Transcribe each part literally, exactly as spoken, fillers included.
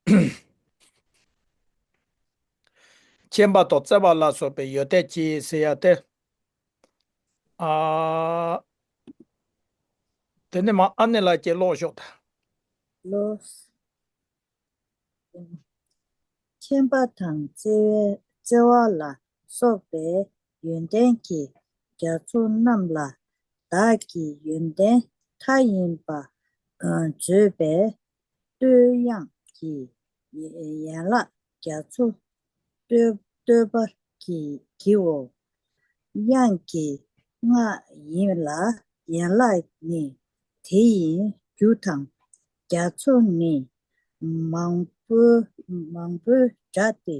མཁྱེན་པ་དང་བརྩེ་བ་ལ་སོགས་པའི་ཡོན་ཏན་གྱིས་ཟེར་ཡ་དེ། ཨ། དེ་ནས་མ་ཨ་ནེ་ལགས་ཀྱིས་ཀློག་ཤོག་དང་། ལོ། མཁྱེན་པ་དང་བརྩེ་བའི་བརྩེ་བ་ལ་སོགས་པའི་ཡོན་ཏན་གྱིས་རྒྱ་མཚོ་རྣམས་ལ་བདག་གི་ཡོན་ཏན་མཐའ་ཡས་པ་མཛོད་པའི་བསྟོད་དབྱངས་ཀྱི་ཡན་ལག་རྒྱ་མཚོ་བསྟོད་བསྟོད་པ་གྱི་བགྱིའོ། དབྱངས་ཀྱི་སྔགས་ཡིན་ལ་ཡན་ལག་ནི་དེ་ཡི་རྒྱུ་དང་། རྒྱ་མཚོ་ནི་མང་པོ་མང་པོའི་སྒྲ་སྟེ།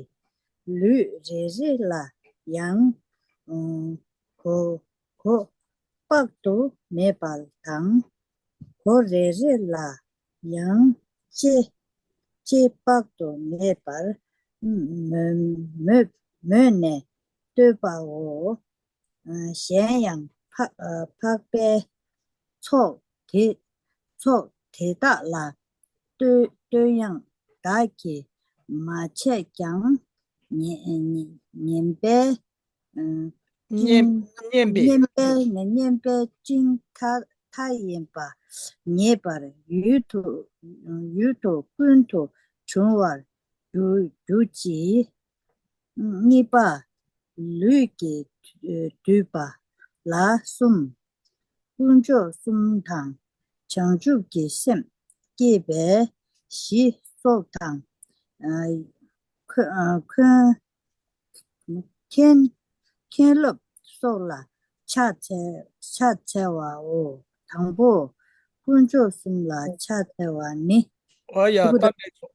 ལུས་རེ་རེ་ལ་ཡང་གོ་གོ་དཔག་ཏུ་མེད་པ་དང་། གོ་རེ་རེ་ལ་ཡང་ལྕེ་ལྕེ་དཔག་ཏུ་མེད་པར་མོས་མོས་མོས་ནས་བསྟོད་པའོ། གཞན་ཡང་འཕགས་པའི་ཚོགས་དེ་ཚོགས་དེ་དག་ལ་བསྟོད་བསྟོད་དབྱངས་བདག་གིས་མ་ཆད་ཀྱང་ཉན་ཉན་པའི། སྙན་སྙན་པའི་སྙན་པའི་སྙན་པའི་སྤྲིན་མཐའ་མཐའ་ཡས་པ་ངེས་པར་ཡུལ་དུ་ཡུལ་དུ་ཀུན་ཏུ་འབྱུང་བར་གྱུར་གྱུར་ཅིག་གཉིས་པ། ལུས་ཀྱིས་བསྡུས་པ་ལ་གསུམ། དཀོན་མཆོག་གསུམ་དང་བྱང་ཆུབ་ཀྱི་སེམས་བསྐྱེད་པའི་བཞི་སོགས་དང་། ཨ་འཁོན་ཨ་འཁོན་མཁན་མཁན་སློབ་སོགས་ལ་ཕྱག་འཚལ་ཕྱག་འཚལ་བའོ། དང་པོ། དཀོན་མཆོག་གསུམ་ལ་ཕྱག་འཚལ་བ་ནི། ཨོ་ཡ། ཐུབ་པ་ད་ལེགས་སོ།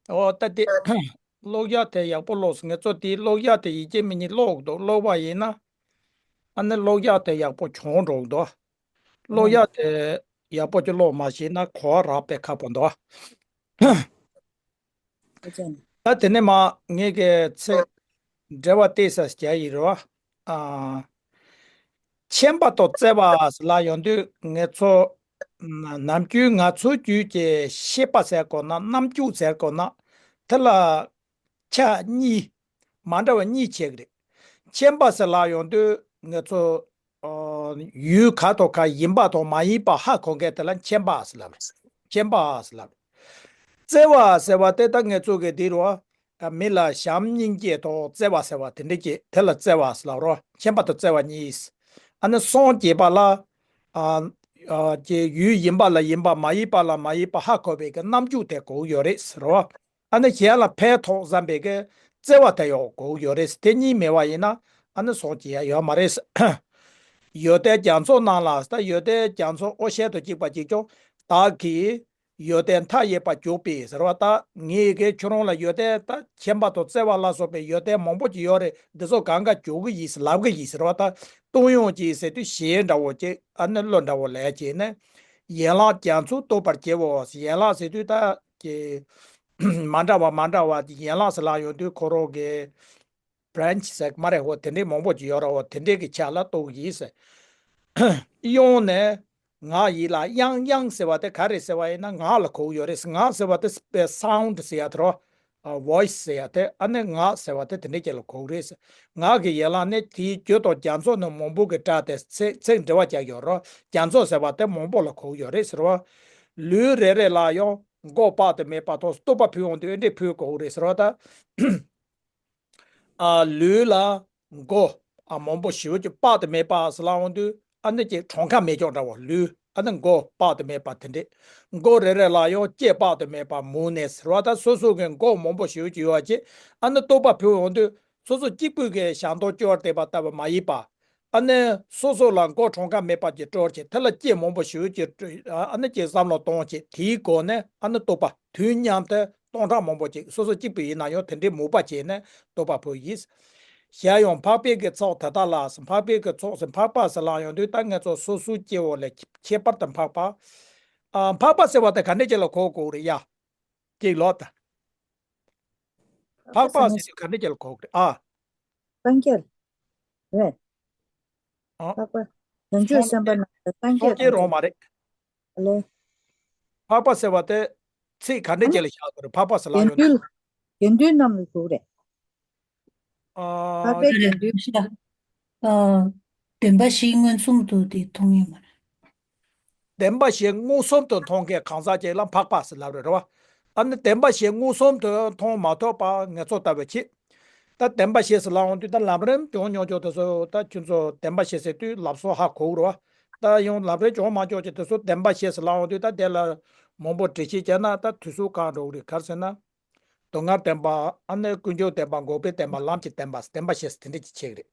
ཨོ་ད་དེ། ཀློག་ཡག་དེ་ཡག་པོ་ཀློག་སོང་། ངེད་ཚོ་དེའི་ཀློག་ཡག་དེ་ཡི་གེ་མིག་གཉིས་ཀློག་འདུག་ཀློག་པ་ཡིན་ན། ཨ་ནི་ཀློག་ཡག་དེ་ཡག་པོ་བྱུང་འགྲོ་འདུག་ཀློག་ཡག་དེ་ཡག་པོ་ཅིག་ཀློག་མ་ཤེས་ན་གོ་བ་རག་པའི་ཁག་པོ་འདུག་ཨ་ཅག་ནི། ད་དེ་ནས་མ་ངེད་ཀྱི་ཚེ་འབྲེལ་བ་བལྟས་ས་རྒྱ་ཡིན་རོ། ཨ། མཁྱེན་པ་དང་བརྩེ་བ་ལ་ཡོང་དུས་ངེད་ཚོ་ནམ་རྒྱུན་ང་ཚོའི་རྒྱུད་ཀྱི་ཤེས་པ་ཟེར་དགོས་ན། རྣམ་འགྱུར་ཟེར་དགོས་ན། དེ་ལ་ཆ་གཉིས། མ་འདྲ་བ་གཉིས་ཕྱེ་གི་རེད། མཁྱེན་པ་ཟེར་ལ་ཡོང་དུས་ང་ཚོ་ཨ་ཡུལ་ག་དང་ག་ཡིན་པ་དང་མ་ཡིན་པ་ཧ་གོ་མཁན་དེ་ལ་མཁྱེན་པ་ཟེར་ལབ་རེད། མཁྱེན་པ་ཟེར་ལབ་རེད། བརྩེ་བ་ཟེར་བ་དེ་ད་ང་ཚོ་གི་འདི་རུ་ཨ་མི་ལ་བྱམས་སྙིང་རྗེ་དང་བརྩེ་བ་ཟེར་བ་དེ་འདྲ་ཅིག་དེ་ལ་བརྩེ་བ་ཟེར་ལབ་རོ། མཁྱེན་པ་དང་བརྩེ་བ་གཉིས། ཨ་ནི་སངས་རྒྱས་པ་ལ་ཨ་ཨ་ཀྱི་ཡུལ་ཡིན་པ་ལ་ཡིན་པ། མ་ཡིན་པ་ལ་མ་ཡིན་པ་ཧ་གོ་བའི་གི་རྣམ་འགྱུར་དེ་གོ་གི་ཡོད་རེད་ཟེར་རོ། ཨ་ནི་གཞན་ལ་ཕན་ཐོགས་བསམ་པའི་གི་བརྩེ་བ་དེ་ཡང་དགོས་ཡོད་རེད། དེ་གཉིས་མེད་པ་ཡིན་ན་ཨ་ནི་སངས་རྒྱས་ཡ་ཡོད་མ་རེད། ཡོན་ཏན་རྒྱ་མཚོ་རྣམས་ལ། ད་ཡོན་ཏན་རྒྱ་མཚོ་ཨོ་ཤེལ་དང་གཅིག་པ་གཅིག་རྐྱང་བདག་གིས་ཡོན་ཏན་མཐའ་ཡས་པ་གྱུར་པའི་ཟེར་བ། ད་ངས་གི་ཁྱོད་རང་ལ་ཡོན་ཏན་ད་མཁྱེན་པ་དང་བརྩེ་བ་ལ་སོགས་པའི་ཡོན་ཏན་མང་པོ་ཅིག་ཡོད་རེད། འདི་ཚོ་གང་ག་གྱུར་གི་ཡིན་ཟེར་ལབ་གི་ཡིན་ཟེར་བ། ད་བསྟོད་དབྱངས་ཅིག་ཟེར་དུས་གཞས་འདྲ་བོ་ཅིག་ཨ་ནི་གླུ་འདྲ་བོ་ལས་བྱས་ནས། ཡན་ལག་རྒྱ་མཚོ་རྟོགས་པར་བྱེད་འོ། ཡན་ལག་ཟེར་དུས་ད་ཀྱི་མ་འདྲ་བ་མ་འདྲ་བ་ཡན་ལག་ཟེར་ལ་ཡོང་དུས་ཁོ་རང་གི་བྷ་རན་ཆི་ཟེར་གི་མ་རེད་འོ། དེ་འདྲའི་མང་པོ་ཅིག་ཡོད་ར་འོ། དེ་འདྲའི་གི་ཆ་ལ་རྟོགས་ཡིན་ཟེར། དབྱངས་ནས་ངག་ཡིན་ལ། དབྱངས་དབྱངས་ཟེར་བ་དེ་ག་རེ་ཟེར་བ་ཡིན་ན་ངག་ལ་གོ་གི་ཡོད་རེད། ངག་ཟེར་བ་དེ་སའུན་ཌི་ཟེར་ཡ་དེ་རོ། ཨ་ཝོ་ཡི་སི་ཟེར་ཡ་དེ། ཨ་ནི་ངག་ཟེར་བ་དེ་དེ་འདྲའི་ཅིག་ལ་གོ་གི་རེད། ངག་གི་ཡན་ལག་ནི་དེའི་རྒྱུ་དང་རྒྱ་མཚོ་ནི་མང་པོ་གི་སྒྲ་དེ་ཚིག་ཚིག་འབྲེལ་བ་རྒྱག་ཡོད་རོ། རྒྱ་མཚོ་ཟེར་བ་དེ་མང་པོ་ལ་གོ་གི་ཡོད་རེད་ཟེར་བ། ལུས་རེ་རེ་ལ་ཡང་མགོ་དཔག་ཏུ་མེད་པ་དང་བསྟོད་པ་ཕུལ་འོང་དུས་ཨེ་འདྲས་ཕུལ་དགོས་རེད་ཟེར་བ་ད། ཨ་ལུས་ལ་མགོ་ཨ་མང་པོ་ཞེ་པོ་ཅིག་དཔག་ཏུ་མེད་པ་ཟེར་ལ་འོང་དུས་ཨ་ནི་ཅིག་གྲངས་ཀ་མེད་ཀྱང་འདྲ་བོ། ལུས་ཨ་ནི་མགོ་དཔག་ཏུ་མེད་པ་དེ་འདྲས། མགོ་རེ་རེ་ལ་ཡང་ལྕེ་དཔག་ཏུ་མེད་པ་མུ་ནས་ཟེར་བ་ད། སོ་སོ་གི་མགོ་མང་པོ་ཞེ་པོ་ཅིག་ཡོད་པ་ཅིག་ཨ་ནི་བསྟོད་པ་ཕུལ་འོང་དུས་སོ་སོ་གཅིག་པུས་གི་ཞལ་མདོག་སྐྱོར་བསྡད་པ་ལྟ་བུ་མ་ཡིན་པ། ཨ་ནི་སོ་སོ་ལ་མགོ་གྲངས་ཀ་མེད་པ་ཅིག་སྤྲོར་བྱས། དེ་ལ་ལྕེ་མང་པོ་ཞེ་པོ་ཅིག་སྤྲོ། ཨ་ནི་ཅིག་བསམ་བློ་གཏོང་བྱས། དེའི་སྒོ་ནས་ཨ་ནི་བསྟོད་པ་དུས་མཉམ་དུ་སྟོང་ཕྲག་མང་པོ་ཅིག་སོ་སོ་གཅིག་པུ་ཡིན་ན་ཡང་དེ་འདྲའི་མོས་པ་བྱས་ནས་བསྟོད་པ་ཕུལ་ཡིན། གཞན་ཡང་འཕགས་པའི་གི་ཚོགས་དེ་དག་ལ། འཕགས་པའི་གི་ཚོགས་ཟེར། འཕགས་པ་ཟེར་ལ་ཡོང་དུས་ད་ང་ཚོ་སོ་སོའི་སྐྱེ་བོ་ལས་ཁྱད་པར་དུ་འཕགས་པ། ཨ་འཕགས་པ་ཟེར་བ་དེ་ག་འདྲས་ཅིག་ལ་གོ་དགོས་རེད་ཡ། ཅིག་ལོ་ད། འཕགས་པ་ཟེར་དུས་ག་འདྲ་ཅིག་ལ་གོ་གི་རེད་ཨ། སངས་རྒྱས་རེད། ཨ། འཕགས་པ། བྱང་ཆུབ་སེམས་དཔའ་རྣམས་ལ་སངས་རྒྱས་སངས་རྒྱས་རང་མ་རེད། ཨ་ལེ། འཕགས་པ་ཟེར་བ་དེ་ཚིག་ག་འདྲ་ཅིག་ལ་བཞག་དགོས་རེད། འཕགས་པ་ཟེར་ལབ་ཡོང་དུས། དགེ་འདུན་རྣམས་ལ་ཞུགས་རེད། ཨ། འཕགས་པའི་དགེ་འདུན། ཨ། བདེན་པ་བཞི་མངོན་སུམ་དུ་དེ་མཐོང་ཡོད་མ་རེད། བདེན་པ་བཞི་མངོན་སུམ་དུ་མཐོང་མཁན་གང་ཟག་ཅིག་ལ་འཕགས་པ་ཟེར་ལབ་རེད། རེད་བ། ཨ་ནི་བདེན་པ་བཞི་མངོན་སུམ་དུ་མཐོང་མ་ཐུབ་པ་ངེད་ཚོ་ལྟ་བུ་ཅིག་ད་བདེན་པ་བཞི་ཟེར་ལབ་ཡོང་དུས་ད་ལམ་རིམ་བྱུང་མྱོང་ཆོག་དེ་ཚོ་ད་ཁྱོད་ཚོ་བདེན་པ་བཞི་ཟེར་དུས་ལབ་སོ་ཧ་གོ་གི་རེད་བ། ད་ཡང་ལམ་རིམ་བྱུང་མ་ཆོག་ཅིག་དེ་ཚོ་བདེན་པ་བཞི་ཟེར་ལབ་ཡོང་དུས་ད་དེ་ལ་མང་པོ་འགྲེལ་བཤད་བྱས་ན་ད་དུས་ཚོད་བཀག་འགྲོ་གི་རེད། ག་རེ་ཟེར་ན། སྡུག་བསྔལ་བདེན་པ། ཨ་ནི་ཀུན་འབྱུང་བདེན་པ། འགོག་པའི་བདེན་པ། ལམ་གྱི་བདེན་པ། བདེན་པ་བཞི་ཟེར་དེ་འདྲ་ཅིག་ཆགས་ཀྱི་རེད།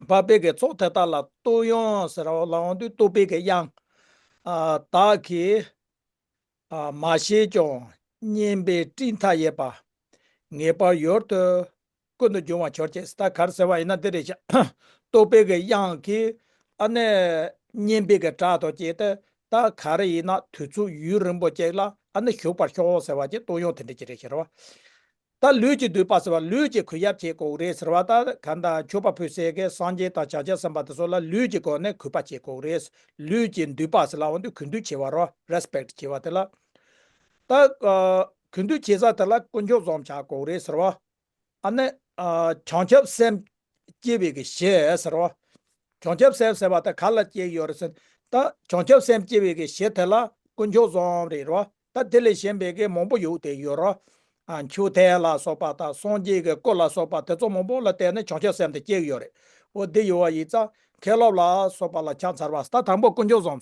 འཕགས་པའི་གི་ཚོགས་དེ་དག་ལ་རྟོགས་དབྱིངས་ཟེར་བ་ལ་ཡོང་དུས་རྟོགས་པའི་གི་དབྱིངས། ཨ། བདག་གིས། ཨ། མ་ཤེས་ཀྱང་བསྙེན་པའི་སྤྲིན་མཐའ་ཡས་པ། ངེས་པར་ཡུལ་དུ་ཀུན་ཏུ་འབྱུང་བར་གྱུར་ཅིག་ད་ག་རེ་ཟེར་བ་ཡིན་ན་འདི་རེད་ཤག་རྟོགས་པའི་གི་དབྱིངས་ཀྱིས་ཨ་ནི་བསྙེན་པའི་གི་བྲག་དང་བཅས་ཏེ་ད་ག་རེ་ཡིན་ན་དུས་ཚོད་ཡུན་རིང་པོ་ཅིག་ལ་ཨ་ནི་བཞུགས་པར་ཤོག་ཟེར་བ་ཅིག་རྟོགས་དབྱིངས་དེ་འདྲ་ཅིག་རེད་ཤག་རེད་བ། ད་ལུས་ཀྱི་མདུད་པ་ཟེར་བ་ལུས་ཀྱི་གུས་ཞབས་བྱེད་དགོས་རེད་ཟེར་བ། ད་གང་ལྟར་མཆོད་པ་ཕུལ་སའི་གི་སངས་རྒྱས་དང་བྱང་ཆུབ་སེམས་དཔའ་དེ་ཚོ་ལ་ལུས་ཀྱི་སྒོ་ནས་གུས་པ་བྱེད་དགོས་རེད། ལུས་ཀྱི་མདུད་པ་ཟེར་ལབ་ཡོང་དུས་གུས་འདུད་བྱེད་པ་རོ། རེ་སི་པེག་བྱེད་པ་དེ་ལ། ད་ཨ་གུས་འདུད་བྱེད་ས་དེ་ལ་དཀོན་མཆོག་བཟུང་བྱ་དགོས་རེད་ཟེར་བ། ཨ་ནི་ཨ་བྱང་ཆུབ་སེམས་སྐྱེ་བའི་གི་གཞི་ཟེར་བ། བྱང་ཆུབ་སེམས་ཟེར་བ་དེ་ག་ལ་སྐྱེ་ཡོད་རེད་ཟེར། ད་བྱང་ཆུབ་སེམས་སྐྱེ་བའི་གི་གཞི་དེ་ལ་དཀོན་མཆོག་གསུམ་རེད་རོ། ད་དེ་ལས་གཞན་པའི་གི་མང་པོ་ཡོད་དེ་ཡོད་རོ། ཨ་མཆོད་རྟེན་ལ་སོགས་པ་དང་སངས་རྒྱས་ཀྱི་སྐུ་ལ་སོགས་པ་དེ་ཚོ་མང་པོ་ལ་བརྟེན་ནས་བྱང་ཆུབ་སེམས་དེ་སྐྱེ་གི་ཡོད་རེད། འོ་དེ་ཡོད་པ་ཡིན་ཙང་མཁན་སློབ་ལ་སོགས་པ་ལ་ཕྱག་འཚལ་བ། ད་དང་པོ་དཀོན་མཆོག་གསུམ།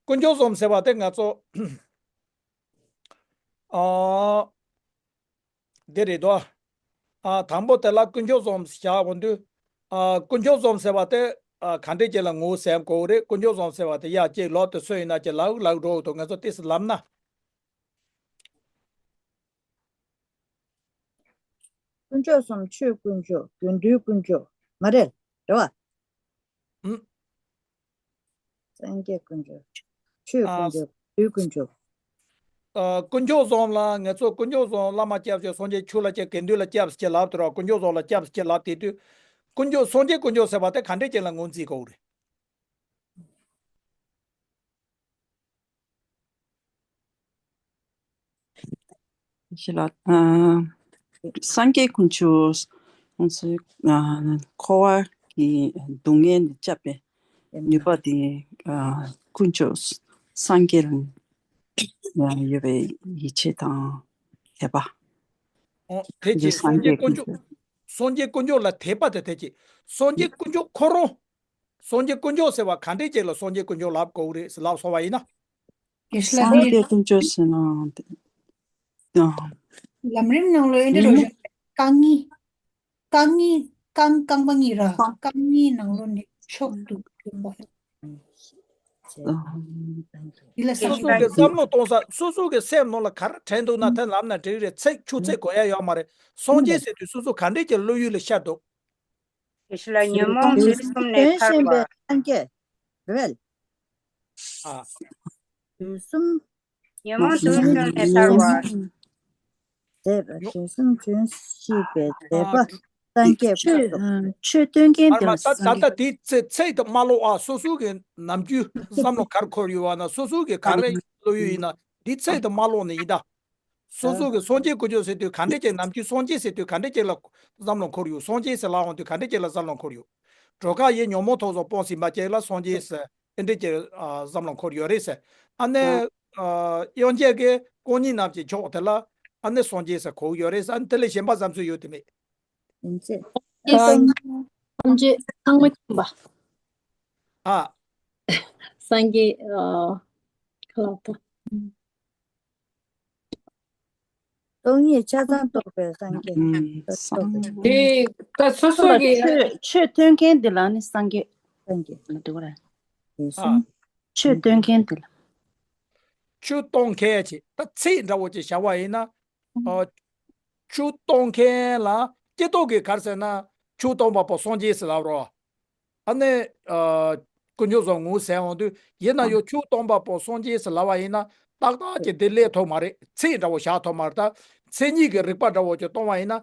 དཀོན་མཆོག་གསུམ་ཟེར་བ་དེ་ང་ཚོ། ཨ། འདི་རེད་དོ། ཨ། དང་པོ་དེ་ལ་དཀོན་མཆོག་གསུམ་བཞག་འོང་དུས། ཨ། དཀོན་མཆོག་གསུམ་ཟེར་བ་དེ། ཨ། ག་འདྲས་ཅིག་ལ་ངོས་ཟིན་དགོས་རེད། དཀོན་མཆོག་གསུམ་ཟེར་བ་དེ་ཡ་གཅིག་ལོག་དེ་སུ་ཡིན་ན་ཅིག་ལབ་ལབ་འགྲོ་འདུག་ང་ཚོ་ཏོག་ཙམ་ལབ་ན། དཀོན་མཆོག་གསུམ། ཆོས་དཀོན་མཆོག་རྒྱུ་འབྲས་དཀོན་མཆོག་མ་རེད། རེད་བ། ཨུམ། སངས་རྒྱས་དཀོན་མཆོག་ཆོས་དཀོན་མཆོག་རྒྱུ་དཀོན་མཆོག་ཨ། དཀོན་མཆོག་གསུམ་ལ་ང་ཚོ་དཀོན་མཆོག་གསུམ་བླ་མ་སྐྱབས་ཞེས་སངས་རྒྱས་ཆོས་ལ་སྐྱབས། དགེ་འདུན་ལ་སྐྱབས་ཞེས་ལབ་དུས་ར། དཀོན་མཆོག་གསུམ་ལ་སྐྱབས་ཞེས་ལབ་དེ་དུས། དཀོན་མཆོག་སངས་རྒྱས་དཀོན་མཆོག་ཟེར་བ་དེ་ག་འདྲས་ཅིག་ལ་ངོས་འཛིན་དགོས་རེད། ཞེས་ལ། ཨ། སངས་རྒྱས་དཀོན་མཆོག་ང་ཚོའི་ཨ་འཁོར་བ་གི་སྡུག་བསྔལ་ནས་བསྐྱབ་པའི་ནུས་པ་དེ། ཨ། དཀོན་མཆོག་སངས་རྒྱས་ལ་ཡོད་པའི་ཡིད་ཆེས་དང་དད་པ། ཨོ། དེ་ཅི། སངས་རྒྱས་དཀོན་མཆོག་སངས་རྒྱས་དཀོན་མཆོག་ལ་དད་པ་དེ་དེ་ཅི། སངས་རྒྱས་དཀོན་མཆོག་ཁོ་རང་། སངས་རྒྱས་དཀོན་མཆོག་ཟེར་བ་ག་འདྲས་ཅིག་ལ་སངས་རྒྱས་དཀོན་མཆོག་ལབ་དགོས་རེད་ཟེར་ལབ་སོང་བ་ཡིན་ན། ཡེ་ཤུ་ལ་སངས་རྒྱས་དཀོན་མཆོག་ཟེར་ན། ཨ། ལམ་རིམ་ནང་ལོ་ཨེ་འདྲ་རོ། རྐང་གཉིས། རྐང་གཉིས། རྐང་རྐང་པ་གཉིས་ར། རྐང་གཉིས་ནང་ལོ་ནས་མཆོག་ཏུ་གྱུར་པ། ཨ། འདི་ལ་སོ་སོ་གི་བསམ་བློ་གཏོང་ས། སོ་སོ་གི་སེམས་ནང་ལ་ག་རེ་དྲན་འདུག་ན་དེ་ལབ་ན་འགྲིག་རེད། ཚིག་ཆུ་ཚིག་དགོས་ཡ་ཡོད་མ་རེད། སངས་རྒྱས་ཟེར་དུས་སོ་སོ་ག་འདྲས་ཀྱི་བློ་ཡུལ་ལ་ཤར་འདུག་ཡེ་ཤུ་ལ་ཉོན་མོངས་དུག་གསུམ་ནས་ཐར་བ། སངས་རྒྱས། རེད། ཨ། དུག་གསུམ། ཉོན་མོངས་དུག་གསུམ་ནས་ཐར་བ། མཛད་པ། དུག་གསུམ་ལྗོན་ཤེས་པའི་མཛད་པ། སངས་རྒྱས་ཆོས། ཨ། ཆོས་སྟོན་མཁན་དེ་ལ་སངས་རྒྱས། ད་ད་ད་དེ་ཚེ་ཚེ་དུ་མ་ལོག་ཨ། སོ་སོ་གི་ནམ་རྒྱུན་བསམ་བློ་ག་རེ་འཁོར་ཡོད་བ་ན། སོ་སོ་གི་ག་རེ་བློ་ཡུལ་ཡིན་ན་དེ་ཚེ་དུ་མ་ལོག་ནས་ཡིན་ད། སོ་སོ་གི་སངས་རྒྱས་དཀོན་མཆོག་ཟེར་དུས་ག་འདྲས་ཅིག་ནམ་རྒྱུན་སངས་རྒྱས་ཟེར་དུས་ག་འདྲས་ཅིག་ལ་བསམ་བློ་འཁོར་ཡོད། སངས་རྒྱས་ཟེར་ལབ་ཡོང་དུས་ག་འདྲས་ཅིག་ལ་བསམ་བློ་འཁོར་ཡོད། གྲོ་ཁ་ཡི་ཉོན་མོངས་ཐོག་སོགས་སྤངས་ཟིན་པ་ཅིག་ལ་སངས་རྒྱས་ཟེར་ཨེ་འདྲས་ཅིག་ཨ་བསམ་བློ་འཁོར་ཡོད་རེད་ཟེར། ཨ་ནི་ཨ་དབྱངས་ཅན་གྱི་རྐང་གཉིས་རྣམས་ཀྱི་མཆོག་དེ་ལ་ཨ་ནི་སངས་རྒྱས་ཟེར་གོ་ཡོད་རེད་ཟེར། ཨ་ནི་དེ་ལས་གཞན་པ་བསམ་ཚུལ་ཡོད་དེ་མེད། ཡིན་ཚེ། ཨ། ཐམས་ཅད་ཚང་མ་མཁྱེན་པ། ཨ། སངས་རྒྱས། ཨ། ཁ་ལག་ཏུ། སྟོང་ཉིད་ཆ་ཚང་རྟོགས་པའི་སངས་རྒྱས། ཨུམ། རྟོགས་པའི། དེ་ད་སོ་སོ་གི་ཆོས། ཆོས་སྟོན་མཁན་དེ་ལ་ནི་སངས་རྒྱས། སངས་རྒྱས་ལ་འདུག་ར། དེ་ཨ། གསུམ། ཆོས་སྟོན་མཁན་དེ་ལ། ཆོས་སྟོན་མཁན་ཅིག་ད་ཚིག་འདྲ་བོ་ཅིག་བྱ་བ་ཡིན་ན། ཨ། ཆོས་སྟོན་མཁན་ལ་སྐྱེ་སྟོབས་ཀྱི་ག་རེ་ཟེར་ན། ཆོས་སྟོན་པ་པོ་སངས་རྒྱས་ཟེར་ལབ་རོ། ཨ་ནི། ཨ། དཀོན་མཆོག་གསུམ་ངོས་ཟིན་འོང་དུས་ཡིན་ན་ཡང་ཆོས་སྟོན་པ་པོ་སངས་རྒྱས་ཟེར་ལབ་པ་ཡིན་ན་ཏག་ཏག་ཅིག་འདི་སླེབས་ཐུབ་མ་རེད། ཚིག་འདྲ་བོ་བཞག་ཐུབ་མ་རེད། ད་མཚན་ཉིད་ཀྱི་རིགས་པ་འདྲ་བོ་ཅིག་གཏོང་བ་ཡིན་ན།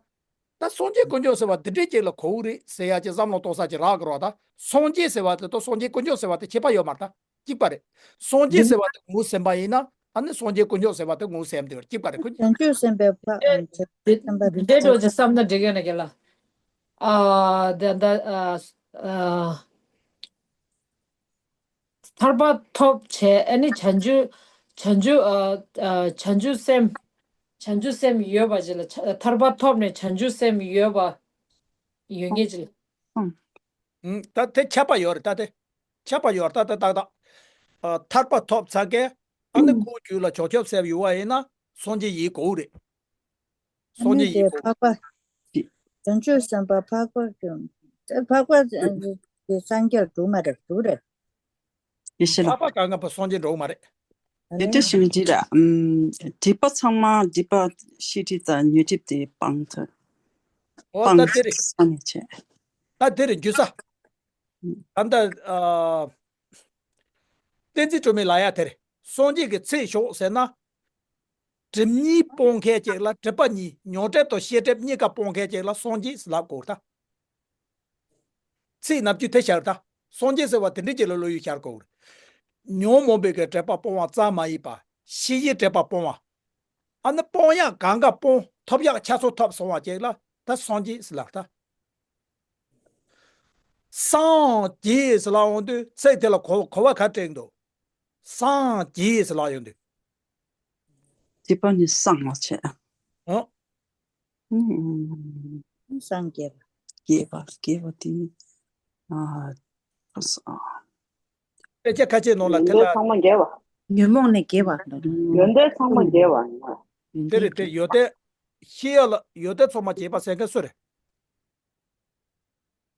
ད་སངས་རྒྱས་དཀོན་མཆོག་ཟེར་བ་འདི་འདྲས་ཅིག་ལ་གོ་གི་རེད་ཟེར་ཡ་ཅིག་བསམ་བློ་གཏོང་ས་ཅིག་རག་གི་རེད་བ། ད་སངས་རྒྱས་ཟེར་བ་དེ་དང་སངས་རྒྱས་དཀོན་མཆོག་ཟེར་བ་དེ་ཁྱད་པར་ཡོད་མ་རེད་ད། གཅིག་པ་རེད། སངས་རྒྱས་ཟེར་བ་དེ་ངོ་ཟིན་པ་ཡིན་ན་ཨ་ནི་སངས་རྒྱས་དཀོན་མཆོག་ཟེར་བ་དེ་ངོ་ཟིན་དེ་གཅིག་པ་རེད་ཁོ། བྱང་ཆུབ་སེམས་དཔའི་འཕགས་ཨ་བྱང་ཆུབ་སེམས་དཔའི་འདི་འཕགས་འདྲ་ཅིག་བསམ་ན་འགྲིག་གི་ན་གི་ལ། ཨ་ད་ད་ཨ་ཨ་ཐར་པ་ཐོབ་བྱས་ཨ་ནི་བྱང་ཆུབ་བྱང་ཆུབ་ཨ་ཨ་བྱང་ཆུབ་སེམས་བྱང་ཆུབ་སེམས་ཡོད་པ་ཅིག་ལ་ཐར་པ་ཐོབ་ནས་བྱང་ཆུབ་སེམས་ཡོད་པ་ཡོད་ངེས་ཅིག་ལ། ཨང་། ད་དེ་ཁྱབ་པ་ཡོད་རེད་ད་དེ། ཁྱབ་པ་ཡོད་རེད་ད་དེ་ཏག་ཏག་ཨ་ཐར་པ་ཐོབ་ཚར་གས་ཨ་ནི་ཁོའི་རྒྱུད་ལ་བྱང་ཆུབ་སེམས་ཡོད་པ་ཡིན་ན་སངས་རྒྱས་ཡིན་དགོས་རེད། སངས་རྒྱས་ཡིན་དགོས། འཕགས་པ། བྱང་ཆུབ་སེམས་དཔའ་འཕགས་པ་ཀྱང་། འཕགས་པ་དེ་སངས་རྒྱས་འགྲོ་མ་རེད་འགྲོ་རེད། ཡེ་ཤེས་ལ། འཕགས་པ་གང་ག་པོ་སངས་རྒྱས་འགྲོ་མ་རེད། ཡེ་ཏེ་ཞིང་འདི་ལ། སྒྲིབ་པ་ཚང་མ་སྒྲིབ་པ་ཤེས་སྒྲིབ་དང་ཉོན་སྒྲིབ་དེ་སྤང་ཐུབ། འོ་ད་སྤང་དེ་རེད། ས་ནས་བྱས། ད་དེ་རེད་རྒྱུ་ས། ཨ་ད་ཨ། བསྟན་འཛིན་སྒྲོལ་མའི་ལ་ཡ་དེ་རེད། སངས་རྒྱས་ཀྱི་ཚེ་ཞོག་ཟེར་ན། སྒྲིབ་གཉིས་སྤོང་མཁན་ཅིག་ལ་སྒྲིབ་པ་གཉིས་ཉོན་སྒྲིབ་དང་ཤེས་སྒྲིབ་གཉིས་ཀ་སྤོང་མཁན་ཅིག་ལ་སངས་རྒྱས་ལབ་དགོས་ད། ཚིག་ནམ་རྒྱུན་དེ་ཤར་ད། སངས་རྒྱས་ཟེར་བ་དེ་འདྲའི་ཅིག་ལ་བློ་ཡུལ་ཤར་དགོས་རེད། ཉོན་མོངས་པའི་གི་སྒྲིབ་པ་སྤོང་བ་ཙམ་མ་ཡིན་པ་ཤེས་བྱའི་སྒྲིབ་པ་སྤོང་བ། ཨ་ནི་སྤོང་ཡག་གང་ག་སྤོང་ཐོབ་ཡག་ཆ་ཚང་ཐོབ་སོང་བ་ཅིག་ལ་ད་སངས་རྒྱས་ཟེར་ལབ་ད། སངས་རྒྱས་ཟེར་ལབ་འོང་དུས་ཚིག་དེ་ལ་གོ་གོ་བ་ག་དྲན་འདུག་སངས་རྒྱས་ཟེར་ལབ་ཡོང་དུས། སྒྲིབ་པ་ནི་སངས་ལ་བྱས། ཨོ། ཨུམ། སངས་རྒྱས་པ། རྒྱས་པ་རྒྱས་པ་དེ་ནི། ཨ། ཨ། དཔེ་ཆ་ཁ་ཤས་ནང་ལ་དེ་ཡོན་ཏན་ལ་ཚང་མ་རྒྱས་པ། ཉོན་མོངས་ནས་རྒྱས་པ། ཡོན་ཏན་ཚང་མ་རྒྱས་པ། དེ་རེད་དེ་ཡོན་ཏན་ཤེས་ཡ་ལ་ཡོན་ཏན་ཚང་མ་རྒྱས་པ་ཟེར་མཁན་སུ་རེད།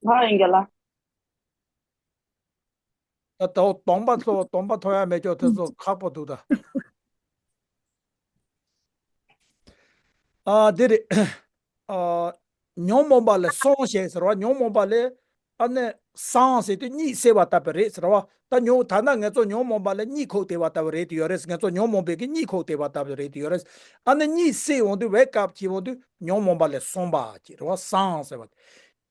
ང་ཡིན་གྱི་ལ། ད་ལྟ་གདོང་པ་ཚོ་གདོང་པ་མཐོང་ཡ་མེད་ཀྱོག་དེ་ཚོ་ཁག་པོ་འདུག་ད། ཨ་འདི་རེད། ཨ་ཉོན་མོངས་པ་ལས་སངས་ཞེས་ཟེར་བ་ཉོན་མོངས་པ་ལས་ཨ་ནི་སངས་ཟེར་དུས་གཉིད་སད་པ་ལྟ་བུ་རེད་ཟེར་བ་ད་ཉོན་ད་ན་ང་ཚོ་ཉོན་མོངས་པ་ལས་གཉིད་ཁུག་བསྡད་པ་ལྟ་བུ་རེད་དུ་ཡོད་རེད་ང་ཚོ་ཉོན་མོངས་པའི་གི་གཉིད་ཁུག་བསྡད་པ་ལྟ་བུ་རེད་དུ་ཡོད་རེད། ཨ་ནི་གཉིད་སད་འོང་དུས་wake up་བྱེད་འོང་དུས་ཉོན་མོངས་པ་ལས་སངས་པ་ཅེས་རེད་བ་སངས་ཟེར་བ།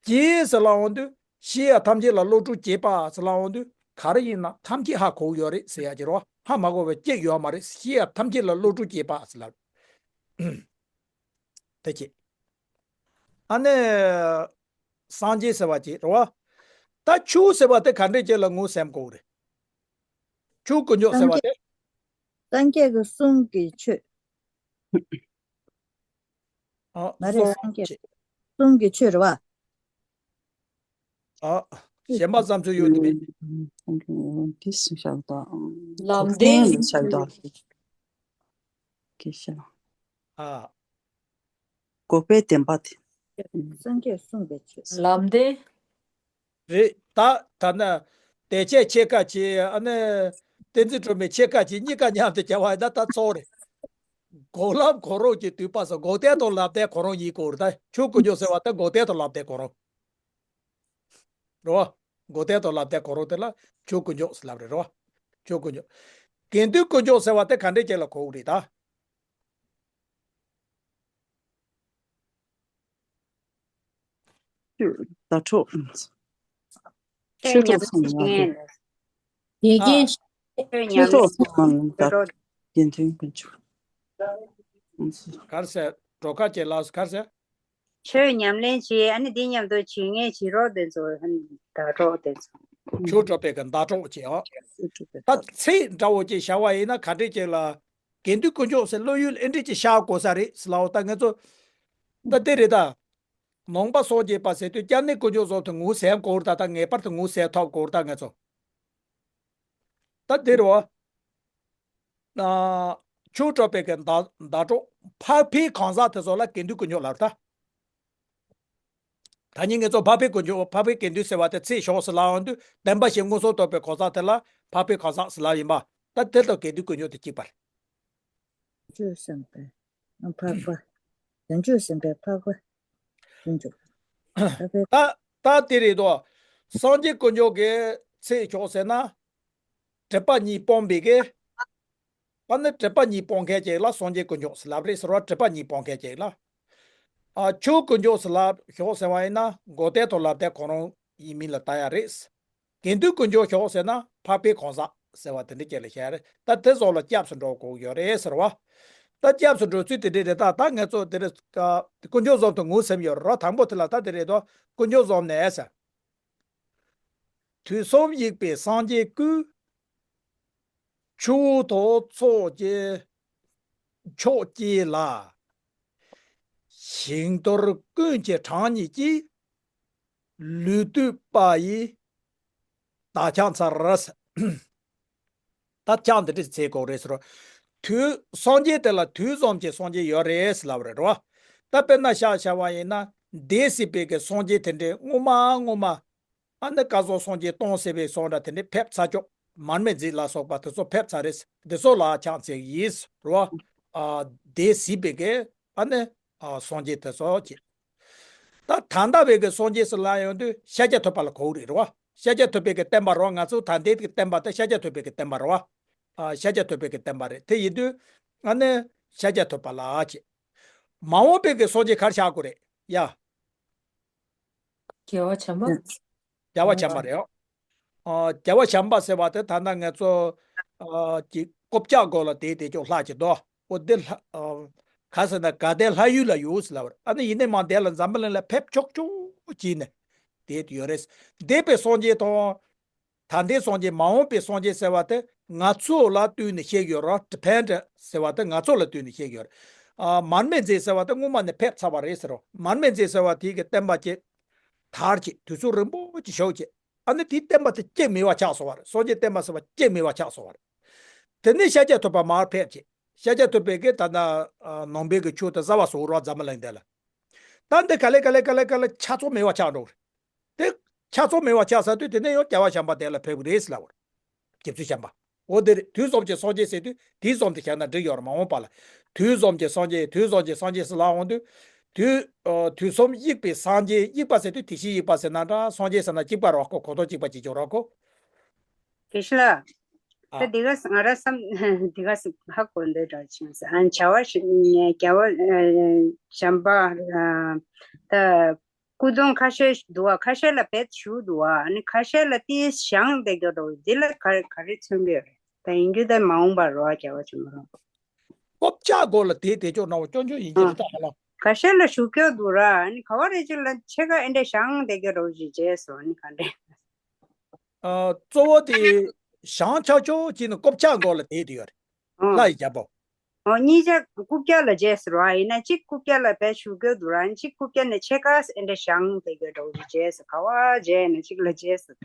རྒྱས་ཟེར་ལབ་འོང་དུས། ཤེས་ཡ་ཐམས་ཅད་ལ་བློ་གྲོས་སྐྱེས་པ་ཟེར་ལབ་འོང་དུས་ག་རེ་ཡིན་ན་ཐམས་ཅད་ཧ་གོ་གི་ཡོད་རེད་ཟེར་ཡ་ཅིག་རེད་བ། ཧ་མ་གོ་བའི་གཅིག་ཡོད་མ་རེད། ཤེས་ཡ་ཐམས་ཅད་ལ་བློ་གྲོས་སྐྱེས་པ་ཟེར་ལབ། དེ་ཅི། ཨ་ནི། སངས་རྒྱས་ཟེར་བ་ཅིག་རེད་བ། ད་ཆོས་ཟེར་བ་དེ་ག་འདྲས་ཅིག་ལ་ངོས་ཟིན་དགོས་རེད། ཆོས་དཀོན་མཆོག་ཟེར་བ་དེ། སངས་རྒྱས་ཀྱི་གསུང་གི་ཆོས། ཨ་མ་རེད་སངས་རྒྱས། གསུང་གི་ཆོས་རེད་བ། ཨ། གཞན་པ་བསམ་ཚུལ་ཡོད་དེ་མེད། འདི་སུ་བཞག་དང་། ལམ་བདེན། སུ་བཞག་དང་། ཀེ་ཤ། ཨ། འགོག་པའི་བདེན་པ་དེ། སངས་རྒྱས་གསུངས་པའི་ཆོས། ལམ་བདེན། རེད་ད་ད་ན། དེ་ཆེ་ཆེ་ཀ་ཆེ་ཨ་ནི། བསྟན་འཛིན་སྒྲོལ་མའི་ཆེ་ཀ་ཆེ་གཉིས་ཀ་མཉམ་དུ་བྱ་བ་ཡིན་ན་ད་ཚོགས་རེད། འགོག་ལམ་གོ་རོགས་ཀྱི་དུས་པ་སོགས་འགོག་བདེན་དང་ལམ་བདེན་གོ་རོགས་ཡིན་དགོས་རེད་ད་ཆོས་དཀོན་མཆོག་ཟེར་བ་ད་འགོག་བདེན་དང་ལམ་བདེན་གོ་རོགས། རེད་བ། འགོག་བདེན་དང་ལམ་བདེན་གོ་རོགས་དེ་ལ་ཆོས་དཀོན་མཆོག་ཟེར་ལབ་རེད་རེད་བ། ཆོས་དཀོན་མཆོག་དགེ་འདུན་དཀོན་མཆོག་ཟེར་བ་དེ་ག་འདྲས་ཅན་ལ་གོ་གི་རེད་ད། ཟླ་གྲོགས། ཆོས་གྲོགས་ཚང་མ་ལ། དགེ་རྒན། ཆོས་གྲོགས་ཚང་མ་ལ་དགེ་འདུན་དཀོན་མཆོག་གར་ཟེར་འགྲོ་ཁ་ཅེ་ལགས་སུ་གར་ཟེར། ཆོས་ཉམས་ལེན་བྱེད་ཨ་ནི་འདི་མཉམ་དུ་བྱེད་མཁན་བྱེད་རོགས་དེ་ཚོ་ཨ་ནི་ཟླ་གྲོགས་དེ་ཚོ། ཆོས་གྲོགས་པའི་གི་ཟླ་གྲོགས་བྱེད་ཨ། ད་ཚིག་འདྲ་བོ་ཅིག་བྱ་བ་ཡིན་ན་ག་འདྲས་ཅིག་ལ། དགེ་འདུན་དཀོན་མཆོག་ཟེར་བློ་ཡུལ་ཨེ་འདྲས་ཅིག་ཤར་དགོས་ས་རེད་ཟེར་ལབ་འོ་ད་ང་ཚོ། ད་དེ་རེད་ད། ནང་པ་སངས་རྒྱས་པ་ཟེར་དུས་སྐྱབས་གནས་དཀོན་མཆོག་ཚོ་དེ་ངོས་ཟིན་དགོས་རེད་ད་ད་ངེས་པར་དུ་ངོས་ཟིན་ཐོབ་དགོས་རེད་ད་ང་ཚོ། ད་དེ་རེད་བ། ཆོས་གྲོགས་པའི་གི་ཟླ་ཟླ་གྲོགས་འཕགས་པའི་གང་ཟག་དེ་ཚོ་ལ་དགེ་འདུན་དཀོན་མཆོག་ལབ་རེད་ད། ད་ནི་ངེད་ཚོ་འཕགས་པའི་དཀོན་མཆོག་འཕགས་པའི་དགེ་འདུན་ཟེར་བ་དེ་ཚིག་ཞོག་ཟེར་ལབ་འོང་དུས་བདེན་པ་བཞི་མངོན་སུམ་རྟོགས་པའི་གང་ཟག་དེ་ལ་འཕགས་པའི་གང་ཟག་ཟེར་ལབ་ཡིན་པ་ད་དེ་དང་དགེ་འདུན་དཀོན་མཆོག་དེ་གཅིག་པ་རེད། བྱང་ཆུབ་སེམས་དཔའི་འཕགས་པ། བྱང་ཆུབ་སེམས་དཔའི་འཕགས་པ། བྱང་ཆུབ། འཕགས་པའི། ད་ད་དེ་རེད་དོ། སངས་རྒྱས་དཀོན་མཆོག་གི་ཚིག་ཞོག་ཟེར་ན། སྒྲིབ་པ་གཉིས་སྤོང་བའི་གི། ཨ་ནི་སྒྲིབ་པ་གཉིས་སྤོང་མཁན་ཅིག་ལ་སངས་རྒྱས་དཀོན་མཆོག་ཟེར་ལབ་རེད་ཟེར་བ་སྒྲིབ་པ་གཉིས་སྤོང་མཁན་ཅིག་ལ། ཨ་ཆོས་དཀོན་མཆོག་ཟེར་ལབ་ཞོག་ཟེར་བ་ཡིན་ན་འགོག་བདེན་དང་ལམ་བདེན་གང་རུང་ཡིན་མིན་ལ་ལྟ་ཡ་རེད། དགེ་འདུན་དཀོན་མཆོག་ཞོག་ཟེར་ན་འཕགས་པའི་གང་ཟག་ ཟེར་བ་དེ་འདྲ་ཅིག་ལ་བཤད་རེད། ད་དེ་ཚོ་ལ་སྐྱབས་སུ་འགྲོ་དགོས་ཡོད་རེད་ཟེར་བ། ད་སྐྱབས་སུ་འགྲོ་ཚུལ་དེ་འདྲ་རེད། ད་ད་ངས་ཚོ་དེ་རེད། དཀོན་མཆོག་གསུམ་དུ་ངུ་སེམས་ཡོད་རེད། དང་པོ་དེ་ལ་ད་དེ་རེད་དོ། དཀོན་མཆོག་གསུམ་ནས་ཟེར། དུས་གསུམ་གཤེགས་པའི་སངས་རྒྱས་ཀུན། ཆུ་བོ་ཐོག་ཚོགས་ཀྱི་མཆོག་བསྐྱེད་ལ། ཞིང་རྡོར་ཀུན་གྱི་གྲངས་སྙེད་ཀྱི། ལུས་བཏུད་པ་ཡི་དྭགས་ཕྱག་འཚལ། ད་ཕྱག་འདི་འདྲ་འཚལ་དགོས་རེད་ཟེར་རོ། དུས་སངས་རྒྱས་དེ་ལ་དུས་གསུམ་གྱི་སངས་རྒྱས་ཡོད་རེད་ཟེར་ལབ་རེད་རོ། ད་དཔེར་ན་ཤ་བྱ་བ་ཡིན་ན་འདས་ཟིན་པའི་གི་སངས་རྒྱས་དེ་འདྲའི་སྔོན་མ་སྔོན་མ། ཨ་ནི་བསྐལ་བཟང་སངས་རྒྱས་སྟོང་ཟད་པའི་སོང་འདྲ་དེ་འདྲའི་ཕེབས་ཚར་ཆོག་མར་མེ་མཛད་ལ་སོགས་པ་དེ་ཚོ་ཕེབས་ཚར་རེད། དེ་ཚོ་ལ་ཕྱག་འཚལ་ཡིན་རོ། ཨ། འདས་ཟིན་པའི་གི་ཨ་ནི། ཨ། སངས་རྒྱས་དེ་ཚོ་ཅེས། ད་ད་ལྟ་བའི་གི་སངས་རྒྱས་སུ་ལ་ཡོང་དུས་ཤཱཀྱ་ཐུབ་པ་ལ་གོ་རེད་རོ། ཤཱཀྱ་ཐུབ་པའི་གི་བསྟན་པ་རོ། ང་ཚོ་ད་ལྟའི་གི་བསྟན་པ་དེ་ཤཱཀྱ་ཐུབ་པའི་གི་བསྟན་པ་རོ། ཨ། ཤཱཀྱ་ཐུབ་པའི་གི་བསྟན་པ་རེད། དེ་ཡིན་དུས་ཨ་ནི་ཤཱཀྱ་ཐུབ་པ་ལ་ཅེས། མ་འོངས་པའི་གི་སངས་རྒྱས་ག་རེ་ཆགས་དགོས་རེད་ཡ། རྒྱལ་བ་བྱམས་པ། རྒྱལ་བ་བྱམས་པ་རེད། ཨ། རྒྱལ་བ་བྱམས་པ་ཟེར་བ་དེ་ད་ལྟ་ང་ཚོ། ཨ། ཀྱི་རྐུབ་བཀྱག་མགོ་ལ་བསྡད་དེ་ཅོག་ལྷ་གཅིག་དོ། འོ་དེ་ལྷ། ཨ། ག་ཟེར་ན་དགའ་ལྡན་ལྷ་ཡུལ་ལ་ཡོད་ཟེར་ལབ་པ་རེད། ཨ་ནི་ཡིན་ནའི་མ་འདས་ལ་འཛམ་བུ་གླིང་ལ་ཕེབས་ཆོག་ཆོག་བྱས་ནས་བསྡད་དེ་ཡོད་རེད། འདས་པའི་སངས་རྒྱས་དང་། ད་ལྟའི་སངས་རྒྱས། མ་འོངས་པའི་སངས་རྒྱས་ཟེར་བ་དེ་ང་ཚོ་ལ་ལྟོས་ནས་བཤད་ཡོད་རོ། ཌི་ཕེན་ཌི་ཟེར་བ་དེ་ང་ཚོ་ལ་ལྟོས་ནས་བཤད་ཡོད་རེད། ཨ། མར་མེ་མཛད་ཟེར་བ་དེ་སྔོན་མ་ནས་ཕེབས་ཚར་བ་རེད་ཟེར་རོ། མར་མེ་མཛད་ཟེར་བ་དེ་གི་བསྟན་པ་ཅིག་དར་ཅིག་དུས་ཚོད་རིང་པོ་ཅིག་བཞུགས་ཅིག་ཨ་ནི་དེའི་བསྟན་པ་དེ་སྐྱེ་མེད་པ་ཆགས་སོང་བ་རེད། སངས་རྒྱས་བསྟན་པ་ཟེར་བ་སྐྱེ་མེད་པ་ཆགས་སོང་བ་རེད། དེ་ནས་ཤཱཀྱ་ཐུབ་པ་མར་ཕེབས་ཅིག་ཤཱཀྱ་ཐུབ་པའི་གི་ད་ལྟ། ཨ། ནང་པའི་གི་ཆོས་དེ་གསར་བ་བཟོ་རོགས་འཛམ་བུ་གླིང་འདི་ལ། ད་འདི་ག་ལེ་ག་ལེ་ག་ལེ་ག་ལེ་ཆ་ཚང་མེད་པ་ཆགས་འགྲོ་གི་རེད། དེ་ཆ་ཚང་མེད་པ་ཆགས་ཚར་དུས་དེ་ནས་ཡང་རྒྱལ་བ་བྱམས་པ་དེ་ལ་ཕེབས་གི་རེད་ཟེར་ལབ་པ་རེད། རྒྱལ་བ་བྱམས་པ། འོ་དེ་རེད། དུས་གསུམ་གྱི་སངས་རྒྱས་ཟེར་དུས་དུས་གསུམ་དེ་བཞག་ན་འགྲིག་ཡོད་རེད། མ་འོངས་པ་ལ། དུས་གསུམ་གྱི་སངས་རྒྱས། དུས་གསུམ་གྱི་སངས་རྒྱས་ཟེར་ལབ་འོང་དུས། དུས། ཨ། དུས་གསུམ་གཤེགས་པའི་སངས་རྒྱས། གཤེགས་པ་ཟེར་དུས་དེ་བཞིན་གཤེགས་པ་ཟེར་ན་འདྲ། སངས་རྒྱས་ཟེར་ན་གཅིག་པ་རེད་གོ། གོ་ཐོག་གཅིག་པ་གཅིག་ཀྱང་རེད་གོ། དགེ་བཤེས་ལགས། ཨ། ད་འདི་ག་ང་རང་བསམ་འདི་ག་ཧ་གོ་འདོད་འདྲ་བྱུང་ཟེར། ཨ། བྱ་བ་ཞིག་རྒྱལ་བ། ཨ། བྱམས་པ། ཨ། ད་སྐུ་གདུང་ཁ་ཤས་འདུག་བ། ཁ་ཤས་ལ་བེད་ཞུགས་འདུག་བ། ཨ་ནི་ཁ་ཤས་ལ་ཏིས་བཞེངས་བསྡད་རྒྱུ་འདུག་འདི་ལ་ག་ག་རེ་མཚོན་གྱི་ཡོད་རེད། ད་ཡིན་རྒྱུ་ད་མ་འོངས་པར་རོ། རྒྱལ་བ་བྱམས་པ་རོ། རྐུབ་བཀྱག་མགོ་ལ་བསྡད་བསྡད་ཆོག་ན་བ་སྐྱོན་ཆོག་ཡིན་གྱི་རེད། ད་ཧ་ལམ། ཁ་ཤས་ལ་ཞུ་སྐྱོ་འདུག་ར། ཨ་ནི་ག་བ་རེ་ཅིག་ལ་ཕྱེད་ཀ་ཨེ་འདྲ་བཞེངས་བསྡད་རྒྱུ་འདུག་ཅེས་བྱས་སོང་། ཨ་ནི་ག་འདྲ། ཨ། གཙོ་བོ་དེ་བཞེངས་ཆོག་ཆོག་བྱས་ནས་རྐུབ་བཀྱག་མགོ་ལ་བསྡད་དེ་ཡོད་རེད། ཨོ། ལྷ་ཡི་རྒྱལ་པོ། ཨོ། གཉིས་ཆ་རྐུབ་བཀྱག་ལ་བྱས་ཟེར་བ་ཡིན་ན། གཅིག་རྐུབ་བཀྱག་ལ་བེད་ཞུ་སྐྱོ་འདུག་ར། གཅིག་རྐུབ་བཀྱག་ནས་ཕྱེད་ཀ་ཨེ་འདྲ་བཞེངས་བསྡད་རྒྱུ་འདུག་ཅེས་བྱས་སོང་། ག་བ་བྱས་ནས་གཅིག་ལ་བྱས་སོང་།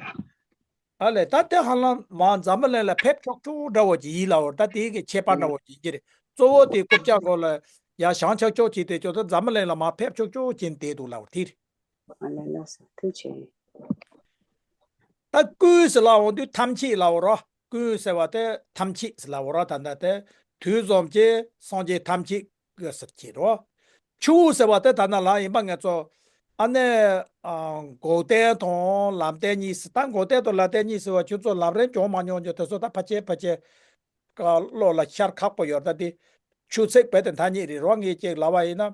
ཨ་ལས། ད་དེ་ཧ་ལམ་མ་འཛམ་བུ་གླིང་ལ་ཕེབས་ཆོག་ཆོག་འདྲ་བོ་ཅིག་ཡིན་ལབ་པ་རེད། ད་དེའི་གི་ཁྱད་པར་འདྲ་བོ་ཅིག་ཡིན་གྱི་རེད། གཙོ་བོ་དེ་རྐུབ་བཀྱག་མགོ་ལ་ཡར་བཞེངས་ཆོག་ཆོག་བྱས་ཏེ་ཅོག་ད་འཛམ་བུ་གླིང་ལ་མར་ཕེབས་ཆོག་ཆོག་བྱས་ནས་བསྡད་འདུག་ལབ་པ་དེ་རེད། ཨ་ལས། ལགས་སོ། ཐུགས་རྗེ་ཆེ། ད་ཀུན་ཟེར་ལབ་འོང་དུས་ཐམས་ཅད་ལབ་པ་རེད། ཀུན་ཟེར་བ་དེ་ཐམས་ཅད་ཟེར་ལབ་པ་རེད། ད་ལྟ་དེ་དུས་གསུམ་གྱི་སངས་རྒྱས་ཐམས་ཅད་ཀྱི་ཟེར་གྱི་རེད། ཆུ་བོ་ཟེར་བ་དེ་ད་ནང་ལ་ཡིན་པ་ང་ཚོ། ཨ་ནི། ཨ། འགོག་བདེན་དང་ལམ་བདེན་གཉིས་ཟེར། ད་འགོག་བདེན་དང་ལམ་བདེན་གཉིས་ཟེར་བ་ཁྱོད་ཚོ་ལམ་རིམ་སྦྱོང་མ་མྱོང་རྒྱུ་དེ་ཚོ་ད་ཕལ་ཆེར་ཕལ་ཆེར་བློ་ལ་ཤར་ཁག་པོ་ཡོད། ད་དེ་ཆུ་ཚིགས་རྦད་དེ་མཐའ་གཉིས་རེད་རོ། ངས་ཅིག་ལབ་པ་ཡིན་ན།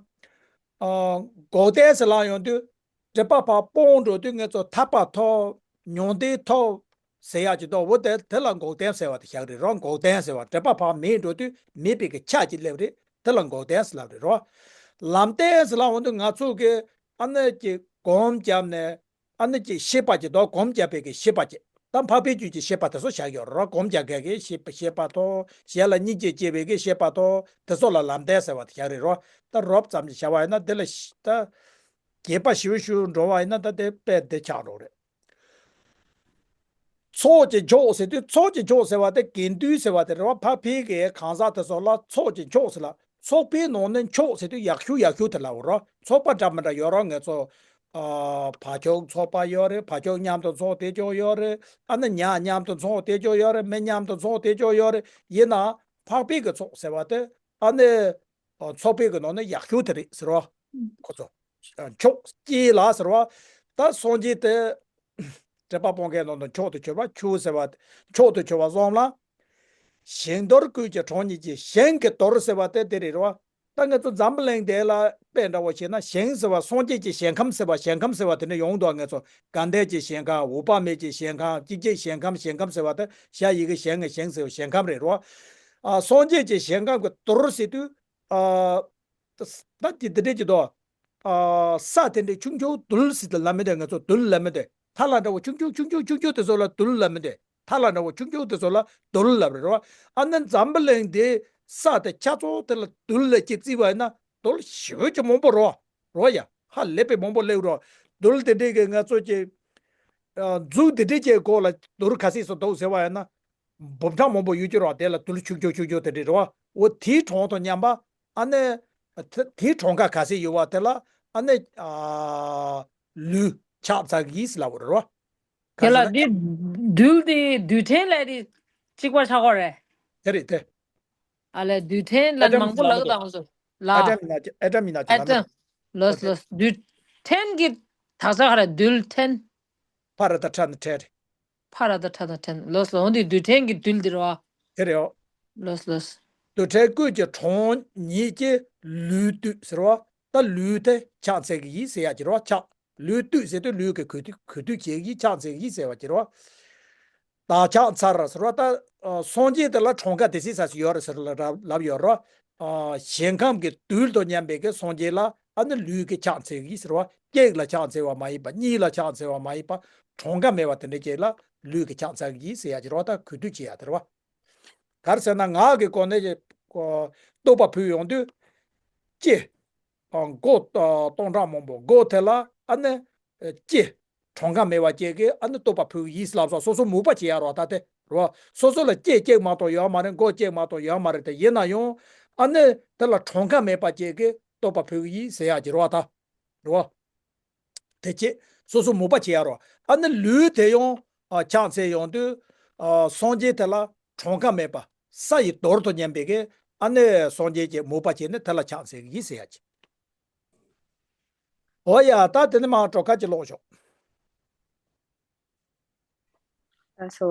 ཨ། འགོག་བདེན་ཟེར་ལབ་ཡོང་དུས། སྒྲིབ་པ་ཕར་སྤོང་འགྲོ་དུས་ངེད་ཚོ་ཐར་པ་ཐོབ། མྱང་འདས་ཐོབ་ཟེར་ཡག་ཅིག་འདུག་འོ་དེ་དེ་ལ་འགོག་བདེན་ཟེར་བ་དེ་བཞག་རེད་རོ། འགོག་བདེན་ཟེར་བ་སྒྲིབ་པ་ཕར་མེད་འགྲོ་དུས་མེད་པའི་གི་ཆ་ཅིག་སླེབས་རེད། དེ་ལ་འགོག་བདེན་ཟེར་ལབ་རེད་རོ། ལམ་བདེན་ཟེར་ལབ་འོང་དུས་ང་ཚོ་གི་ཨ་ནི་ཅིག་སྒོམ་བརྒྱབ་ནས། ཨ་ནི་ཅིག་ཤེས་པ་ཅིག་འདུག་སྒོམ་བརྒྱབ་པའི་གི་ཤེས་པ་ཅིག་ད་འཕགས་པའི་རྒྱུད་ཀྱི་ཤེས་པ་དེ་ཚོ་བཞག་ཡོད་རོ། སྒོམ་རྒྱག་མཁན་གྱི་ཤེས་པ། ཤེས་པ་དང་། གཞན་ལ་སྙིང་རྗེ་སྐྱེ་བའི་གི་ཤེས་པ་དང་། དེ་ཚོ་ལ་ལམ་བདེན་ཟེར་བ་དེ་བཞག་རེད་རོ། ད་རོབ་ཙམ་ཞིག་བྱ་བ་ཡིན་ན་འདི་ལ་ཤ་ད་རྒྱས་པ་ཞིབ་ཞིབ་འགྲོ་བ་ཡིན་ན་ད་དེ་དཔེ་བདེ་ཆགས་འགྲོ་རེད། ཚོགས་ཀྱི་མཆོག་ཟེར་དུས། ཚོགས་ཀྱི་མཆོག་ཟེར་བ་དེ་དགེ་འདུན་ཟེར་བ་དེ་རེད་བ། འཕགས་པའི་གི་གང་ཟག་དེ་ཚོ་ལ་ཚོགས་ཀྱི་མཆོག་ཟེར་ལ། ཚོགས་པའི་ནང་ནས་མཆོག་ཟེར་དུས་ཡག་ཤོས་ཡག་ཤོས་དེ་ལབ་རོ། ཚོགས་པ་འདྲ་མི་འདྲ་ཡོད་རོ། ངེད་ཚོ། ཨ། བག་ཆགས་ཚོགས་པ་ཡོད་རེད། བག་ཆགས་མཉམ་དུ་འཚོགས་དེ་ཅོག་ཡོད་རེད། ཨ་ནི་ཉ་མཉམ་དུ་འཚོགས་དེ་ཅོག་ཡོད་རེད། མི་མཉམ་དུ་འཚོགས་དེ་ཅོག་ཡོད་རེད། ཡིན་ན་འཕགས་པའི་གི་ཚོགས་ཟེར་བ་དེ་ཨ་ནི། ཨ། ཚོགས་པའི་གི་ནང་ནས་ཡག་ཤོས་དེ་རེད་ཟེར་བ། ཁོ་ཚོ། མཆོག་བསྐྱེད་ལ་ཟེར་བ། ད་སངས་རྒྱས་དེ་སྒྲིབ་པ་སྤོང་མཁན་ནང་དུ་མཆོག་ཏུ་གྱུར་པ། ཆུ་ཟེར་བ་མཆོག་ཏུ་གྱུར་པ་གསུམ་ལ། ཞིང་རྡོར་ཀུན་གྱི་གྲངས་སྙེད་ཀྱི། ཞིང་གི་རྡོར་ཟེར་བ་དེ་དེ་རེད་བ། ད་ང་ཚོ་འཛམ་བུ་གླིང་འདི་ལ་དཔེ་འདྲ་བོ་བྱས་ན། ཞིང་ཟེར་བ། སངས་རྒྱས་ཀྱི་ཞིང་ཁམས་ཟེར་བ། ཞིང་ཁམས་ཟེར་བ་དེ་འདྲ་ཡོང་འདུག་ང་ཚོ་དགའ་ལྡན་གྱི་ཞིང་ཁམས། འོད་དཔག་མེད་ཀྱི་ཞིང་ཁམས། སྐྱིད་ཀྱི་ཞིང་ཁམས། ཞིང་ཁམས་ཟེར་བ་དེ་ཞ་ཡི་གེ་ཞིང་གི་ཞིང་ཟེར་བ། ཞིང་ཁམས་རེད་རོ། ཨ། སངས་རྒྱས་ཀྱི་ཞིང་ཁམས་ཀྱི་དུར་ཟེར་དུས། ཨ། ད་དེ་དེ་འདྲས་ཀྱི་དོ། ཨ། ས་དེ་འདྲས་ཆུང་ཆུང་རྡུལ་ཟེར་དུ་ལབ་མི་འདོད། ང་ཚོ་རྡུལ་ལབ་མི་འདོད། ཐ་ལ་འདྲ་བོ་ཆུང་ཆུང་ཆུང་ཆུང་ཆུང་ཆུང་དེ་ཚོ་ལ་རྡུལ་ལབ་མི་འདོད། ཐ་ལ་འདྲ་བོ་ཆུང་ཆུང་དེ་ཚོ་ལ་རྡུལ་ལབ་རེད་རོ། ཨ་ནི་འཛམ་བུ་གླིང་འདི་ས་དེ་ཆ་ཚང་དེ་ལ་རྡུལ་ལ་ཅིག་བརྩིས་པ་ཡིན་ན། རྡུལ་ཞེ་པོ་ཅིག་མང་པོ་རོ། རོ་ཡ། ཧ་ལས་པའི་མང་པོ་སླེབས་རོ། རྡུལ་དེ་འདྲས་ཀྱི་ང་ཚོ་ཀྱི། ཨ། མཛུབ་དེ་འདྲས་ཀྱི་སྒང་ལ་རྡུལ་ག་ཚད་ཙམ་འདུག་ཟེར་བ་ཡིན་ན། འབུམ་ཕྲག་མང་པོ་ཡོད་ཀྱི་རོ། དེ་ལ་རྡུལ་ཆུང་ཆུང་ཆུང་ཆུང་དེ་འདྲས་རོ། འོ་དེའི་གྲངས་དང་མཉམ་པ། ཨ་ནི་དེ་དེའི་གྲངས་ཀ་ག་ཚད་ཡོད་པ་དེ་ལ། ཨ་ནི། ཨ། ལུས་ཆགས་ཚར་གི་ཡིན་ཟེར་ལབ་པ་རེད་རོ། ག་དེ་ལ་རེ་ཟེར་ན། འདི་རྡུལ་དེ་རྡུལ་ཕྲན་ལབ་དེ་གཅིག་པ་ཆགས་ཀྱི་རེད། དེ་རེད་དེ། ཨ་ལས། རྡུལ་ཕྲན་ལབ་ཨ་ཊམ་མང་པོ་ལབ་ཀྱི་འདུག་ང་ཚོ་ལ། ཨ་ཊམ་ཡིན་ན་ཅི། ཨ་ཊམ་ཡིན་ན་ཅི་ཨ་ལབ་ན། ཊམ། ལོས་ལོས། རྡུལ་ཕྲན་གྱི་དག་ཆ་ག་རེ། རྡུལ་ཕྲན། ཕ་ར་བཏགས་ཕྲ་ན་ཕྲན་རེད། ཕ་ར་བཏགས་ཕྲ་ན་ཕྲན། ལོས་ལོས། འོ་འདི་རྡུལ་ཕྲན་གྱི་རྡུལ་འདི་རེད་པ། དེ་རེད། ལོས་ལོས། རྡུལ་ཕྲན་ཀུན་གྱི་གྲངས་ཉིད་ཀྱིས་ལུས་བཏུད་ཟེར་བ། ད་ལུས་དེ་ཆགས་ཚར་གི་ཡིན་ཟེར་ཡག་ཅིག་རེད་པ། ཆགས། ལུས་བཏུད་ཟེར་དུས་ལུས་ཀྱི་གོས་བཏུད། གོས་བཏུད་བྱེད་ཀྱི་ཡིན། ཆགས་ཚར་གི་ཡིན་ཟེར་བ་ཅིག་རེད་པ། ད་ཆགས་ཚར་ཟེར་བ། ད། ཨ། སངས་རྒྱས་དེ་ལ་གྲངས་ཀ་དེ་ཚོ་ཡོད་རེད་ཟེར་ལབ་ཡོད་རེད་པ། ཨ། ཞིང་ཁམས་ཀྱི་རྡུལ་དང་མཉམ་པའི་གི་སངས་རྒྱས་ལ། ཨ་ནི་ལུས་ཀྱིས་ཆགས་ཚར་གི་ཡིན་ཟེར་བ། གཅིག་ལ་ཆགས་ཚར་བ་མ་ཡིན་པ། གཉིས་ལ་ཆགས་ཚར་བ་མ་ཡིན་པ། གྲངས་ཀ་མེད་པ་དེ་འདྲ་ཅིག་ལ་ལུས་ཀྱིས་ཆགས་ཚར་གི་ཡིན་ཟེར་ཡག་ཅིག་རེད་པ། ད་གོས་བཏུད་བྱེད་ཡག་དེ་རེད་པ། ག་རེ་ཟེར་ན། ངག་གི་སྒོ་ནས་ཀྱི། ཨ། བསྟོད་པ་ཕུལ་ཡོང་དུས། ལྕེ། ཨ། མགོ། ཨ། སྟོང་ཕྲག་མང་པོ། མགོ་དེ་ལ། ཨ་ནི། ཨ། ལྕེ། གྲངས་ཀ་མེད་པ་ཅིག་གིས། ཨ་ནི་བསྟོད་པ་ཕུལ་གི་ཡིན་ལབ་སོང་། སོ་སོ་མོས་པ་བྱེད་ཡག་རེད་པ། ད་དེ་རེད་པ། སོ་སོ་ལ་ལྕེ་གཅིག་མ་གཏོགས་ཡོད་མ་རེད། མགོ་གཅིག་མ་གཏོགས་ཡོད་མ་རེད། དེ་ཡིན་ན་ཡང་། ཨ་ནི་དེ་ལ་གྲངས་ཀ་མེད་པ་ཅིག་གིས་བསྟོད་པ་ཕུལ་གི་ཡིན་ཟེར་ཡག་ཅིག་རེད་པ། ད། རེད་པ། དེ་ཅིག་སོ་སོ་མོས་པ་བྱེད་ཡག་རེད་པ། ཨ་ནི་ལུས་དེ་ཡང་། ཨ། ཆགས་ཚར་ཡོང་དུས། ཨ། སངས་རྒྱས་དེ་ལ་གྲངས་ཀ་མེད་པ། ས་ཡི་རྡུལ་དང་མཉམ་པའི་གི། ཨ་ནི་སངས་རྒྱས་ཀྱིས་མོས་པ་བྱས་ནས་དེ་ལ་ཆགས་ཚར་གི་ཡིན་ཟེར་ཡག་ཅིག་འོ་ཡ། ད་དེ་ནས་མར་གྲོས་ཁ་ཅིག་ཀློག་ཤོག་ལགས་སོ།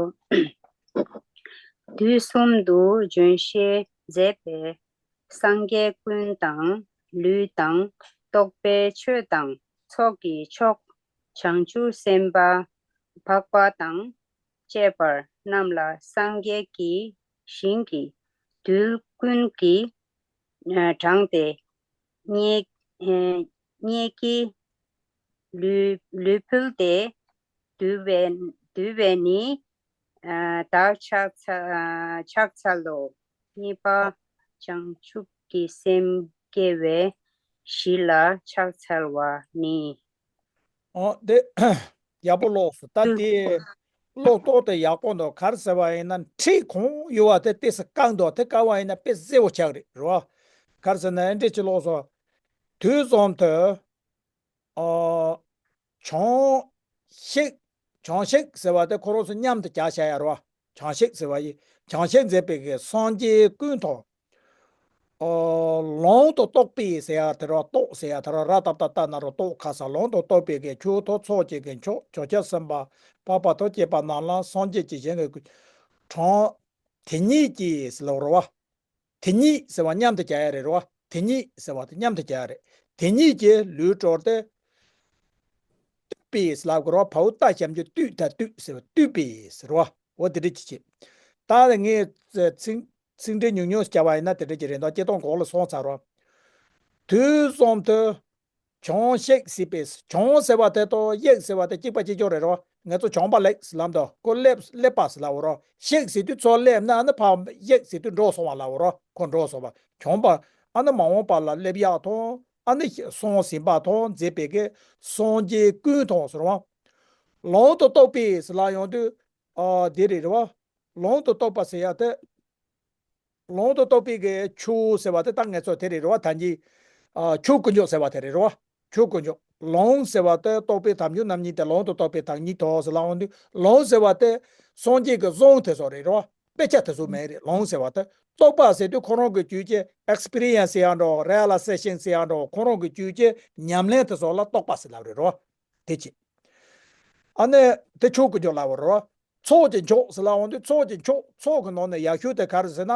དུས་གསུམ་དུ་ལྗོན་ཤིང་མཛེས་པའི། སངས་རྒྱས་ཀུན་དང་ལུས་དང་། རྟོག་པའི་ཆོས་དང་ཚོགས་ཀྱི་མཆོག་བྱང་ཆུབ་སེམས་དཔའ་འཕགས་པ་དང་བཅས་པ་རྣམས་ལ་སངས་རྒྱས་ཀྱི་ཞིང་གི་རྡུལ་ཀུན་གྱིས་དྲངས་ཏེ། སྙིང་སྙིང་གི་ལུས་ལུས་ཕུལ་ཏེ། འདུལ་བའི་འདུལ་བའི་ནི་བདག་ཕྱག་འཚལ་ཕྱག་འཚལ་ལོ། གཉིས་པ། བྱང་ཆུབ་ཀྱི་སེམས་སྐྱེ་བའི་གཞི་ལ་ཕྱག་འཚལ་བ་ནི། ཨོ། དེ་ཡག་པོ་ཀློག་སོང་། ད་དེ་ཀློག་རྟོག་དེ་ཡག་པོ་འདུག་ག་རེ་ཟེར་བ་ཡིན་ན། ཁྲིད་གང་ཡོད་པ་དེ་ཏོག་ཙམ་བཀག་འདུག་དེ་བཀག་པ་ཡིན་ན་དཔེ་གསལ་པོ་ཆགས་རེད། རེད་པ། ག་རེ་ཟེར་ན། ཨེ་འདྲས་ཅིག་ཀློག་སོང་། དུས་གསུམ་དུ། ཨ། བྱང་ཤེས། བྱང་ཤེས་ཟེར་བ་དེ་ཁོ་རང་ཚོ་མཉམ་དུ་སྦྱར་བཞག་ཡག་རེད་པ། བྱང་ཤེས་ཟེར་བ་ཡིན། བྱང་ཤེས་མཛད་པའི་གི་སངས་རྒྱས་ཀུན་དང་། ཨ། ལུང་དང་རྟོགས་པའི་ཟེར་ཡག་དེ་རེད་པ། རྟོགས་ཟེར་ཡག་དེ་རེད་པ། ར་བཏགས་རྟ་ཏ་ན་རོ་རྟོགས། ཁ་སང་ལུང་དང་རྟོགས་པའི་གི་ཆོས་དང་ཚོགས་ཀྱི་གི་མཆོག་བྱང་ཆུབ་སེམས་དཔའ་འཕགས་པ་དང་བཅས་པ་རྣམས་ལ་སངས་རྒྱས་ཀྱི་ཞིང་གི་གྲངས་དེ་ཉིད་ཀྱིས་ཟེར་ལབ་རེད་པ། དེ་ཉིད་ཟེར་བ་མཉམ་དུ་སྦྱར་ཡག་རེད། རེད་པ། དེ་ཉིད་ཟེར་བ་དེ་མཉམ་དུ་སྦྱར་ཡག་རེད། དེ་ཉིད་ཀྱིས་ལུས་དཀྲོལ་ཏེ། བཏུད་པའི་ཟེར་ལབ་དགོས་རེད་པ། བའོ་ཏ་ཞབས་ཀྱུ་བཏུད། ད་བཏུད་ཟེར་བ། བཏུད་པའི་ཟེར་བ། འོ་དེ་འདྲ་ཅིག་བྱེད། ད་ངས་ཚིག་ཚིག་འགྲེལ་ཉུང་ཉུང་བྱས་པ་ཡིན་ན་དེ་འདྲ་ཅིག་རེད་འདུག་སྤྱིར་བཏང་གོང་ལ་སོང་ཚར་རོ། དུས་གསུམ་དུ་བྱང་ཤེས་ཟེར་བའི། བྱང་ཟེར་བ་དེ་དང་ཤེས་ཟེར་བ་དེ་གཅིག་པ་གཅིག་རྐྱང་རེད་རོ། ངས་ཚོ་བྱང་པ་ལེགས་ཟེར་ལབ་འདུག་ཁོ་སླེབས་སླེབས་པ་ཟེར་ལབ་རོ། ཤེས་ཟེར་དུས་ཚུར་སླེབས་ན། ཨ་ནི་ཕར་ཤེས་ཟེར་དུས་འགྲོ་སོང་བ་ལབ་རོ། ཁོ་འགྲོ་སོང་བ། བྱང་པ། ཨ་ནི་མ་འོངས་པ་ལ་སླེབས་ཡག་དང་། ཨ་ནི་སོང་ཟིན་པ་དང་མཛད་པའི་གི་སངས་རྒྱས་ཀུན་དང་ཟེར་བ། ལུང་དང་རྟོགས་པའི་ཟེར་ལབ་ཡོང་དུས། ཨ། དེ་རེད་རེད་པ། ལུང་དང་རྟོགས་པ་ཟེར་ཡག་དེ། ལུང་དང་རྟོགས་པའི་གི་ཆོས་ཟེར་བ་དེ་ད་ངས་ཚོ་དེ་རེད་རེད་པ། ད་གིན། ཨ། ཆོས་དཀོན་མཆོག་ཟེར་བ་དེ་རེད་རེད་པ། ཆོས་དཀོན་མཆོག་ལུང་ཟེར་བ་དེ་རྟོགས་པའི་དམ་ཆོས་རྣམ་གཉིས་ཏེ། ལུང་དང་རྟོགས་པའི་དོན་གཉིས་ཐོབ་ཟེར་ལབ་ཡོང་དུས། ལུང་ཟེར་བ་དེ་སངས་རྒྱས་ཀྱི་གསུང་དེ་ཚོ་རེད་རེད་པ། དཔེ་ཆ་དེ་ཚོ་མ་རེད། ལུང་ཟེར་བ་དེ། རྟོགས་པ་ཟེར་དུས་ཁོ་རང་གི་རྒྱུད་ཀྱི་ཨེགས་པི་རི་ཡན་སི་ཟེར་ཡག་འདྲ་བོ། རི་ཡ་ལ་ཟེ་ཤན་ཟེར་ཡག་འདྲ་བོ། ཁོ་རང་གི་རྒྱུད་ཀྱི་ཉམས་ལེན་དེ་ཚོ་ལ་རྟོགས་པ་ཟེར་ལབ་རེད་རེད་པ། དེ་བྱས། ཨ་ནི་དེ་ཆོས་དཀོན་མཆོག་ལབ་པ་རེད་པ། ཚོགས་ཀྱི་མཆོག་ཟེར་ལབ་ཡོང་དུས། ཚོགས་ཀྱི་མཆོག་ཚོགས་ཀྱི་ནང་ནས་ཡག་ཤོས་དེ་ག་རེ་ཟེར་ན།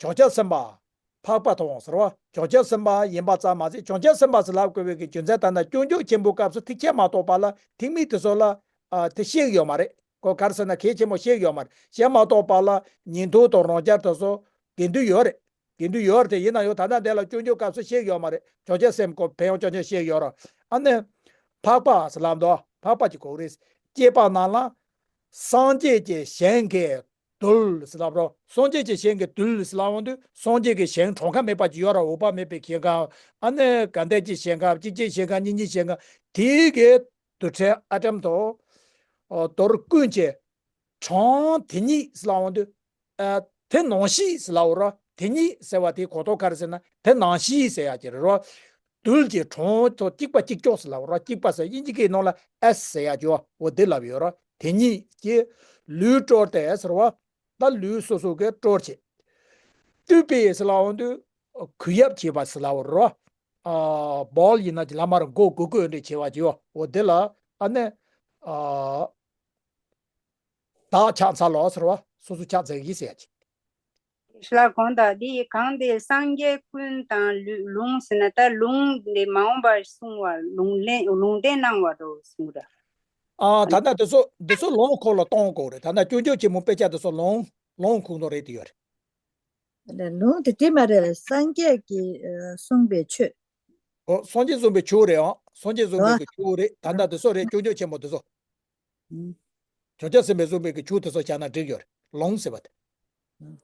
བྱང་ཆུབ་སེམས་དཔའ། འཕགས་པ་དང་ཟེར་བ། བྱང་ཆུབ་སེམས་དཔའ་ཡིན་པ་ཙམ་མ་ཟད། བྱང་ཆུབ་སེམས་དཔའ་ཟེར་ལབ་དགོས་པའི་གི་རྒྱུ་མཚན་ད་ལྟ་སྐྱབས་འཇུག་ཆེན་པོའི་སྐབས་སུ་ཐེག་ཆེན་མ་གཏོགས་པ་ལ་ཐེག་དམན་དེ་ཚོ་ལ་ཨ་དེ་བཤད་ཀྱི་ཡོད་མ་རེད། ཁོ་ག་རེ་ཟེར་ན་གལ་ཆེན་པོ་བཤད་ཀྱི་ཡོད་མ་རེད། བཤད་མ་གཏོགས་པ་ལ་ཉན་ཐོས་དང་རང་རྒྱལ་དེ་ཚོ་དགེ་འདུན་ཡོད་རེད། དགེ་འདུན་ཡོད་རེད་དེ། ཡིན་ན་ཡང་ད་ལྟ་འདི་ལ་སྐྱབས་འཇུག་སྐབས་སུ་བཤད་ཀྱི་ཡོད་མ་རེད། བྱང་ཆུབ་སེམས་ཁོ་ཕན་ཡོན་རྐྱང་རྐྱང་བཤད་ཀྱི་ཡོད་རེད། ཨ་ནི་འཕགས་པ་ཟེར་ལབ་འདུག་འཕགས་པ་གི་གོ་རེད། སྐྱེས་པ་རྣམས་ལ་སངས་རྒྱས་ཀྱི་ཞིང་གི་རྡུལ་ཟེར་ལབ་རོ། སངས་རྒྱས་ཀྱི་ཞིང་གི་རྡུལ་ཟེར་ལབ་འོང་དུས་སངས་རྒྱས་ཀྱི་ཞིང་གྲངས་ཀ་མེད་པ་ཅིག་ཡོད་ར། འོད་དཔག་མེད་པའི་ཞིང་ཁམས། ཨ་ནི་དགའ་ལྡན་གྱི་ཞིང་ཁམས། གཅིག་བརྒྱའི་ཞིང་ཁམས། གཉིས་བརྒྱའི་ཞིང་ཁམས། དེའི་གི་རྡུལ་ཕྲན་ཨ་ཊམ་དང་། ཨོ། རྡོ་རུག་ཀུན་གྱི་གྲངས་དེ་ཉིད་ཟེར་ལབ་འོང་དུས། ཨ། དེ་ནང་བཞིན་ཟེར་ལབ་རོ། དེ་ཉིད་ཟེར་བ་དེའི་གོ་དོན་ག་རེ་ཟེར་ན་དེ་ནང་བཞིན་ཟེར་ཡ་ཅིག་རེད་རོ། རྡུལ་གྱི་གྲངས་དང་གཅིག་པ་གཅིག་ཀྱང་ཟེར་ལབ་རོ། གཅིག་པ་ཟེར་དབྱིན་ཇི་སྐད་ནང་ལ་ཨེས་ཟེར་ཡ་ཅིག་འོ་དེ་ལབ་ཡོད་རོ། དེ་ཉིད་ཀྱིས་ལུས་སྤྲོས་ཏེ་ཟེར་བ། ད་ལུས་སོ་སོ་གིས་སྤྲོས་བྱས། བཏུད་པས་ཟེར་ལབ་འོང་དུས་གུས་ཡབ་བྱས་པ་ཟེར་ལབ་རོ། ཨ། བཱོལ་ཡིན་ན་ལ་མར་མགོ་གུག་གུག་འདྲ་བྱས་པ་ཅིག་ཡོད། འོ་དེ་ལ་ཨ་ནི། ཨ། བདག་ཕྱག་འཚལ་ལོ་ཟེར་བ། སོ་སོ་ཕྱག་འཚལ་གྱིས་ཟེར་ཡ་ཅིག་ཤ་ལ་གང་དག་འདི་ཡི་གང་དེ་སངས་རྒྱས་ཀུན་དང་ལུས་ལུང་ཟེར་ན་ད་ལུང་འདི་མ་འོངས་པར་གསུང་བ་ལུང་ལན་ལུང་བསྟན་གནང་བ་དོ་གསུང་ར། ཨ། ད་ལྟ་དེ་ཚོ་དེ་ཚོ་ལུང་ཁོག་ལ་གཏོང་དགོས་རེད། ད་ལྟ་སྐྱབས་འཇུག་ཆེན་མོ་དཔེ་ཆ་དེ་ཚོ་ལུང་ལུང་ཁུངས་དང་རེད་དེ་ཡོད་རེད། ལུང་དེ་དེ་མ་རེད། སངས་རྒྱས་ཀྱིས་ཨ་གསུངས་པའི་ཆོས། ཨོ། སངས་རྒྱས་གསུངས་པའི་ཆོས་རེད་ཨང་། སངས་རྒྱས་གསུངས་པའི་ཨ་གི་ཆོས་རེད། ད་ལྟ་དེ་ཚོ་རེད། སྐྱབས་འཇུག་ཆེན་མོ་དེ་ཚོ། ཨུ། བྱང་ཆུབ་སེམས་དཔས་གསུངས་པའི་གི་ཆོས་དེ་ཚོ་བྱས་ན་འགྲིག་ཡོད་རེད། ལུང་ཟེར་བ་དེ། ཨུ།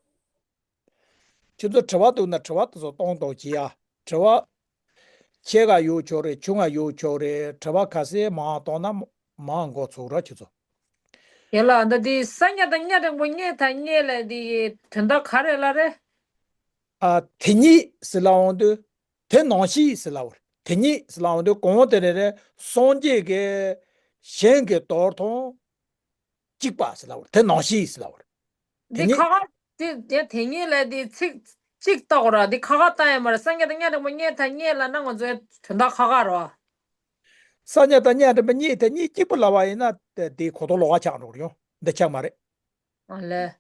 ཁྱོད་ཚོ་དྲི་བ་འདུག་ན་དྲི་བ་དེ་ཚོ་གཏོང་གཏོང་བྱེད་ཡ། དྲི་བ་ཆེ་ག་ཡོད་ཆོག་རེད། ཆུང་ང་ཡོད་ཆོག་རེད། དྲི་བ་ག་ཚད་མང་གཏོང་ན་མང་འགོ་ཚུགས་ར་ཁྱོད་ཚོ། ཡ་ལ་ད་འདི་སངས་རྒྱས་དང་རྙེད་རིང་པོ་རྙེད་དང་རྙེད་ལ་འདི་དོན་དག་ག་རེ་ལ་རེད། ཨ། དེ་ཉིད་ཟེར་ལབ་འོང་དུས་དེ་ནང་བཞིན་ཟེར་ལབ་པ་རེད། དེ་ཉིད་ཟེར་ལབ་འོང་དུས་གོང་དེ་རེ་རེ་སངས་རྒྱས་ཀྱི་ཞིང་གི་རྡུལ་དང་གཅིག་པ་ཟེར་ལབ་པ་རེད། དེ་ནང་བཞིན་ཟེར་ལབ་པ་རེད། དེ་འདི་ཉིད་ཁ་ཁ་དེ་དེ་དེ་ཉིད་ལ་དེ་ཚིག་གཅིག་བཏགས་ར། འདི་ཁ་ཁ་བཏགས་ཡ་མ་རེད། སངས་རྒྱས་དང་རྙེད་རིང་པོ་རྙེད་དང་རྙེད་ལ་ན་ང་ཚོའི་དོན་དག་ཁ་ཁ་ར། སངས་རྒྱས་དང་རྙེད་རིང་པོ་རྙེད་དང་རྙེད་གཅིག་པུ་ལབ་པ་ཡིན་ན་དེ་དེའི་གོ་དོན་ལོགས་ཀ་ཆགས་འགྲོ་གི་ཡོང་། འདི་ཆགས་མ་རེད། ཨ་ལས།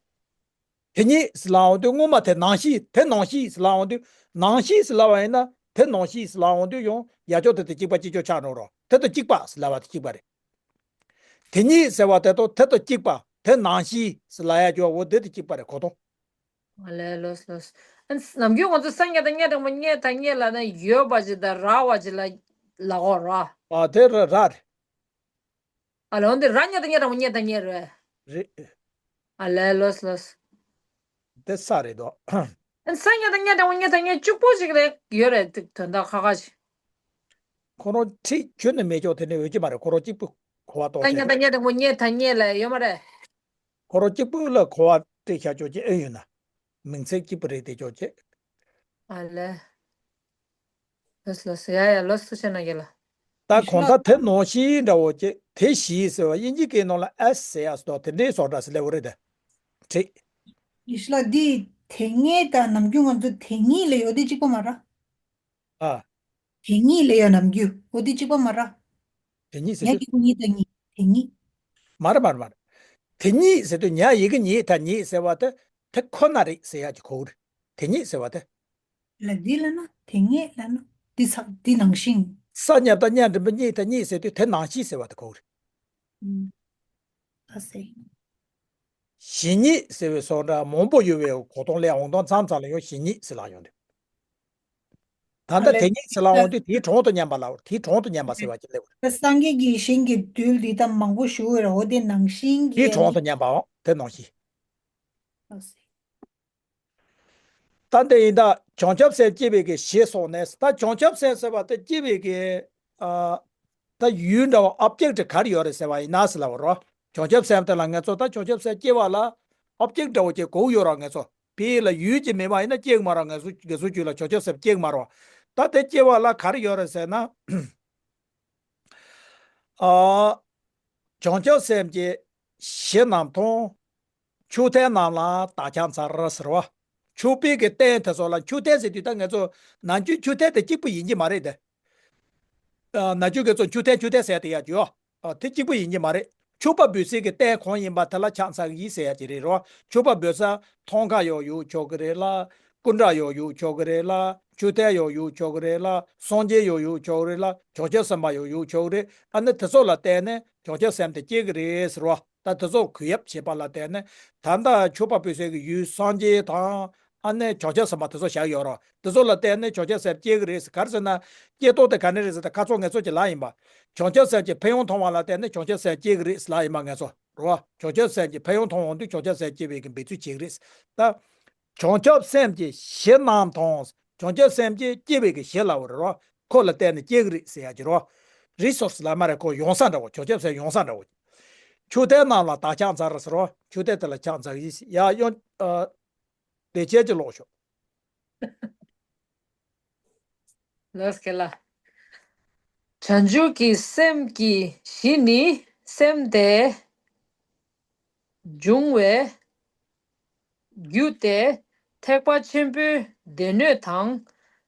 དེ་ཉིད་ཟེར་ལབ་འོང་དུས་སྔོན་མ་དེ་ནང་བཞིན། དེ་ནང་བཞིན་ཟེར་ལབ་འོང་དུས། ནང་བཞིན་ཟེར་ལབ་པ་ཡིན་ན་དེ་ནང་བཞིན་ཟེར་ལབ་འོང་དུས་ཡང་ཡ་ཅོག་དེ་དང་གཅིག་པ་གཅིག་ཅོག་ཆགས་འགྲོ་རོ། དེ་དང་གཅིག་པ་ཟེར་ལབ་པ་དེ་གཅིག་པ་རེད། དེ་ཉིད་ཟེར་བ་དེ་དང་དེ་དང་གཅིག་པ། དེ་ནང་བཞིན་ཟེར་ལབ་ཡ་ཅོག་འོ་དེ་དང་གཅིག་པ་རེད། གོ་དོན། ཨ་ལས། ལོས་ལོས། ཨ་ནི་ནམ་རྒྱུན་ང་ཚོ་སངས་རྒྱས་དང་རྙེད་རིང་པོ་རྙེད་དང་རྙེད་ལ་ན་ཡོད་པ་ཅིག་དང་རག་པ་ཅིག་ལ་ལ་གོ་ར། ཨ། དེ་ར་ར་རེད། ཨ་ལས། འོན་ཏེ་ར་རྙེད་དང་རྙེད་རིང་པོ་རྙེད་དང་རྙེད་རེད། རེད། ཨ་ལས། ལོས་ལོས། དེ་ས་རེད་དོ། ཨ་ནི་སངས་རྒྱས་དང་རྙེད་རིང་པོ་རྙེད་དང་རྙེད་གཅིག་པོ་ཅིག་རེད་ཡོད་རེད། དོན་དག་ཁ་ཁ་ཅིག་ཁོ་རང་ཁྲིད་ཁྱོན་ནས་མེད་ཀྱོག་དེ་ནས་འོས་ཀྱི་མ་རེད། ཁོ་རང་གཅིག་པུ་གོ་བ་རྟོགས་སངས་རྒྱས་བྱས་དང་རེད། རྙེད་རིང་པོ་རྙེད་དང་རྙེད་ལ་ཡོད་མ་རེད། ཁོ་རང་གཅིག་པུ་ལ་གོ་བ་སྤྲད་བཞག་ཆོག་ཅེས་ཨེ་ཡོད་ན། མིང་ཚིག་གཅིག་པུ་རེད་དེ་ཆོག་ཅེས། ཨ་ལས། ལོས་ལོས། ཡ་ཡ། ལོས། ཐུགས་རྗེ་གནང་རྒྱུ་ལ། ད་གང་ལྟར་དེ་ནང་བཞིན་འདྲ་བོ་ཅེས། དེ་བཞིན་ཟེར་བ་དབྱིན་ཇི་སྐད་ནང་ལ་ཨེས་ཟེར་ཡ་སོགས་དེ་འདྲའི་སོགས་འདྲ་ཟེར་ལེ་བོ་རེད་དེ། ཁྲིད། ཡེ་ཤེས་ལགས། འདི་དེ་སྔའི་དང་ནམ་རྒྱུན་ང་ཚོ་དེ་ཉིད་ལ་ཡོད་དེ་གཅིག་པ་མ་ར། ཨ། དེ་ཉིད་ལ་ཡོད་ནམ་རྒྱུན་འོ་དེ་གཅིག་པ་མ་ར། དེ་ཉིད་ཟེར་ངས་དུས། ཀྱི་ཀུ་ཉིད་དང་ཉིད་དེ་ཉིད། མ་རེད་མ་རེད་མ་རེད། དེ་ཉིད་ཟེར་དུས་ཉ་ཡི་གེ་ཉིད་དང་ཉིད་ཟེར་བ་དེ་དེ་ཁོ་ན་རེད་ཟེར་ཡ་གི་གོ་རེད། དེ་ཉིད་ཟེར་བ་དེ། ལ་འདི་ལ་ན་དེ་ཉིད་ལ་ན་འདི་ཚ་འདི་ནང་བཞིན། ས་ཉབ་དང་ཉ་འགྲེང་བུ་གཉིས་དང་གཉིས་ཟེར་དུས་དེ་ནང་བཞིན་ཟེར་བ་དེ་གོ་རེད། ཨ་སེ། གཞན་ཉིད་ཟེར་བའི་སོགས་འདྲ་མང་པོ་ཡོད་པའི་གོ་དོན་ལས་འོང་དོན་མཚམས་མཚམས་ལ་ཡང་གཞན་ཉིད་ཟེར་ལ་ཡོང་དུས། ད་ལྟ་དེ་ཉིད་ཟེར་ལ་འོང་དུས་དེའི་གྲོང་དུ་མཉམ་པ་ལ་འོ། དེའི་གྲོང་དུ་མཉམ་པ་ཟེར་བ་ཅིག་སླེབས་རེད། སངས་རྒྱས་ཀྱི་ཞིང་གི་རྡུལ་འདི་དག་མང་པོ་ཞུ་འོས་ར། འོ་དེ་ནང་བཞིན་གྱི་དེའི་གྲོང་དུ་མཉམ་པའོ། དེ་ནང་བཞིན། ཨ་སེ། ད་འདི་ཡིན་ད་བྱང་ཆུབ་སེམས་བསྐྱེད་པའི་གི་ཞེས་སོགས་ནས། ད་བྱང་ཆུབ་སེམས་ཟེར་བ་དེ་བསྐྱེད་པའི་གི། ཨ། ད་ཡུལ་འདྲ་བ་ཨོབ་ཇེག་ག་རེ་ཡོད་རེད་ཟེར་བ་ཡིན་ན་ཟེར་ལབ་པ་རོ། བྱང་ཆུབ་སེམས་དེ་ལ་ང་ཚོ་ད་བྱང་ཆུབ་སེམས་བསྐྱེད་པ་ལ་ཨོབ་ཇེག་འདྲ་བོ་ཅིག་དགོས་ཡོད་ར། ང་ཚོ་དཔེ་ལ་ཡུལ་ཅིག་མེད་པ་ཡིན་ན་བསྐྱེད་མ་ར། ང་ཚོ་ང་ཚོ་རྒྱུད་ལ་བྱང་ཆུབ་སེམས་བསྐྱེད་མ་ར། ད་དེ་བསྐྱེད་པ་ལ་ག་རེ་ཡོད་རེད་ཟེར་ན། ཨ། བྱང་ཆུབ་སེམས་ཀྱི་གཞི་རྣམས་མཐོང་། མཆོག་ཐན་རྣམས་ལ་བདག་ཕྱག་འཚལ་ཟེར་བ། མཆོད་པའི་གི་རྟེན་དེ་ཚོ་ལ། མཆོད་རྟེན་ཟེར་དུས་ད་ང་ཚོ་ནམ་རྒྱུན་མཆོད་རྟེན་དེ་གཅིག་པུ་ཡིན་གྱི་མ་རེད་དེ། ཨ། ནམ་རྒྱུན་ང་ཚོ་མཆོད་རྟེན་མཆོད་རྟེན་ཟེར་དེ་ཡ་ཅིག་ཡོད། ཨ། དེ་གཅིག་པུ་ཡིན་གྱི་མ་རེད། མཆོད་པ་འབུལ་སའི་གི་རྟེན་གང་ཡིན་པ་དེ་ལ་ཕྱག་འཚལ་གྱི་ཟེར་ཡ་ཅིག་རེད་རོ། མཆོད་པ་འབུལ་ས་ཐང་ཀ་ཡང་ཡོད་ཆོག་གི་རེད་ལ། སྐུ་འདྲ་ཡང་ཡོད་ཆོག་གི་རེད་ལ། མཆོད་རྟེན་ཡང་ཡོད་ཆོག་གི་རེད་ལ། སངས་རྒྱས་ཡང་ཡོད་ཆོག་གི་རེད་ལ། བྱང་ཆུབ་སེམས་དཔའ་ཡང་ཡོད་ཆོག་གི་རེད། ཨ་ནི་དེ་ཚོ་ལ་བརྟེན་ནས་བྱང་ཆུབ་སེམས་དེ་སྐྱེ་གི་རེད་ཟེར་བ། ད་དེ་ཚོ་གུས་ཡབ་བྱེད་པ་ལ་བརྟེན་ནས། ད་ལྟ་མཆོད་པ་ཕུལ་སའི་གི་ཡུལ་སངས་རྒྱས་དང་། ཨ་ནི་བྱང་ཆུབ་སེམས་དཔའ་དེ་ཚོ་བཞག་ཡོད་རེད། དེ་ཚོ་ལ་བརྟེན་ནས་བྱང་ཆུབ་སེམས་སྐྱེ་གི་རེད་ཟེར། ག་རེ་ཟེར་ན། སྐྱེ་སྟངས་དེ་ག་ནས་རེད་ཟེར་ན། ཁ་ཚོ་ངེད་ཚོ་གི་ལབ་ཡིན་པ། བྱང་ཆུབ་སེམས་ཀྱི་ཕན་ཡོན་མཐོང་བ་ལ་བརྟེན་ནས་བྱང་ཆུབ་སེམས་སྐྱེ་གི་རེད་ཟེར་ལབ་ཡིན་པ་ངེད་ཚོ་རེད་བ། བྱང་ཆུབ་སེམས་ཀྱི་ཕན་ཡོན་མཐོང་ཡོང་དུས་བྱང་ཆུབ་སེམས་སྐྱེ་བའི་གི་འབད་རྩོལ་བྱེད་གི་རེད། ད་བྱང་ཆུབ་སེམས་ཀྱི་གཞི་རྣམས་དང་། བྱང་ཆུབ་སེམས་ཀྱི་སྐྱེ་བའི་གི་གཞི་ལབ་པ་རེད་བ། ཁོ་ལ་བརྟེན་ནས་སྐྱེ་གི་རེད་ཟེར་ཡ་གི་རེད་བ། རི་སོར་སི་ལབ་མ་རེད། ཁོ་ཡོང་ས་འདྲ་བོ། བྱང་ཆུབ་སེམས་ཡོང་ས་འདྲ་བོ། མཆོད་རྟེན་རྣམས་ལ་བདག་ཕྱག་འཚལ་ཟེར་བ། མཆོད་རྟེན་དེ་ལ་ཕྱག་འཚལ་ཡིན་ཟེར་ཡ། ཡོང་། ཨ། བདེ་ཆེན་གྱི་ཀློག་ཤོག་ལགས་སོ། ལགས་སོ། བྱང་ཆུབ་ཀྱི་སེམས་ཀྱི་གཞི་ནི་སེམས་དེ་འབྱུང་བའི་རྒྱུ་སྟེ། ཐེག་པ་ཆེན་པོའི་སྡེ་སྣོད་དང་།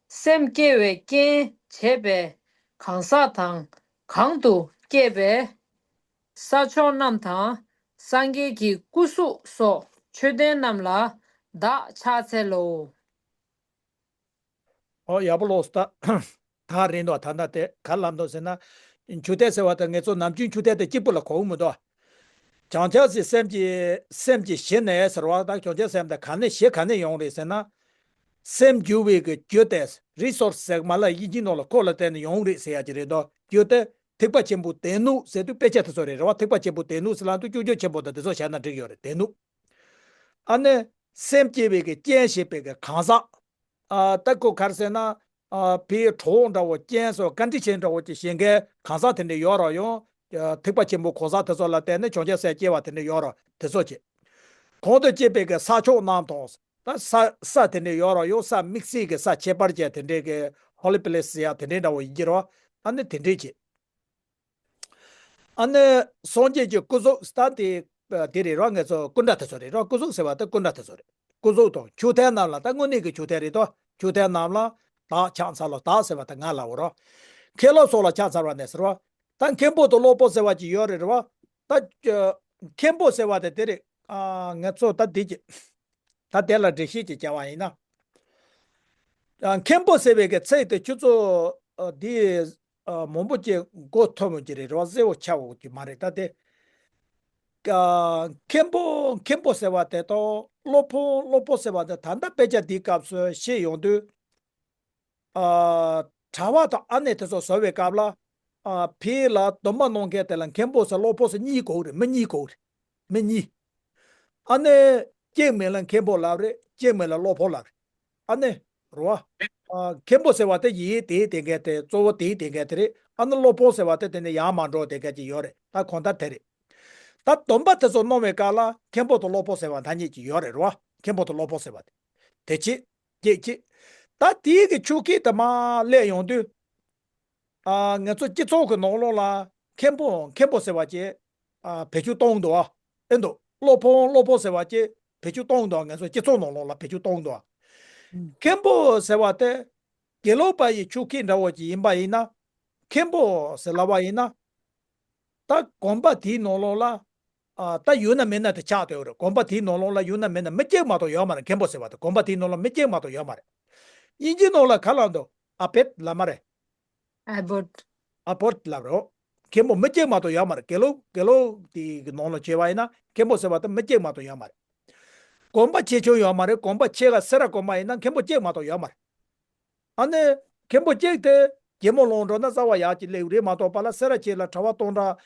སེམས་སྐྱེ་བའི་རྐྱེན་བྱས་པའི་གང་ཟག་དང་། གང་དུ་སྐྱེས་པའི་ས་ཕྱོགས་རྣམས་དང་། སངས་རྒྱས་ཀྱི་སྐུ་གཟུགས་སོགས་མཆོད་རྟེན་རྣམས་ལ་བདག་ཕྱག་འཚལ་ལོ། ཨོ། ཡག་པོ་ཀློག་སོང་། ད་ད་རེད་འདུག་ད་ལྟ་དེ་ག་རེ་ལབ་འདུག་ཟེར་ན། མཆོད་རྟེན་ཟེར་བ་དེ་ངེད་ཚོ་ནམ་རྒྱུན་མཆོད་རྟེན་དེ་གཅིག་པུ་ལ་གོ་གི་མི་འདུག་བྱང་ཆུབ་སེམས་ཀྱི་སེམས་ཀྱི་གཞི་ནས་ཟེར་བ་དང་། བྱང་ཆུབ་སེམས་དེ་ག་ནས་གཞི་ག་ནས་ཡོང་རེད་ཟེར་ན། སེམས་འགྱུ་བའི་གི་རྒྱུ་དེ། རི་སོར་སི་ཟེར་མ་ལ་དབྱིན་ཇིའི་ནང་ལ་ཁོ་ལ་བརྟེན་ནས་ཡོང་རེད་ཟེར་ཡ་ཅིག་རེད་འདུག་རྒྱུ་དེ་ཐེག་པ་ཆེན་པོའི་སྡེ་སྣོད་ཟེར་དུས་དཔེ་ཆ་དེ་ཚོ་རེད། རེད་བ། ཐེག་པ་ཆེན་པོའི་སྡེ་སྣོད་ཟེར་ལབ་དུས་སྐྱོན་བརྗོད་ཆེན་པོ་དང་དེ་ཚོ་བྱས་ན་འགྲིག་ཡོད་རེད། སྡེ་སྣོད། ཨ་ནི་སེམས་སྐྱེ་བའི་གི་རྐྱེན་བྱེད་པའི་གི་གང་ཟག་ཨ། ད་ཁོ་ག་རེ་ཟེར་ན། ཨ། ཕའི་གྲོགས་འདྲ་བོ། རྐྱེན་སོགས་བཀའ་དྲིན་ཆེན་འདྲ་བོ་ཅིག་བྱེད་མཁན་གང་ཟག་དེ་འདྲ་ཡོད་རེད་ཡོང་། ཨ། ཐེག་པ་ཆེན་པོའི་གང་ཟག་དེ་ཚོ་ལ་བརྟེན་ནས་བྱང་ཆུབ་སེམས་སྐྱེ་བ་དེ་འདྲ་ཡོད་རེད། དེ་ཚོ་བྱེད། གང་དུ་སྐྱེས་པའི་གི་ས་ཕྱོགས་རྣམས་དང་། ད་ས་ས་དེ་འདྲ་ཡོད་རེད་ཡོང་། ས་དམིགས་བསལ་གྱི་ས་ཁྱད་པར་ཅན་དེ་འདྲའི་གི་ཧོ་ལི་པི་ལེ་སི་ཟེར་ཡ་དེ་འདྲའི་འདྲ་བོ་ཡིན་གྱི་རེད་བ། ཨ་ནི་དེ་འདྲའི་བྱེད། ཨ་ནི་སངས་རྒྱས་ཀྱི་སྐུ་གཟུགས་ད་དེ་དེ་རེད་རོ། ངེད་ཚོ་སྐུ་འདྲ་དེ་ཚོ་རེད་རོ། སྐུ་གཟུགས་ཟེར་བ་དེ་སྐུ་འདྲ་དེ་ཚོ་རེད། སྐུ་གཟུགས་དང་མཆོད་རྟེན་རྣམས་ལ། ད་དངོས་གནས་ཀྱི་མཆོད་རྟེན་རེད་དོ། མཆོད་རྟེན་རྣམས་ལ་བདག་ཕྱག་འཚལ་ལོ། བདག་ཟེར་བ་དེ་ང་ལ་འོ་རོ། མཁན་སློབ་སོགས་ལ་ཕྱག་འཚལ་བ་ནས་ཟེར་བ། ད་མཁན་པོ་དང་སློབ་པོ་ཟེར་བ་ཅིག་ཡོད་རེད་རོ། ད་མཁན་པོ་ཟེར་བ་དེ་དེ་རེད། ཨ། ངེད་ཚོ་ད་འདི་ཅི། ད་དེ་ལ་འགྲེལ་བཤད་ཅིག་བྱ་བ་ཡིན་ན། ཨ། མཁན་པོ་ཟེར་བའི་གི་ཚིག་དེ་ཁྱོད་ཚོ། ཨ། འདི། ཨ། མང་པོ་ཅིག་གོ་ཐུབ་ཡོང་གི་རེད་རོ། གསལ་བོ་ཆགས་ཡོང་གི་མ་རེད་ད་དེ། ཨ། མཁན་པོ་མཁན་པོ་ཟེར་བ་དེ་དང་སློབ་དཔོན་སློབ་དཔོན་ཟེར་བ་དེ་ད་ལྟ་དཔེ་ཆ་འདིའི་སྐབས་སུ་བཤད་ཡོང་དུས། ཨ། གྲྭ་པ་དང་ཨ་ནེ་དེ་ཚོ་བཟོ་བའི་སྐབས་ལ། ཨ། ཕའི་ལ་སྡོམ་པ་གནང་མཁན་དེ་ལ་མཁན་པོ་ཟེར་སློབ་དཔོན་ཟེར་གཉིས་གོ་གི་རེད། མི་གཉིས་གོ་གི་རེད། མི་གཉིས། ཨ་ནི། གཅིག་མིང་ལ་མཁན་པོ་ལབ་རེད། གཅིག་མིང་ལ་སློབ་དཔོན་ལབ་རེད། ཨ་ནི། རེད་བ། ཨ། མཁན་པོ་ཟེར་བ་དེ་ཡིན་དེའི་དེ་ག་དེ་གཙོ་བོ་དེའི་དེ་ག་དེ་རེད། ཨ་ནི་སློབ་དཔོན་ཟེར་བ་དེ་དེ་ནས་ཡར་མར་འགྲོ་དེ་ག་ཅིག་ཡོད་རེད། ད་གང་ལྟར་དེ་རེད། ད་སྡོམ་པ་དེ་ཚོ་གནང་བའི་སྐབས་ལ་མཁན་པོ་དང་སློབ་དཔོན་ཟེར་བ་ད་གཉིས་ཅིག་ཡོད་རེད། རེད་བ། མཁན་པོ་དང་སློབ་དཔོན་ཟེར་བ་དེ། དེ་གཅིག་གཅིག་གཅིག་ད་དེའི་གི་ཆོས་སྐད་དུ་མ་སླེབས་ཡོང་དུས། ཨ། ང་ཚོ་སྤྱི་ཚོགས་ཀྱི་ནང་ལོགས་ལ་མཁན་པོ་མཁན་པོ་ཟེར་བ་ཅིག་ཨ། བེད་སྤྱོད་གཏོང་འདུག་ཨ། ཨེ་འདུག་སློབ་དཔོན་སློབ་དཔོན་ཟེར་བ་ཅིག་བེད་སྤྱོད་གཏོང་འདུག་ང་ཚོ་སྤྱི་ཚོགས་ནང་ལོགས་ལ་བེད་སྤྱོད་གཏོང་འདུག་ཨ། ཨུམ། མཁན་པོ་ཟེར་བ་དེ་དགེ་ལུགས་པ་ཡི་ཆོས་སྐད་འདྲ་བོ་ཅིག་ཡིན་པ་ཡིན་ན། མཁན་པོ་ཟེར་ལབ་པ་ཡིན་ན། ད་དགོན་པ་དེའི་ནང་ལོགས་ལ། ཨ། ད་ཡོད་ན་མེད་ན་དེ་ཆགས་བསྡད་ཡོད་རེད། དགོན་པ་དེའི་ནང་ལོགས་ལ་ཡོད་ན་མེད་ན་མི་གཅིག་མ་གཏོགས་ཡོད་མ་རེད། མཁན་པོ་ཟེར་བ་དེ་དགོན་པ་དེའི་ནང་ལ་མི་གཅིག་མ་གཏོགས་ཡོད་མ་རེད། དབྱིན་ཇིའི་ནང་ལ་ག་ལབ་འདུག་ཨ་བེད་ལབ་མ་རེད། ཨ་བོད། ཨ་བོད་ལབ་རོ། མཁན་པོ་མི་གཅིག་མ་གཏོགས་ཡོད་མ་རེད། དགེ་ལུགས་དགེ་ལུགས་དེ་གི་ནང་ལ་བྱས་པ་ཡིན་ན་མཁན་པོ་ཟེར་བ་དེ་མི་གཅིག་མ་གཏོགས་ཡོད་མ་རེད། དགོན་པ་ཆེ་ཆུང་ཡོད་མ་རེད། དགོན་པ་ཆེ་ལ་སེ་ར་དགོན་པ་ཡིན་ན་མཁན་པོ་གཅིག་མ་གཏོགས་ཡོད་མ་རེད། ཨ་ནི་མཁན་པོ་གཅིག་དེ་རྒྱལ་མོ་ལུང་འགྲོ་ན་རྩ་བ་ཡག་ཅིག་སླེབས་རེད་མ་གཏོགས་པ་ལ། སེ་ར་བྱེས་ལ་གྲྭ་པ་སྟོང་ཕྲག་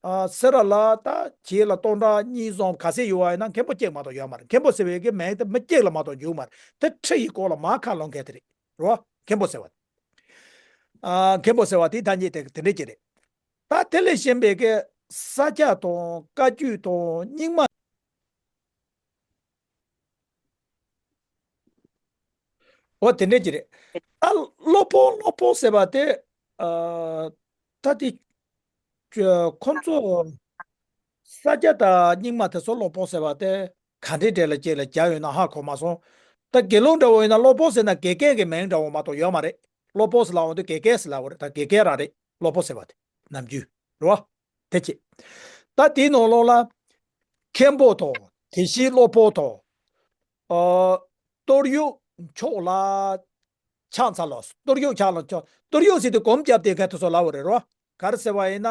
ཨ། སེ་ར་ལ་ད་བྱེས་ལ་སྟོང་ཕྲག་གཉིས་ཙམ་ག་ཚད་ཡོད་པ་ཡིན་ན་མཁན་པོ་གཅིག་མ་གཏོགས་ཡོད་མ་རེད། མཁན་པོ་ཟེར་བའི་གི་མིང་དེ་མི་གཅིག་ལ་མ་གཏོགས་འཇུག་མ་རེད། དེ་ཁྲི་ཡི་སྐོར་ལ་མར་ཁ་ལོང་མཁན་དེ་རེད། རེད་བ། མཁན་པོ་ཟེར་བ། ཨ། མཁན་པོ་ཟེར་བ་དེ་ཐ་སྙད་དེ་དེ་འདྲས་ཅིག་རེད། ད་དེ་ལས་གཞན་པའི་གི་ས་སྐྱ་དང་བཀའ་བརྒྱུད་དང་རྙིང་མ། འོ་དེ་འདྲས་ཅིག་རེད། ད་སློབ་དཔོན་སློབ་དཔོན་ཟེར་བ་དེ། ཨ། ད་དེ། ཁོ་ཚོ་ས་སྐྱ་དང་རྙིང་མ་དེ་ཚོ་སློབ་དཔོན་ཟེར་བ་དེ་ག་འདྲའི་གྲས་ལ་སྐྱེས་ལ་སྦྱར་ཡོད་ན་ཧ་གོ་མ་སོང་། ད་དགེ་ལུགས་འདྲ་བོ་ཡིན་ན་སློབ་དཔོན་ཟེར་ན་དགེ་རྒན་གྱི་མིང་འདྲ་བོ་མ་གཏོགས་ཡོད་མ་རེད། སློབ་དཔོན་ཟེར་ལབ་འོང་དུས་དགེ་རྒན་ཟེར་ལབ་པ་རེད། ད་དགེ་རྒན་རང་རེད། སློབ་དཔོན་ཟེར་བ་དེ་ནམ་རྒྱུན་རེད་བ། དེ་ཅི། ད་དེའི་ནང་ལོགས་ལ་མཁན་པོ་དང་དེ་བཞིན་སློབ་དཔོན་དང་། ཨ། གཏོར་གཡོག་མཆོག་ལ་ཕྱག་འཚལ་ལོ། གཏོར་གཡོག་ཕྱག་ལ་མཆོག་གཏོར་གཡོག་ཟེར་དུས་གོམ་བརྒྱབ་དེ་ག་དེ་ཚོ་ལབ་པ་རེད་རོ། ག་རེ་ཟེར་བ་ཡིན་ན་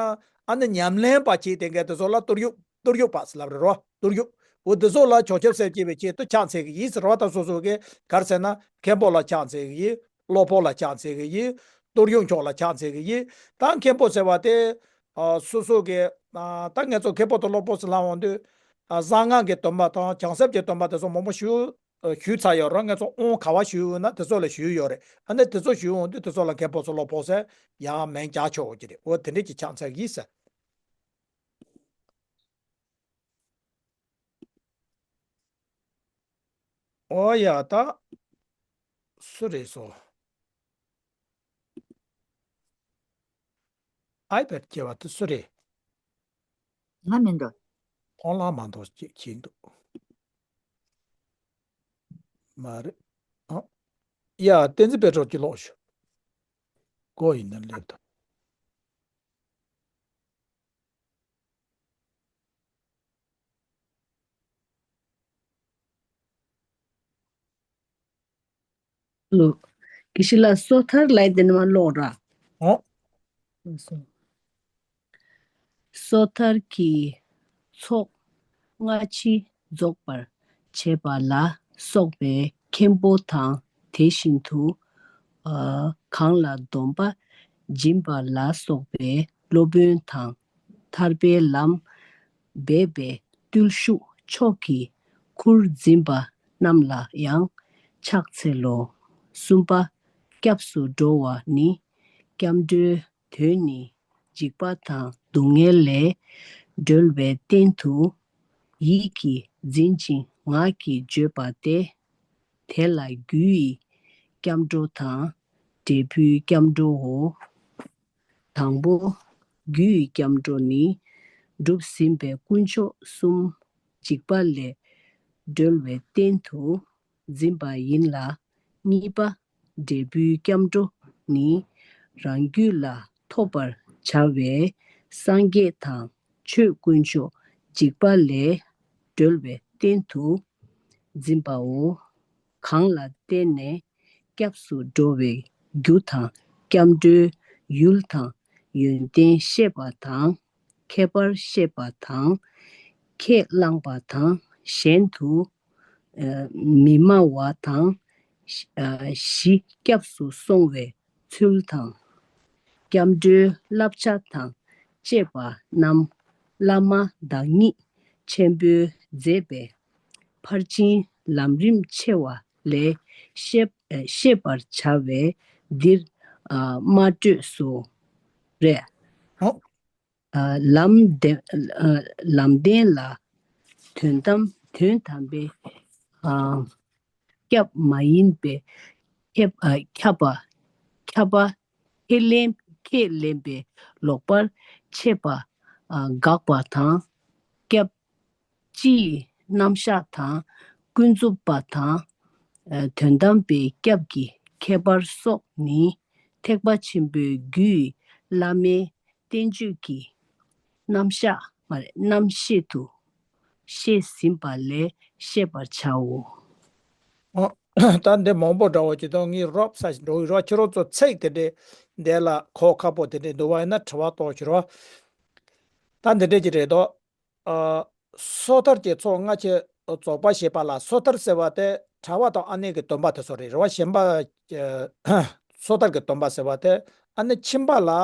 ཨ་ནི་ཉམས་ལེན་པ་བྱེད་དེ་ག་དེ་ཚོ་ལ་གཏོར་གཡོག་གཏོར་གཡོག་པ་ཟེར་ལབ་རེད་རོ། གཏོར་གཡོག་འོ་དེ་ཚོ་ལ་ཕྱོགས་ཁྱབ་སེལ་བྱེད་པའི་ཆེད་དུ་ཕྱག་འཚལ་གི་ཡིན་ཟེར་བ་དང་། སོ་སོ་གི་ག་རེ་ཟེར་ན་མཁན་པོ་ལ་ཕྱག་འཚལ་གི་ཡིན། སློབ་དཔོན་ལ་ཕྱག་འཚལ་གི་ཡིན། གཏོར་གཡོག་མཆོག་ལ་ཕྱག་འཚལ་གི་ཡིན། ད་མཁན་པོ་ཟེར་བ་དེ་ཨ་སོ་སོ་གི་ཨ་ད་ངེད་ཚོ་མཁན་པོ་དང་སློབ་དཔོན་ཟེར་ལབ་འོང་དུས་ཨ་གསང་སྔགས་ཀྱི་སྡོམ་པ་དང་བྱང་སེམས་ཀྱི་སྡོམ་པ་དེ་ཚོ་མང་པོ་ཞུ་ཞུས་ཚར་ཡོད་རེད། ངེད་ཚོ་དབང་ག་བ་ཞུས་ཡོད་ན་དེ་ཚོ་ལ་ཞུས་ཡོད་རེད། ཨ་ནི་དེ་ཚོ་ཞུས་འོང་དུས་དེ་ཚོ་ལ་མཁན་པོ་ཚོ་སློབ་དཔོན་ཟེར་ཡང་མིང་རྒྱག་ཆོག་གི་རེད། འོ་དེ་འདྲས་ཀྱི་ཕྱག་འཚལ་གི་ཟེར། འོ་ཡ་ད། སུ་རེད་སོ། ཨའི་པེ་ཌི་སྐྱེ་བ་དེ་སུ་རེད། ང་མིན་འགྲོ། ཁོང་ལ་མ་འདོགས་ཅིག་བྱེད་འདུག་མ་རེད། ཨ། ཡ་བསྟན་འཛིན་དཔལ་སྒྲོན་གྱི་ལོག་ཞུ། གོ་ཡིན་ན་སླེབས་དང་། ལོ། དགེ་བཤེས་ལགས་སོ་ཐར་ལབ་དེ་ནི་མ་ཀློག་ར། ཨོ། སོ་ཐར་གྱི་ཚོགས་སྔ་ཕྱི་རྫོགས་པར་བྱེད་པ་ལ་སོགས་པའི་མཁན་པོ་དང་དེ་བཞིན་དུ་ཨ་གང་ལ་སྡོམ་པ་སྦྱིན་པ་ལ་སོགས་པའི་སློབ་དཔོན་དང་ཐར་པའི་ལམ་འབད་པའི་བརྟུལ་ཞུགས་མཆོག་གི་ཁུར་འཛིན་པ་རྣམས་ལ་ཡང་ཕྱག་འཚལ་ལོ། གསུམ་པ། སྐྱབས་སུ་འགྲོ་བ་ནི་སྐྱབས་འགྲོའི་དོན་ནི་འཇིགས་པ་དང་སྡུག་བསྔལ་ལས་སྒྲོལ་བའི་རྟེན་དུ་ཡིད་ཀྱིས་འཛིན་ཅིང་ངག་གིས་བརྗོད་པ་སྟེ། དེ་ལ་རྒྱུ་ཡི་སྐྱབས་འགྲོ་དང་འབྲས་བུའི་སྐྱབས་འགྲོའོ། དང་པོ། རྒྱུ་ཡི་སྐྱབས་འགྲོ་ནི་སྒྲུབ་ཟིན་པའི་དཀོན་མཆོག་གསུམ་འཇིགས་པ་ལས་སྒྲོལ་བའི་རྟེན་དུ་འཛིན་པ་ཡིན་ལ། གཉིས་པ། འབྲས་བུའི་སྐྱབས་འགྲོ་ནི་རང་རྒྱུད་ལ་ཐོབ་པར་བྱ་བའི་སངས་རྒྱས་དང་ཆོས་དཀོན་མཆོག་འཇིགས་པ་ལས་སྒྲོལ་བའི་རྟེན་དུ་འཛིན་པའོ། གང་ལ་བརྟེན་ནས་སྐྱབས་སུ་འགྲོ་བའི་རྒྱུ་དང་སྐྱབས་འགྲོའི་ཡུལ་དང་ཡོན་ཏན་བཤད་པ་དང་། ཁྱད་པར་བཤད་པ་དང་། ཁས་བླངས་པ་དང་གཞན་དུ་ཨ་མི་སྨྲ་བ་དང་། ཨ་གཞི་སྐྱབས་སུ་སོང་བའི་ཚུལ་དང་། སྐྱབས་འགྲོའི་བསླབ་བྱ་དང་བཅས་པ་རྣམས་བླ་མ་བདག་ཉིད་ཆེན་པོས་མཛད་པའི་ཕར་ཕྱིན་ལམ་རིམ་ཆེ་བ་ལས་ཤེས་ཤེས་པར་བྱ་བས་འདིར་ཨ་མ་སྤྲོས་སོ། རེད། ཨོ། ཨ་ལམ་བདེ་ཨ་ལམ་བདེན་ལ་དོན་དམ་དོན་དམ་པའི་ཨ་སྐྱབས་མ་ཡིན་པའི་ཁྱབ་ཨ་ཁྱབ་པ་ཁྱབ་པ་ཁས་ལེན་ཁས་ལེན་པའི་ལོག་པར་འཆད་པ་ཨ་དགག་པ་དང་། སྐྱབས་སྤྱིའི་རྣམ་གཞག་དང་ཀུན་རྫོབ་པ་དང་། ཨ་དོན་དམ་པའི་སྐྱབས་ཀྱི་ཁྱད་པར་སོགས་ནི་ཐེག་པ་ཆེན་པོའི་རྒྱུད་བླ་མའི་བསྟན་བཅོས་ཀྱི་རྣམ་གཞག་མ་རེད་རྣམ་བཤད་དུ་བཤད་ཟིན་པ་ལས་ཤེས་པར་བྱའོ། ཨོ། ད་འདི་མང་པོ་འདྲ་བོ་ཅིག་དང་ངས་རོབ་ས་ཞིག་འགྲོ་གི་རོ། ཁྱེད་རང་ཚོ་ཚིག་དེ་འདྲའི་འདི་ལ་གོ་ཁག་པོ་དེ་འདྲའི་འདུག་བ་ཡིན་ན་དྲི་བ་གཏོང་ཞིག་རོ། ད་འདི་འདྲའི་ཅིག་རེད་དོ། ཨ་སོ་ཐར་གྱི་ཚོགས་སྔ་ཕྱི་རྫོགས་པ་ཞེས་པ་ལ་སོ་ཐར་ཟེར་བ་དེ་གྲྭ་པ་དང་ཨ་ནེ་གི་སྡོམ་པ་དེ་ཚོ་རེད། རེད་བ། གཞན་པ་སོ་ཐར་གྱི་སྡོམ་པ་ཟེར་བ་དེ་ཨ་ནེ་ཁྱིམ་པ་ལ་ཨ་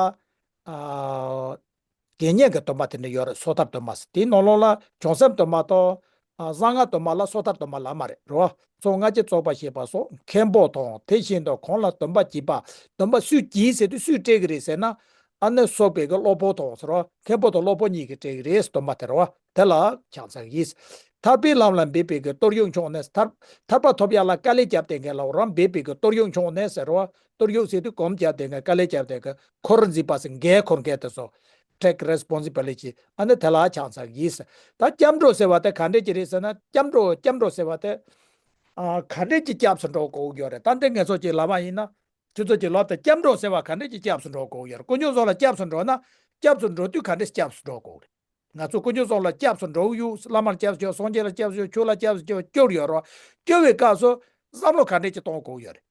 དགེ་བསྙེན་གྱི་སྡོམ་པ་དེ་འདྲ་ཡོད་རེད། སོ་ཐར་སྡོམ་པ་ཟེར། དེའི་ནང་ལོགས་ལ་བྱང་སེམས་སྡོམ་པ་དང་ཨ་གསང་སྔགས་སྡོམ་པ་ལ་སོ་ཐར་སྡོམ་པ་ལབ་མ་རེད། རེད་བ། ཚོགས་སྔ་ཕྱི་རྫོགས་པ་ཞེས་པ་སོགས་མཁན་པོ་དང་དེ་བཞིན་དུ་གང་ལ་སྡོམ་པ་བགྱིས་པ། སྡོམ་པ་སུས་བགྱིས་ཟེར་དུས་སུས་སྤྲད་ཀྱི་རེད་ཟེར་ན། ཨ་ནི་སོགས་པའི་གི་སློབ་དཔོན་དང་ཟེར་བ། མཁན་པོ་དང་སློབ་དཔོན་གཉིས་ཀྱིས་སྤྲད་ཀྱི་རེད། སྡོམ་པ་དེ་རེད་བ། དེ་ལ་ཕྱག་འཚལ་ཡིན། ཐར་པའི་ལམ་ལ་འབད་པའི་གི་གཏོར་གཡོག་མཆོག་ནི་ཐར་ཐར་པ་ཐོབ་ཡག་ལ་དཀའ་ལས་བརྒྱབ་དེ་འགན་ལ་འོ་རང་འབད་པའི་གི་གཏོར་གཡོག་མཆོག་ནི་ཟེར་བ། གཏོར་གཡོག་ཟེར་དུས་གོམ་བརྒྱབ་དེ་འགན་དཀའ་ལས་བརྒྱབ་དེ་གི་འཁོར་འཛིན་པ་ཟེར་འགན་འཁུར་མཁན་དེ་ཚོ། take responsibility། ཨ་ནི་དེ་ལ་ཕྱག་འཚལ་ཡིན། ད་སྐྱབས་འགྲོ་ཟེར་བ་དེ་ག་འདྲས་ཀྱི་རེད་ཟེར་ན། སྐྱབས་འགྲོ་སྐྱབས་འགྲོ་ཟེར་བ་དེ་ཨ་ག་འདྲས་ཀྱི་སྐྱབས་སུ་འགྲོ་དགོས་ཀྱི་ཡོད་རེད། ད་འདི་ངེད་ཚོ་ཅིག་ལབ་པ་ཡིན་ན། ཁྱོད་ཚོ་ཀྱི་ལབ་དེ་སྐྱབས་འགྲོ་ཟེར་བ་ག་འདྲས་ཀྱི་སྐྱབས་སུ་འགྲོ་དགོས་ཡོད་རེད། དཀོན་མཆོག་གསུམ་ལ་སྐྱབས་སུ་འགྲོ་ན། སྐྱབས་སུ་འགྲོ་དུས་ག་འདྲས་སྐྱབས་སུ་འགྲོ་དགོས་རེད། ང་ཚོ་དཀོན་མཆོག་གསུམ་ལ་སྐྱབས་སུ་འགྲོ་གི་ཡོད། བླ་མར་སྐྱབས་སུ་མཆིའོ། སངས་རྒྱས་ལ་སྐྱབས་སུ་མཆིའོ། ཆོས་ལ་སྐྱབས་སུ་མཆིའོ། སྐྱོར་ཡོད་རོ། སྐྱོར་བའི་སྐབས་སུ་ བསམ་བློ་ག་འདྲས་ཅིག་གཏོང་དགོས་ཡོད་རེད།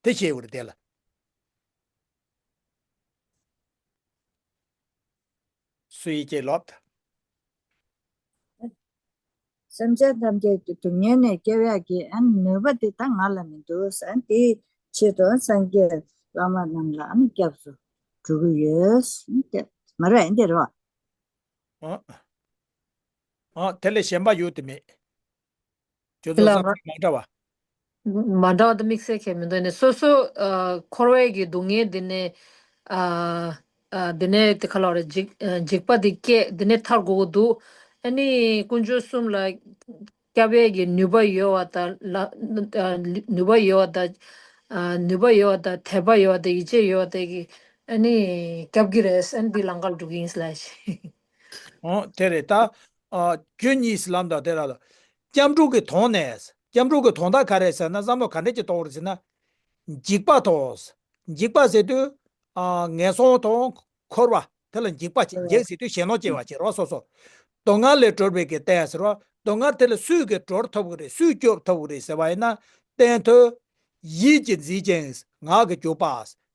དེ་བཤད་ཡོད་རེད་དེ་ལ། སུ་ཡིས་ཀྱིས་ལོབ། སེམས་ཅན་ཐམས་ཅད་ཀྱི་སྡུག་བསྔལ་ནས་སྐྱོབ་ཡག་གི་ཨ་ནི་ནུས་པ་དེ་ད་ང་ལ་མི་འདུག་ཟེར། དེའི་ཆེད་དུ་སངས་རྒྱས་བླ་མ་རྣམས་ལ་ཨ་ནི་སྐྱབས་སུ་འགྲོ་གི་ཡོད། མ་རེད་འདི་རེད་བ། ཨ། ཨ། དེ་ལས་གཞན་པ་ཡོད་དེ་མེད། ཁྱོད་ཚོ་བསམ་ཚུལ་མ་འདྲ་བ། མ་འདྲ་བ་དང་དམིགས་བསལ་གང་མི་འདུག་ནས་སོ་སོ་ཨ་འཁོར་བའི་གི་སྡུག་བསྔལ་འདི་ནས་ཨ་ཨ་འདི་ནས་དེ་ག་ལ་རེད། འཇིགས་ཨ་འཇིགས་པ་འདི་སྐྱེས་འདི་ནས་ཐར་དགོས་ཀྱི་འདུག་ཨ་ནི་དཀོན་མཆོག་གསུམ་ལ་སྐྱབས་ཡས་ཀྱི་ནུས་པ་ཡོད་པ་དང་ལ་ཨ་ནུས་པ་ཡོད་པ་དང་ཨ་ནུས་པ་ཡོད་པ་དང་དད་པ་ཡོད་པ་དང་ཡིད་ཆེས་ཡོད་པ་དེ་གི་ཨ་ནི་སྐྱབས་ཀྱི་རེད། ཨ་ནི་འདི་ལམ་ཁར་འགྲོ་གི་ཡིན་ལབ་ཤིག་ཨོ་དེ་རེད་ད། ཨ་རྒྱུ་གཉིས་ལམ་དང་དེ་ལ་ལ། སྐྱབས་འགྲོ་གི་དོན་ནས། སྐྱབས་འགྲོ་གི་དོན་དག་ག་རེ་ཟེར་ན་བསམ་བློ་ག་འདྲས་ཀྱི་གཏོང་རེད་ཟེར་ན། འཇིགས་པ་དང་། འཇིགས་པ་ཟེར་དུས། ཨ་ངན་སོང་དང་འཁོར་བ་དེ་ལ་འཇིགས་པ་བྱེད། འཇིགས་ཟེར་དུས་ཞེ་ནོ་སྐྱེ་བ་བྱེད་རོགས་སོ་སོ། སྡུག་བསྔལ་ལས་གྲོལ་བའི་གི་རྟེན་ཟེར་བ། སྡུག་བསྔལ་དེ་ལ་སུས་གི་གྲོལ་ཐུབ་གི་རེད། སུས་སྐྱོབ་ཐུབ་གི་རེད་ཟེར་བ་ཡིན་ན། རྟེན་དུ། ཡིད་ཀྱི་འཛིན་ཅིང་ངག་གི་འཇུག་པ།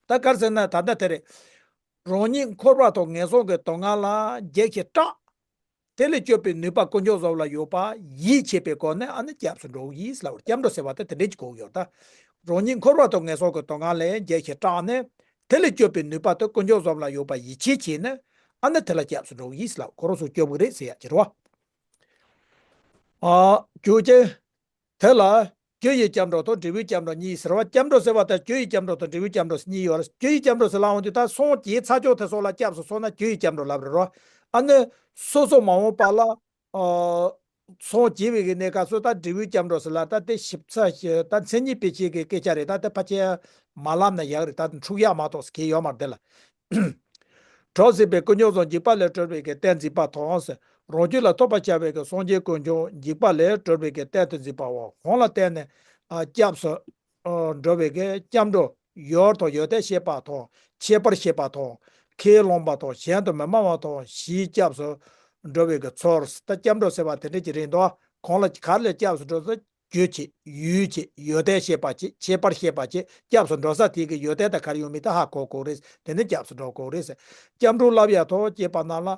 ད་ག་རེ་ཟེར་ན་ད་ལྟ་དེ་རེད། རང་ཉིད་འཁོར་བ་དང་ངན་སོང་གི་སྡུག་བསྔལ་ལ་རྒྱལ་ཞིང་སྐྲག་དེ་ལས་སྐྱོབ་པའི་ནུས་པ་དཀོན་མཆོག་གསུམ་ལ་ཡོད་པ་ཡིད་ཆེས་པའི་སྒོ་ནས་ཨ་ནི་སྐྱབས་སུ་འགྲོ་གི་ཡིན་ལབ། སྐྱབས་འགྲོ་ཟེར་བ་དེ་དེ་འདྲས་ཀྱི་གོ་གི་ཡོད་ད། རང་ཉིད་འཁོར་བ་དང་ངན་སོང་གི་སྡུག་བསྔལ་ལས་རྒྱལ་ཞིང་སྐྲག་ནས་དེ་ལས་སྐྱོབ་པའི་ནུས་པ་དེ་དཀོན་མཆོག་གསུམ་ལ་ཡོད་པ་ཡིད་ཆེས་བྱས་ནས་ཨ་ནི་དེ་ལ་སྐྱབས་སུ་འགྲོ་གི་ཡིན་ལབ། ཁོ་རང་ཚོ་སྐྱོབ་གི་རེད་ཟེར་ཡག་ཅིག་རེད་བ། ཨ་རྒྱུ་ཅན། དེ་ལ་རྒྱུ་ཡི་སྐྱབས་འགྲོ་དང་འབྲས་བུའི་སྐྱབས་འགྲོ་གཉིས་ཟེར་བ། སྐྱབས་འགྲོ་ཟེར་བ་དང་རྒྱུ་ཡི་སྐྱབས་འགྲོ་དང་འབྲས་བུའི་སྐྱབས་འགྲོ་གཉིས་ཡོད་རེད། རྒྱུ་ཡི་སྐྱབས་འགྲོ་ཟེར་ལབ་འོང་དུས་ད་སངས་རྒྱས་ཚར་ཕྱོགས་དེ་ཚོ་ལ་སྐྱབས་སུ་སོང་ན་རྒྱུ་ཡི་སྐྱབས་འགྲོ་ལབ་རེད་རོ། ཨ་ནི་སོ་སོ་མ་འོངས་པ་ལ་ཨ་སངས་རྒྱས་པའི་གི་གནས་སྐབས་སུ་ད་འབྲས་བུའི་སྐྱབས་འགྲོ་ཟེར་ལ་ད་དེ་ཞིབ་ཚགས་ཤིག་ད་མཚན་ཉིད་དཔེ་ཆའི་གི་སྐད་ཆ་རེད། ད་དེ་ཕལ་ཆེར་མ་ལབ་ན་ཡག་རེད། ད་འཁྲུག་ཡག་མ་གཏོགས་གལ་ཡོད་མ་རེད་དེ་ལ། གྲོགས་ཟེར་བའི་དཀོན་མཆོག་གསུམ་འཇིགས་པ་ལས་གྲོལ་བའི་གི་རྟེན་འཛིན་པ་དང་ཟེར། རང་རྒྱུད་ལ་ཐོབ་པར་བྱ་བའི་གི་སངས་རྒྱས་དཀོན་མཆོག་འཇིགས་པ་ལས་གྲོལ་བའི་གི་རྟེན་དུ་འཛིན་པའོ། གང་ལ་བརྟེན་ནས་ཨ་སྐྱབས་སུ་ཨ་འགྲོ་བའི་གི་སྐྱབས་འགྲོ་ཡོད་དང་ཡོད་དེ་ཤེས་པ་དང་ཁྱད་པར་ཤེས་པ་དང་ཁས་བླངས་པ་དང་གཞན་དུ་མི་སྨྲ་བ་དང་ཞེས་སྐྱབས་སུ་འགྲོ་བའི་གི་ཚུལ། ད་སྐྱབས་འགྲོ་ཟེར་བ་དེ་འདྲ་ཅིག་རེད་འདུག་གང་ལ་ག་ལ་སྐྱབས་སུ་འགྲོ་ཟེར། རྒྱུ་བྱེད་ཡུལ་བྱེད་ཡོན་ཏན་ཤེས་པ་བྱེད་ཁྱད་པར་ཤེས་པ་བྱེད། སྐྱབས་སུ་འགྲོ་ས་དེ་གི་ཡོན་ཏན་དང་ག་རེ་ཡོད་མེད་དེ་ཧ་གོ་དགོས་རེད། དེ་ནས་སྐྱབས་སུ་འགྲོ་དགོས་རེད། སྐྱབས་འགྲོ་བསླབ་ཡག་ཐོག་བཅས་པ་རྣམས་ལ་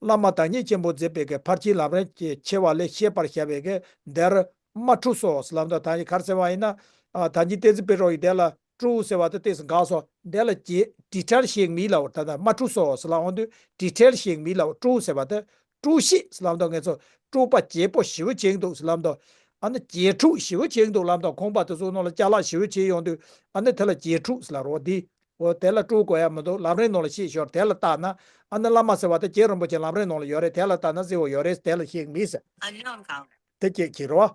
བླ་མ་བདག་ཉིད་ཆེན་པོ་མཛད་པའི་གི་ཕར་ཕྱིན་ལམ་རིམ་གྱི་ཆེ་བ་ལས་བཤད་པར་བྱ་བའི་གི་འདིར་མ་འཁྲུལ་སོ་ལབ་འདུག་ད་ནི་ག་རེ་ཟེར་བ་ཡིན་ན། ཨ་ད་ནི་བསྟན་འཛིན་དཔལ་རོགས་ཡིས་དེ་ལ་སྤྲོ་ཟེར་བ་དེ་ཏོག་ཙམ་འགག་སོང་། དེ་ལ་བྱེད་དྲི་བྲལ་ཞིག་མི་ལབ། ད་ལྟ་མ་འཁྲུལ་སོ་ཟེར་ལབ་འོང་དུས་དྲི་བྲལ་ཞིག་མི་ལབ། སྤྲོ་ཟེར་བ་དེ། སྤྲོ་ཤེས་ལབ་དང་ངེད་ཚོ་སྤྲོ་པ་བརྗེ་པོ་ཞེ་པོ་བྱེད་འདུག་ལབ་དང་། ཨ་ནི་བརྗེ་འཁྲུག་ཞེ་པོ་བྱེད་འདུག་ལབ་དང་། ཁང་པ་དེ་ཚོ་ནང་ལ་ཅ་ལག་ཞེ་པོ་བྱེད་ཡོང་དུས་ཨ་ནི་དེ་ལ་བརྗེ་འཁྲུག་ཟེར་ལབ་རོགས་འདི། འོ་དེ་ལ་སྤྲོ་དགོས་ཡ་མི་འདུག་ལམ་རིམ་ནང་ལ་ཤེས་ཞོར་དེ་ལ་བལྟ་ན། ཨ་ནི་བླ་མ་ཟེར་བ་དེ་རྗེ་རིན་པོ་ཆེ་ལམ་རིམ་ནང་ལ་ཡོད་རེད། དེ་ལ་བལྟ་ན་གཟིགས་པོ་ཡོད་རེད། དེ་ལ་ཤེས་མི་ཟེར། དེ་སྐད་ཀྱི་རོ།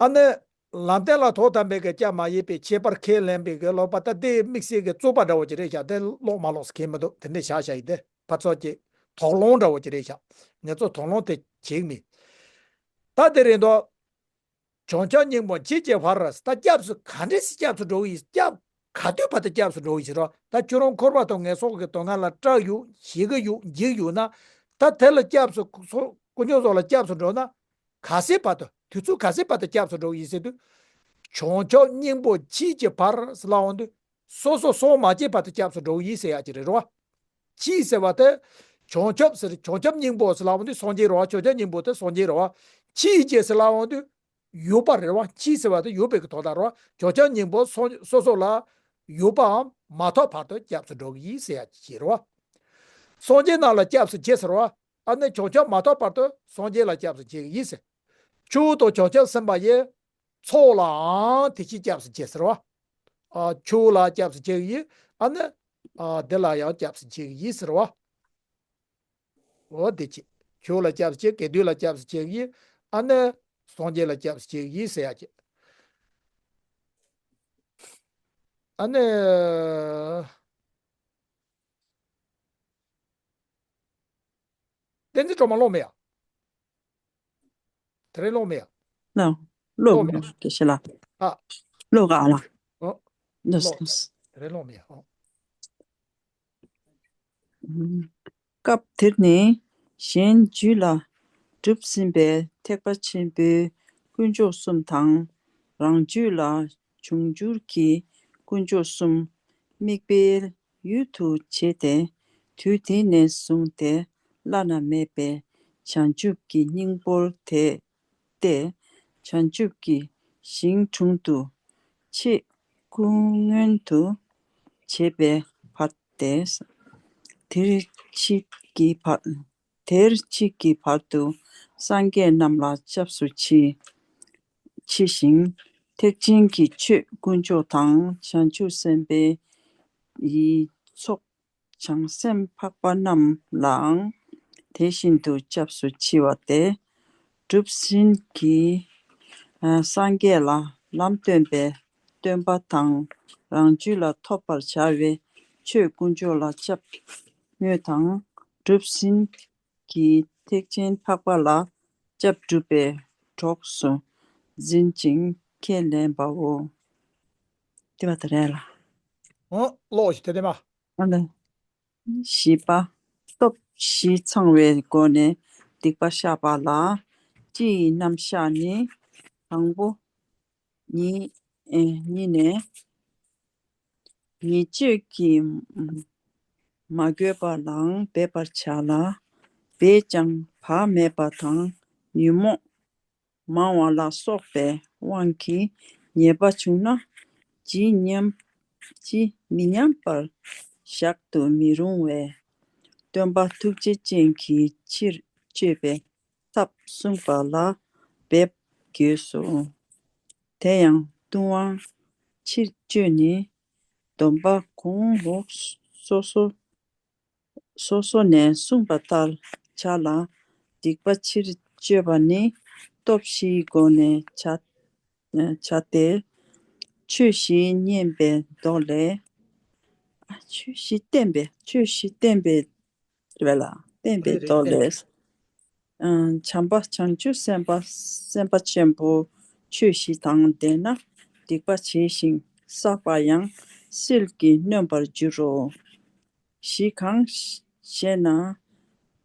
ཨ་ནི། ལམ་བསྟན་ལ་ཐོག་དམ་པའི་གི་སྐྱབས་མ་ཡིན་པའི་ཁྱད་པར་ཁས་ལེན་པའི་གི་ལོག་པ་ད་དེ་དམིགས་བསལ་གི་རྩོད་པ་འདྲ་བོ་ཅིག་རེད་ཤག་དེ་ལོག་མ་ལོག་ཟེར་མཁན་མི་འདུག་དེ་འདྲ་བཞག་བཞག་ཡིན་ཏེ། ཕར་ཚུར་གྱི་དོགས་སློང་འདྲ་བོ་ཅིག་རེད་ཤག་ངེད་ཚོ་དོགས་སློང་དེ་བྱེད་ཀྱི་མེད། ད་དེ་རེད་འདུག་བྱང་ཆུབ་སྙིང་པོ་མཆིས་ཀྱི་བར། ད་སྐྱབས་སུ་ག་འདྲ་སེ་སྐྱབས་སུ་འགྲོ་གི་ཡིན། སྐྱབས་ག་དུས་བར་དུ་སྐྱབས་སུ་འགྲོ་གི་ཡིན་ཟེར་རོ། ད་ཁྱོད་རང་འཁོར་བ་དང་ངན་སོང་གི་སྡུག་བསྔལ་ལ་སྐྲག་ཡོད། ཞེད་ཀྱི་ཡོད། འཇིགས་ཡོད་ན། ད་དེ་ལ་སྐྱབས་སུ་སོ་དཀོན་མཆོག་གསུམ་ལ་སྐྱབས་སུ་འགྲོ་ན། ག་ཚོད་བར་དུ་དུས་ཚོད་ག་ཚོད་བར་དུ་སྐྱབས་སུ་འགྲོ་གི་ཡིན་ཟེར་དུས། བྱང་ཆུབ་སྙིང་པོ་མཆིས་ཀྱི་བར་ཟེར་ལབ་འོང་དུས། སོ་སོ་སངས་མ་རྒྱས་བར་དུ་སྐྱབས་སུ་འགྲོ་གི་ཡིན་ཟེར་ཡག་ཅིག་རེད་བ། མཆིས་ཟེར་བ་དེ། བྱང་ཆུབ་ཟེར། བྱང་ཆུབ་སྙིང་པོ་ཟེར་ལབ་འོང་དུས་སངས་རྒྱས་རེད་བ། བྱང་ཆུབ་སྙིང་པོ་དེ་སངས་རྒྱས་རེད་བ། མཆིས་ཀྱི་ཟེར་ལབ་འོང་དུས་ཡོད་པ་རེད་བ། མཆིས་ཟེར་བ་དེ་ཡོད་པའི་གི་དོན་དག་རེད་བ། བྱང་ཆུབ་སྙིང་པོ་སོ་སོ་སོ་ལ་ཡོད་པའམ་མ་ཐོབ་བར་དུ་སྐྱབས་སུ་འགྲོ་གི་ཡིན་ཟེར་ཡག་ཅིག་རེད་བ། སངས་རྒྱས་རྣམས་ལ་སྐྱབས་སུ་མཆི་ཟེར་བ། ཨ་ནི་བྱང་ཆུབ་མ་ཐོབ་བར་དུ་སངས་རྒྱས་ལ་སྐྱབས་སུ་མཆི་གི་ཡིན་ཟེར། ཆོས་དང་བྱང་ཆུབ་སེམས་དཔའ་ཡི། ཚོགས་ལའང་དེ་བཞིན་སྐྱབས་སུ་མཆི་ཟེར་བ། ཨ་ཆོས་ལ་སྐྱབས་སུ་མཆི་གི་ཡིན། ཨ་ནི། ཨ་འདི་ལ་ཡང་སྐྱབས་སུ་མཆི་གི་ཡིན་ཟེར་བ། འོ་དེ་བྱས། ཆོས་ལ་སྐྱབས་སུ་མཆི། དགེ་འདུན་ལ་སྐྱབས་སུ་མཆི་གི་ཡིན། ཨ་ནི། སངས་རྒྱས་ལ་སྐྱབས་སུ་མཆི་གི་ཡིན་ཟེར་ཡག་ཅིག་ཨ་ནི། བསྟན་འཛིན་སྒྲོལ་མ་ཀློག་མེད་ཡ། དེ་རིང་ཀློག་མེད་ཡ། ལགས། ཀློག་ཀློག་མེད་ཡ། དགེ་བཤེས་ལགས། ཨ། ཀློག་ག་ལགས། ཨོ། ལགས། ཀློག་ལགས། དེ་རིང་ཀློག་མེད་ཡ། ཨོ། སྐབས་དེར་ནི་གཞན་རྒྱུད་ལ་གྲུབ་ཟིན་པའི་ཐེག་པ་ཆེན་པོའི་དཀོན་མཆོག་གསུམ་དང་ རང་རྒྱུད་ལ་འབྱུང་འགྱུར་གྱི་དཀོན་མཆོག་གསུམ་དམིགས་པའི་ཡུལ་དུ་བྱས་ཏེ། དུས་དེ་ནས་བཟུང་སྟེ་བླ་ན་མེད་པའི་བྱང་ཆུབ་ཀྱི་སྙིང་པོར་དེ་སྟེ། བྱང་ཆུབ་ཀྱི་ཞིང་དྲུང་དུ་ཆེས་སྐུ་མངོན་དུ་བྱེད་པའི་བར་ཏེ། དེར་མཆིས་ཀྱི་བར། དེར་མཆིས་ཀྱི་བར་དུ་སངས་རྒྱས་རྣམས་ལ་སྐྱབས་སུ་མཆི། མཆི་ཞིང་། ཐེག་ཆེན་གྱི་ཆོས་དཀོན་མཆོག་དང་བྱང་ཆུབ་སེམས་དཔའི་ཡི་ཚོགས་བྱང་སེམས་འཕགས་པ་རྣམས་ལའང་དེ་བཞིན་དུ་སྐྱབས་སུ་མཆི་བ་སྟེ། གྲུབ་ཟིན་གྱི་སངས་རྒྱས་ལ་ལམ་སྟོན་པའི་སྟོན་པ་དང་། རང་རྒྱུད་ལ་ཐོབ་པར་བྱ་བའི་ཆོས་དཀོན་མཆོག་ལ་སྐྱབས་དངོས་དང་། གྲུབ་ཟིན་གྱི་ཐེག་ཆེན་འཕགས་པ་ལ་སྐྱབས་སྒྲུབ་པའི་གྲོགས་སུ་འཛིན་ཅིང་ཁས་ལེན་པའོ། དེ་བ་དེ་རེད་ལ། ཨོ་ཀློག་ཞིག་དེ་དེ་མ། ཨ་ལས། བཞི་པ། སྟོབས་བཞི་ཚང་བའི་སྒོ་ནས་སྡིག་པ་བཤགས་པ་ལ་སྤྱི་ཡི་རྣམ་གཞག་ནི། དང་པོ། ཉིད་ཨེ་ཉིད་ནས་ཉེས་སྤྱོད་ཀྱིས་མ་གོས་པ་ལའང་འབད་པར་བྱ་ལ། འབད་ཀྱང་བག་མེད་པ་དང་ཉོན་མོངས་མང་བ་ལ་སོགས་པའི་དབང་གིས་ཉེས་པ་བྱུང་ན་ཇི་སྙམ་ཇི་མི་སྙམ་པར་བཞག་ཏུ་མི་རུང་བས། སྟོན་པ་ཐུགས་རྗེ་ཅན་གྱི་ཕྱིར་བཅོས་པའི་ཐབས་གསུངས་པ་ལ་འབད་དགོས་སོ། དེ་ཡང་ལྟུང་བ་ཕྱིར་བཅོས་ནི་སྡོམ་པ་གོང་འོག་སོ་སོ་སོ་སོ་ནས་གསུངས་པ་ལྟར་བྱ་ལ། སྡིག་པ་ཕྱིར་བཅོས་པ་ནི་སྟོབས་བཞིའི་སྒོ་ནས་བྱ་བྱ་སྟེ། ཆོས་བཞི་བསྙེན་པའི་མདོ་ལས། ཨ་ཆོས་བཞི་བསྟན་པའི་ཆོས་བཞི་བསྟན་པའི་རེད་ལ་བསྟན་པའི་རེད་རེད་མདོ་བསྟན་ལས། བྱམས་པ་བྱང་ཆུབ་སེམས་དཔའ་སེམས་དཔའ་ཆེན་པོ་ཆོས་བཞི་དང་ལྡན་ན་སྡིག་པ་བྱས་ཤིང་བསགས་པ་ཡང་སེལ་གྱིས་གནོན་པར་འགྱུར་རོ། བཞི་གང་ཞེ་ན།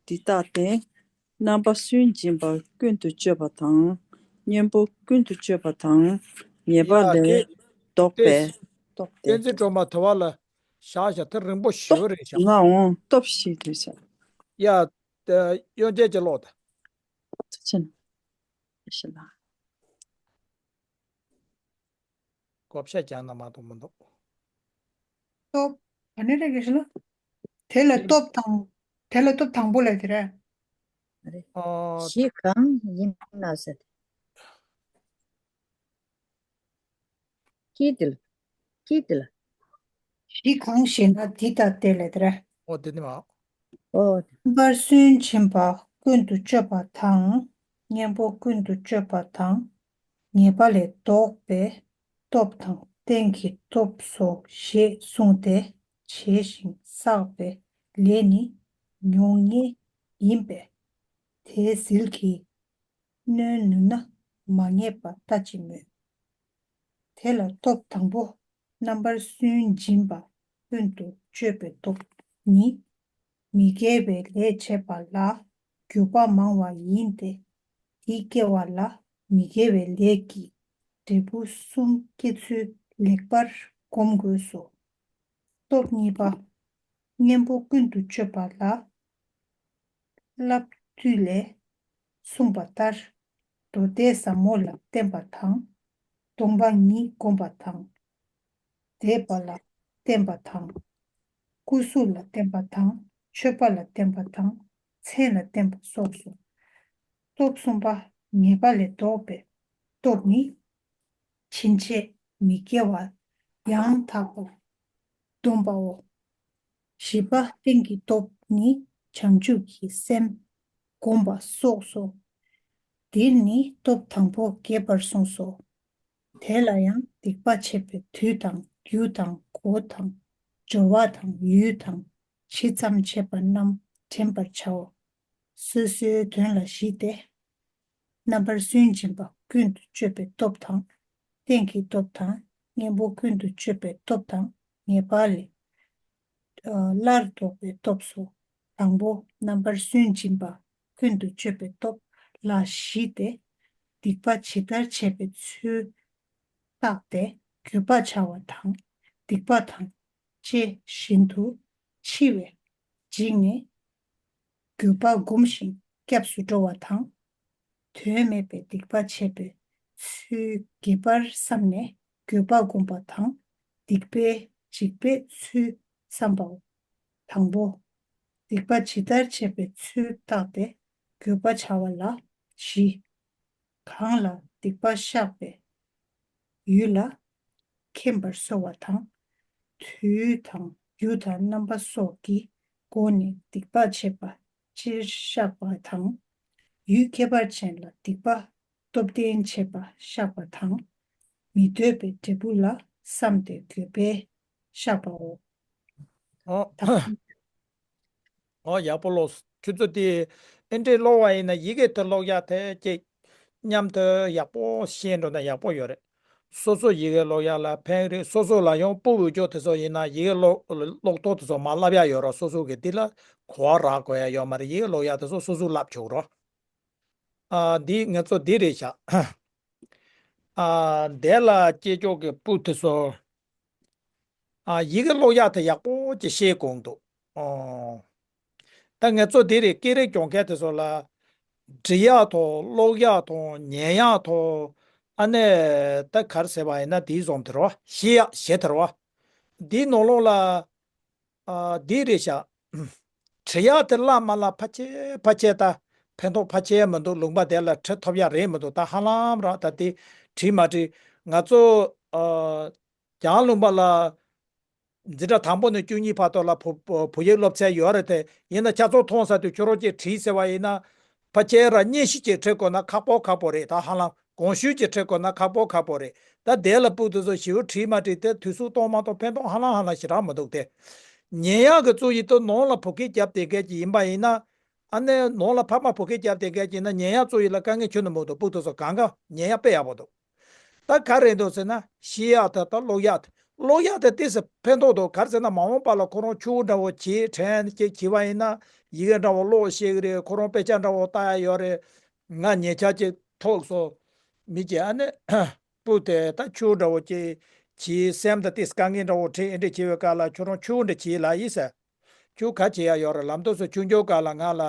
འདི་ལྟ་སྟེ། རྣམ་པར་སུན་འབྱིན་པ་ཀུན་ཏུ་སྤྱོད་པ་དང་། གཉེན་པོ་ཀུན་ཏུ་སྤྱོད་པ་དང་། ཉེས་པ་ཡ་ལས་གི་ལྡོག་ཏེ་པའི་སྟོབས་ཏེ། བསྟན་འཛིན་སྒྲོལ་མ་དེ་བ་ལ་བཞག་བཞག་དེ་རིང་པོ་ཞེ་པོ་རེད་བཞག་ང་འོང་སྟོབས་ཤིག་རེད་བཞག་ཡ། གཡོན་ཅན་གྱི་ཀློག་དང་། ཐུགས་ཆེན། ཞེ་ལ། བགོ་བཤའ་རྒྱག་ན་མ་གཏོགས་མི་འདུག་སྟོབས། ག་ནས་རེད་གི་ཞེ་ལ། དེ་ལ་སྟོབས་དང་། དེ་ལ་སྟོབས་དང་པོ་ལས་དེ་རེད། རེད། ཨོ། གཞི་གང་ཡིན་ན་ཟེར། ཀི་དེ་ལ། ཀི་དེ་ལ། གཞི་གང་ཞེ་ན་འདི་ལྟ་སྟེ་ལས་དེ་རེད། ཨོ་དེ་ནི་མ། ཨོ། རྣམ་པར་སུན་འབྱིན་པ་ཀུན་ཏུ་སྤྱོད་པ་དང་། གཉེན་པོ་ཀུན་ཏུ་སྤྱོད་པ་དང་། ཉེས་པ་ལས་ལྡོག་པའི་སྟོབས་དང་རྟེན་གྱི་སྟོབས་སོ་ཞེས་གསུངས་ཏེ། བྱས་ཤིང་བསགས་པའི་ལས་ནི་མྱོང་ངེས་ཡིན་པས། དེའི་ཟིལ་གྱིས་གནོན་ནུས་ན་མ་ངེས་པ་ལྟ་ཅི་སྨོས། དེ་ལ་སྟོབས་དང་པོ། རྣམ་པར་སུན་འབྱིན་པ་ཀུན་ཏུ་སྤྱོད་པའི་སྟོབས་ནི། མི་དགེ་བའི་ལས་བྱེད་པ་ལ་འགྱུར་བ་མང་བ་ཡིན་ཏེ། དེ་སྐྱེ་བ་ལ་མི་དགེ་བའི་ལས་ཀྱི་འབྲས་བུ་གསུམ་སྐྱེ་ཚུལ་ལེགས་པར་སྒོམ་དགོས་སོ། སྟོབས་གཉིས་པ། གཉེན་པོ་ཀུན་ཏུ་སྤྱོད་པ་ལ། བསླབ་བཏུས་ལས་གསུངས་པ་ལྟར། མདོ་སྡེ་ཟབ་མོ་ལ་བརྟེན་པ་དང་། སྡོམ་པ་ཉིད་བསྒོམ་པ་དང་། བཟླས་པ་ལ་བརྟེན་པ་དང་། སྐུ་གཟུགས་ལ་བརྟེན་པ་དང་། མཆོད་པ་ལ་བརྟེན་པ་དང་། མཚན་ལ་བརྟེན་པ་སོགས་སོ། སྟོབས་གསུམ་པ། ཉེས་པ་ལས་ལྡོག་པའི་སྟོབས་ནི། ཕྱིན་ཆད་མི་དགེ་བ་ཡང་དག་པར་སྡོམ་པའོ། བཞི་པ་རྟེན་གྱི་སྟོབས་ནི་བྱང་ཆུབ་ཀྱི་སེམས་བསྒོམ་པ་སོགས་སོ། འདིར་ནི་སྟོབས་དང་པོ་རྒྱས་པར་གསུངས་སོ། དེ་ལ་ཡང་སྡིག་པ་བྱེད་པའི་དུས་དང་རྒྱུ་དང་གོ་དང་སྦྱོར་བ་དང་ཡུལ་དང་ཇི་ཙམ་བྱེད་པ་རྣམས་དྲན་པར་བྱའོ། སོ་སོའི་དོན་ལ་གཞིགས་ཏེ། རྣམ་པར་སུན་འབྱིན་པ་ཀུན་ཏུ་སྤྱོད་པའི་སྟོབས་དང་། རྟེན་གྱི་སྟོབས་དང་། གཉེན་པོ་ཀུན་ཏུ་སྤྱོད་པའི་སྟོབས་དང་། ཉེས་པ་ལས་སླར་ལྡོག་པའི་སྟོབས་སོ། དང་པོ། རྣམ་པར་སུན་འབྱིན་པ་ཀུན་ཏུ་སྤྱོད་པའི་སྟོབས་ལ་གཞིགས་ཏེ། སྡིག་པ་ཇི་ལྟར་བྱེད་པའི་ཚུལ་ བརྟགས་ཏེ་དགོས་པ་བྱ་བ་དང་སྡིག་པ་དང་བཅས་བཞིན་དུ་འཆི་བས་འཇིགས་ནས་དགོས་པ་བསྒོམ་ཞིང་སྐྱབས་སུ་འགྲོ་བ་དང་། དོན་མེད་པའི་སྡིག་པ་བྱས་པའི་ཚུལ་དགེ་བར་བསམས་ནས་དགོས་པ་བསྒོམ་པ་དང་སྡིག་པའི་འཇིགས་པའི་ཚུལ་བསམ་པའོ། དང་པོ། སྡིག་པ་ཇི་ལྟར་བྱས་པའི་ཚུལ་བརྟགས་ཏེ་དགོས་པ་བྱ་བ་ལ་བཞི། གང་ལ་སྡིག་པ་བཤགས་པའི་ཡུལ་ལ་མཁྱེན་པར་གསོལ་བ་དང་། དུས་དང་རྒྱུ་དང་རྣམ་པ་སོགས་ཀྱི་སྒོ་ནས་སྡིག་པ་བྱས་པ་སྤྱིར་བཤགས་པ་དང་། ཡུལ་ཁྱད་པར་ཅན་ལ་སྡིག་པ་སྟོབས་ལྡན་བྱས་པ་བཤགས་པ་དང་། མི་འདོད་པའི་འབྲས་བུ་ལ་བསམས་ཏེ་དགོས་པས་བཤགས་པའོ། ཨོ། ད་ཨོ་ཡག་པོ་ཀློག་སོང་། ཁྱོད་ཚོ་དེ་ཨེ་འདྲས་ཀློག་པ་ཡིན་ན་ཡི་གེ་དེ་ཀློག་ཡག་དེ་ཅིག་མཉམ་དུ་ཡག་པོ་ཤེས་འགྲོ་ན་ཡག་པོ་ཡོད་རེད། སོ་སོ་ཡི་གེ་ཀློག་ཡག་ལ་ཕན་རེད། སོ་སོ་ལ་ཡང་སྤུ་འོས་ཅོག་དེ་ཚོ་ཡིན་ན་ཡི་གེ་ཀློག་ཀློག་ཐོག་དེ་ཚོ་མ་བསླབ་ཡག་ཡོད་ར། སོ་སོ་གི་དེ་ལ་གོ་བ་རག་དགོས་ཡག་ཡོད་མ་རེད། ཡི་གེ་ཀློག་ཡག་དེ་ཚོ་སོ་སོ་བསླབ་ཆོག་རོགས། ཨ་འདི་ང་ཚོ་འདི་རེད་ཤག་ཨ་དེ་ལ་སྐྱེས་ཆོག་གི་སྤུ་དེ་ཚོ། ཨ་ཡི་གེ་ཀློག་ཡག་དེ་ཡག་པོ་ཅིག་ཤེས་དགོས་འདུག་ཨོ། ད་ང་ཚོ་འདི་རེད། སྐད་རིགས་སྦྱོང་མཁན་དེ་ཚོ་ལ་འབྲི་ཡག་དང་ཀློག་ཡག་དང་ཉན་ཡག་དང་། ཨ་ནི་ད་ག་རེ་ཟེར་བ་ཡིན་ན་དེའི་བཟོ་འདི་རེད་བ། ཤེས་ཡག་ཞེ་དེ་རེད་བ། འདིའི་ནང་ལོགས་ལ། ཨ་འདི་རེད་ཤག་འབྲི་ཡག་དེ་བསླབ་མ་བསླབ་ཕལ་ཆེར་ཕལ་ཆེར་ད་ཕན་ཐོགས་ཕལ་ཆེར་མི་འདུག་ལུང་པ་དེ་ལ་ཁྲིད་ཐུབ་ཡག་རེད་མི་འདུག་ད་ཧ་ལམ་ར་ད་དེ་བྲིས་མ་བྲིས། ང་ཚོ་ཨ་རྒྱང་ལུང་པ་ལ་འཛིན་གྲྭ་དང་པོ་ནས་བཅུ་གཉིས་བར་དུ་ལ་བོ་བོ་བོད་ཡིག་སློབ་ཚན་ཡོད་རེད་དེ། ཡིན་ན་ཁྱེད་ཚོ་མཐོང་ས་དུས་ཁྱོད་རང་ཅིག་བྲིས་ཟེར་བ་ཡིན་ན། ཕལ་ཆེར་ར་བརྙན་ཤིག་ཅིག་ཁྲིད་དགོས་ན་ཁག་པོ་ཁག་པོ་རེད། ད་ཧ་ལམ་གོང་ཞུས་ཅིག་ཁྲིད་དགོས་ན་ཁག་པོ་ཁག་པོ་རེད། ད་དེ་ལ་སྤུ་དེ་ཚོ་ཞེ་པོ་བྲིས་མ་བྲིས་དེ་དུས་ཚོད་གཏོང་མ་གཏོང་ཕན་ཐོགས་ཧ་ལམ་ཧ་ལམ་ཞེ་དྲག་མི་འདུག་སྟེ། ཉན་ཡག་གི་གཙོ་ཡིན་དུ་ནང་ལ་བོད་སྐད་རྒྱབ་བསྡད་མཁན་ཅིག་ཡིན་པ་ཡིན་ན། ཨ་ནི་ནང་ལ་ཕ་མ་བོད་སྐད་རྒྱབ་བསྡད་མཁན་ཅིག་ཡིན་ན་ཉན་ཡག་གཙོ་ཡིན་ལ་དཀའ་ངལ་ཁྱོན་ནས་མི་འདུག་སྤུ་དེ་ཚོ་གང་ག་ཉན་ཡག་དཔེ་ཡག་པོ་འདུག་ད་ག་རེ་འདུག་ཟེར་ན་ཤེས་ཡག་དེ་དང་ཀློག་ཡག་དེ། ཀློག་ཡག་དེ་ཏོག་ཙམ་ཕན་ཐོགས་འདུག་ག་རེ་ཟེར་ན་མ་འོངས་པ་ལ་ཁོ་རང་ཆུང་འདྲ་བོ་བྱས་དྲན་ཅིག་བྱས་པ་ཡིན་ན་ཡི་གེ་འདྲ་བོ་ཀློག་ཤེས་ཀྱི་རེད། ཁོ་རང་དཔེ་ཆ་འདྲ་བོ་ལྟ་ཡག་ཡོད་རེད། ང་ཉེ་ཆར་ཅིག་ཐུག་སོང་། མི་གཅིག་ཨ་ནི་སྤུ་དེ་ད་ཆུང་འདྲ་བོ་ཅིག་བྱས་སེམས་དང་ཏོག་ཙམ་དཀའ་ངལ་འདྲ་བོ་འཕྲད་ཨེ་འདྲ་བྱས་པའི་སྐབས་ལ་ཁྱོད་རང་ཆུང་འདྲ་བྱས་ལབ་ཡིན་ཟེར། ཁྱོད་ག་བྱེད་ཡག་ཡོད་རེད་ལབ་འདུག་ཟེར། ཆུང་ཆུང་སྐབས་ལ་ང་ལ་